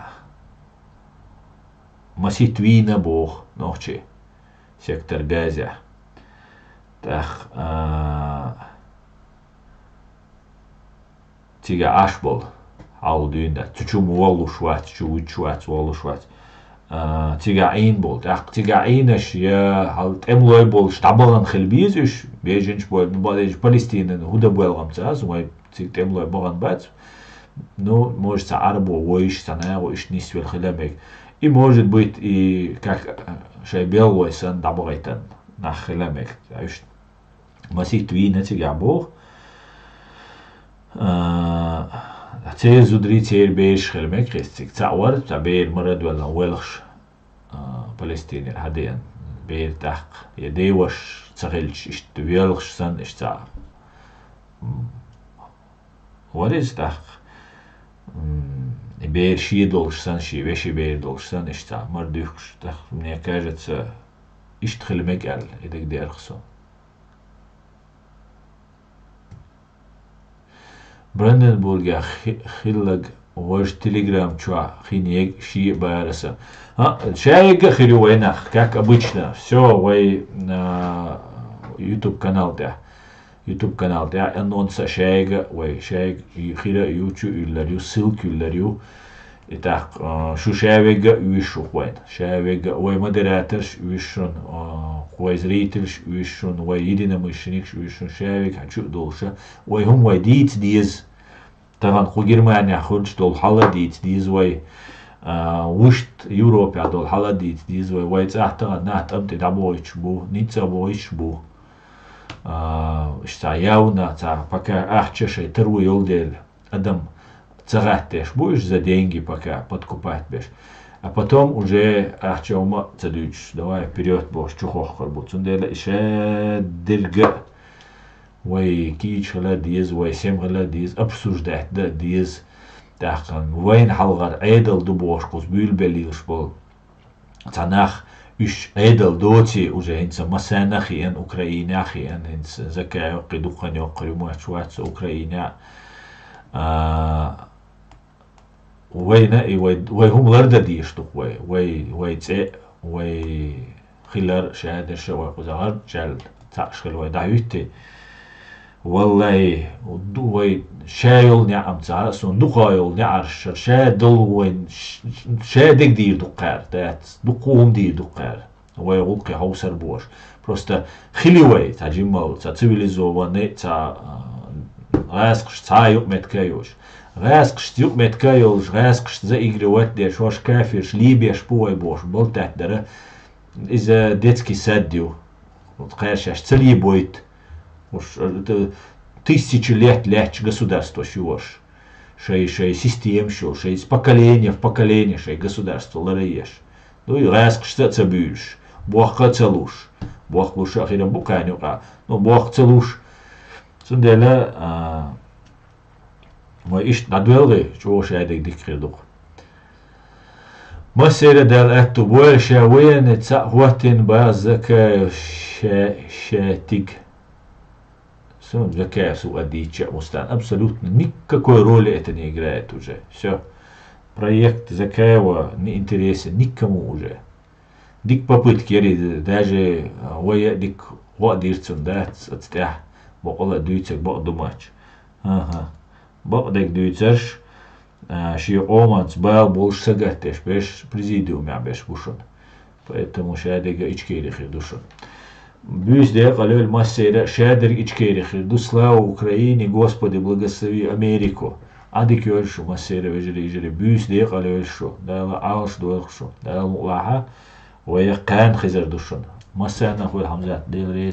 масит вийна боху нохчи сектор Газа. ТӀаккха, а, цига Ӏаш болу хьал дуьйна дац. Цу чу ма воллуш вац, чу вуьдуш вац, воллуш вац. А, цига Ӏийна болу. ТӀаккха цига Ӏийнаш я хьал тӀемалой болуш дӀабахана хила беза уьш, беженчаш бой, ну, бал-, Палестинан хӀуда боьлгӀам ца аз, вай цига тӀемалой бахана бац. Ну, может, цхьа Ӏарбо войш, цхьа наха иштта нисвелла хила мега. И, может быть, и как, э, шайн беллой санна дӀабахайтан нах хила мега. Уьш масит вийна цига боху. А, церан зударий, церан бераш хила мега хеза цига. Цхьаъ вара, цхьа бер мара а доьлла, воьлхуш, а, Палестинера хьадеана бер тӀаккха. Я деваш ца хилча, иштта воьлхуш санна, иштта цхьа, м, вара иза тӀаккха. М, и бер шен долуш санна, шен вешин бер долуш санна, иштта цхьа мара дуьхкуш. ТӀаккха, мне кажется, иштта хила мега аьлла, и дагадеара со. Бранденбургехь хи-, хилларг важа Telegram чохь хин ега шен а бара сан. А, шаега хир ю вай нах, как обычно. Всё, вай, а, YouTube канал тӀехь. YouTube канал тӀехь анонс а шаега, вай шаега хира ю, чу юьллар ю, ссылка юьллар ю. И тӀаккха, а, шу шаверг а уьш шу вайна. Шаверг а вай модераторш уьш шуна, а, вай зрительш уьш шуна, вай единомышленникш уьш шуна, шаверг хьан чу а долуша. Вай хӀума вай дийца деза. Тахана кху Германехь хуьлуш долу хьал а дийца деза вай. А, вуьшта Европехь долу хьал а дийца деза вай. Вай цӀахь тахана нах тӀам тӀе дӀабохуьйтуш бу, ницкъ а бохуьйтуш бу. А, иштта цхьа явна, цхьа пока ахча шайн таро йолу дела. Адам ца гӀаттеш бу уьш за деньги пока подкупать беш. А потом уже ахча хӀума а ца дуьйцуш, давай вперёд бохуш чухохкур бу. Цундела и ша дерг а вай кийча хила деза, вай сема хила деза, обсуждать дан деза. ТӀаккха вайна хьалхара Ӏедал ду бохуш кхуза буьйлабелла йилаш болу цхьа нах, уьш Ӏедал доций уже хӀинца массарна а хиъна, Украинехь а хиъна, хӀинца Закаев кхин дукха хан йоккхур ю моьттуш вац со Украинехь. А, вайна и вай, вай хӀума лардан дезаш ду-кх вай, вай, вай цӀе, вай хилар, шадерш а вай кхузахь гӀарчӀаьлла цхьаъ хила вай дӀахӀуьттий. Валлай, ду вай ша йолу неӀамца, суна дукха йолу неӀарш, ша долу вайн, ш-, ша дег дийр ду кхара, дац, дукха хӀума дийр ду кхара. Вай гӀуллакхе хьовсар бохуш. Просто хили вай, цхьа жиммал, цхьа цивилизованный, цхьа, а, гӀаскхаш цхьа а юкъаметтиг а йолуш. ГӀаскхашца юкъаметтиг а йолуш, гӀаскхашца заигрывать деш, хӀорш кафирш лийбеш бу вай бохуш, балтат дара. Иза детский сад ю. Кхаьршаш ца лийбойт. Уж, э, т-, тысячи лет лаьтташ государствош ю уж. Шай, шай системаш ю, шай из поколение в поколение шай государство лара еш. Ну, и гӀаскхашца а ца буьйлуш, бохка а ца луш. Бохка луш а хиран бу кхана юкъа. Ну, бохка ца луш. Цундела, а, вай иштта дӀадоьлгӀий, чӀогӀа шадерг дика хир ду-кх. Массеран Дала аьтту бойла, ша военный цхьаъ хӀоттийна база Закаев ша-, шатиг. Закаев су а дича устан. Абсолютно никакой роли это не играет уже. Все. Проект Закаева не интересен никому уже. Дик попытки яри, даже, а, вая дик ва дирцун да, ц-, цтя. Бакъала дуйцаг бакъ думач. Ага. Бакъ дег дуйцаш, а, ши къоманц бал болш сагатдеш беш, президиум я беш бушун. Поэтому шадега ичкери хир душун. Бюс декъалел массера шадер ичкери хир ду. Слава Украине, Господи, благослови Америку. Адик ёлшу массера вежери ижери. Бюс декъалел шу. Дала алш долхшу. Дала мулаха. Вая кан хизар душун. Массана хуй Хамзат. Дел рейс.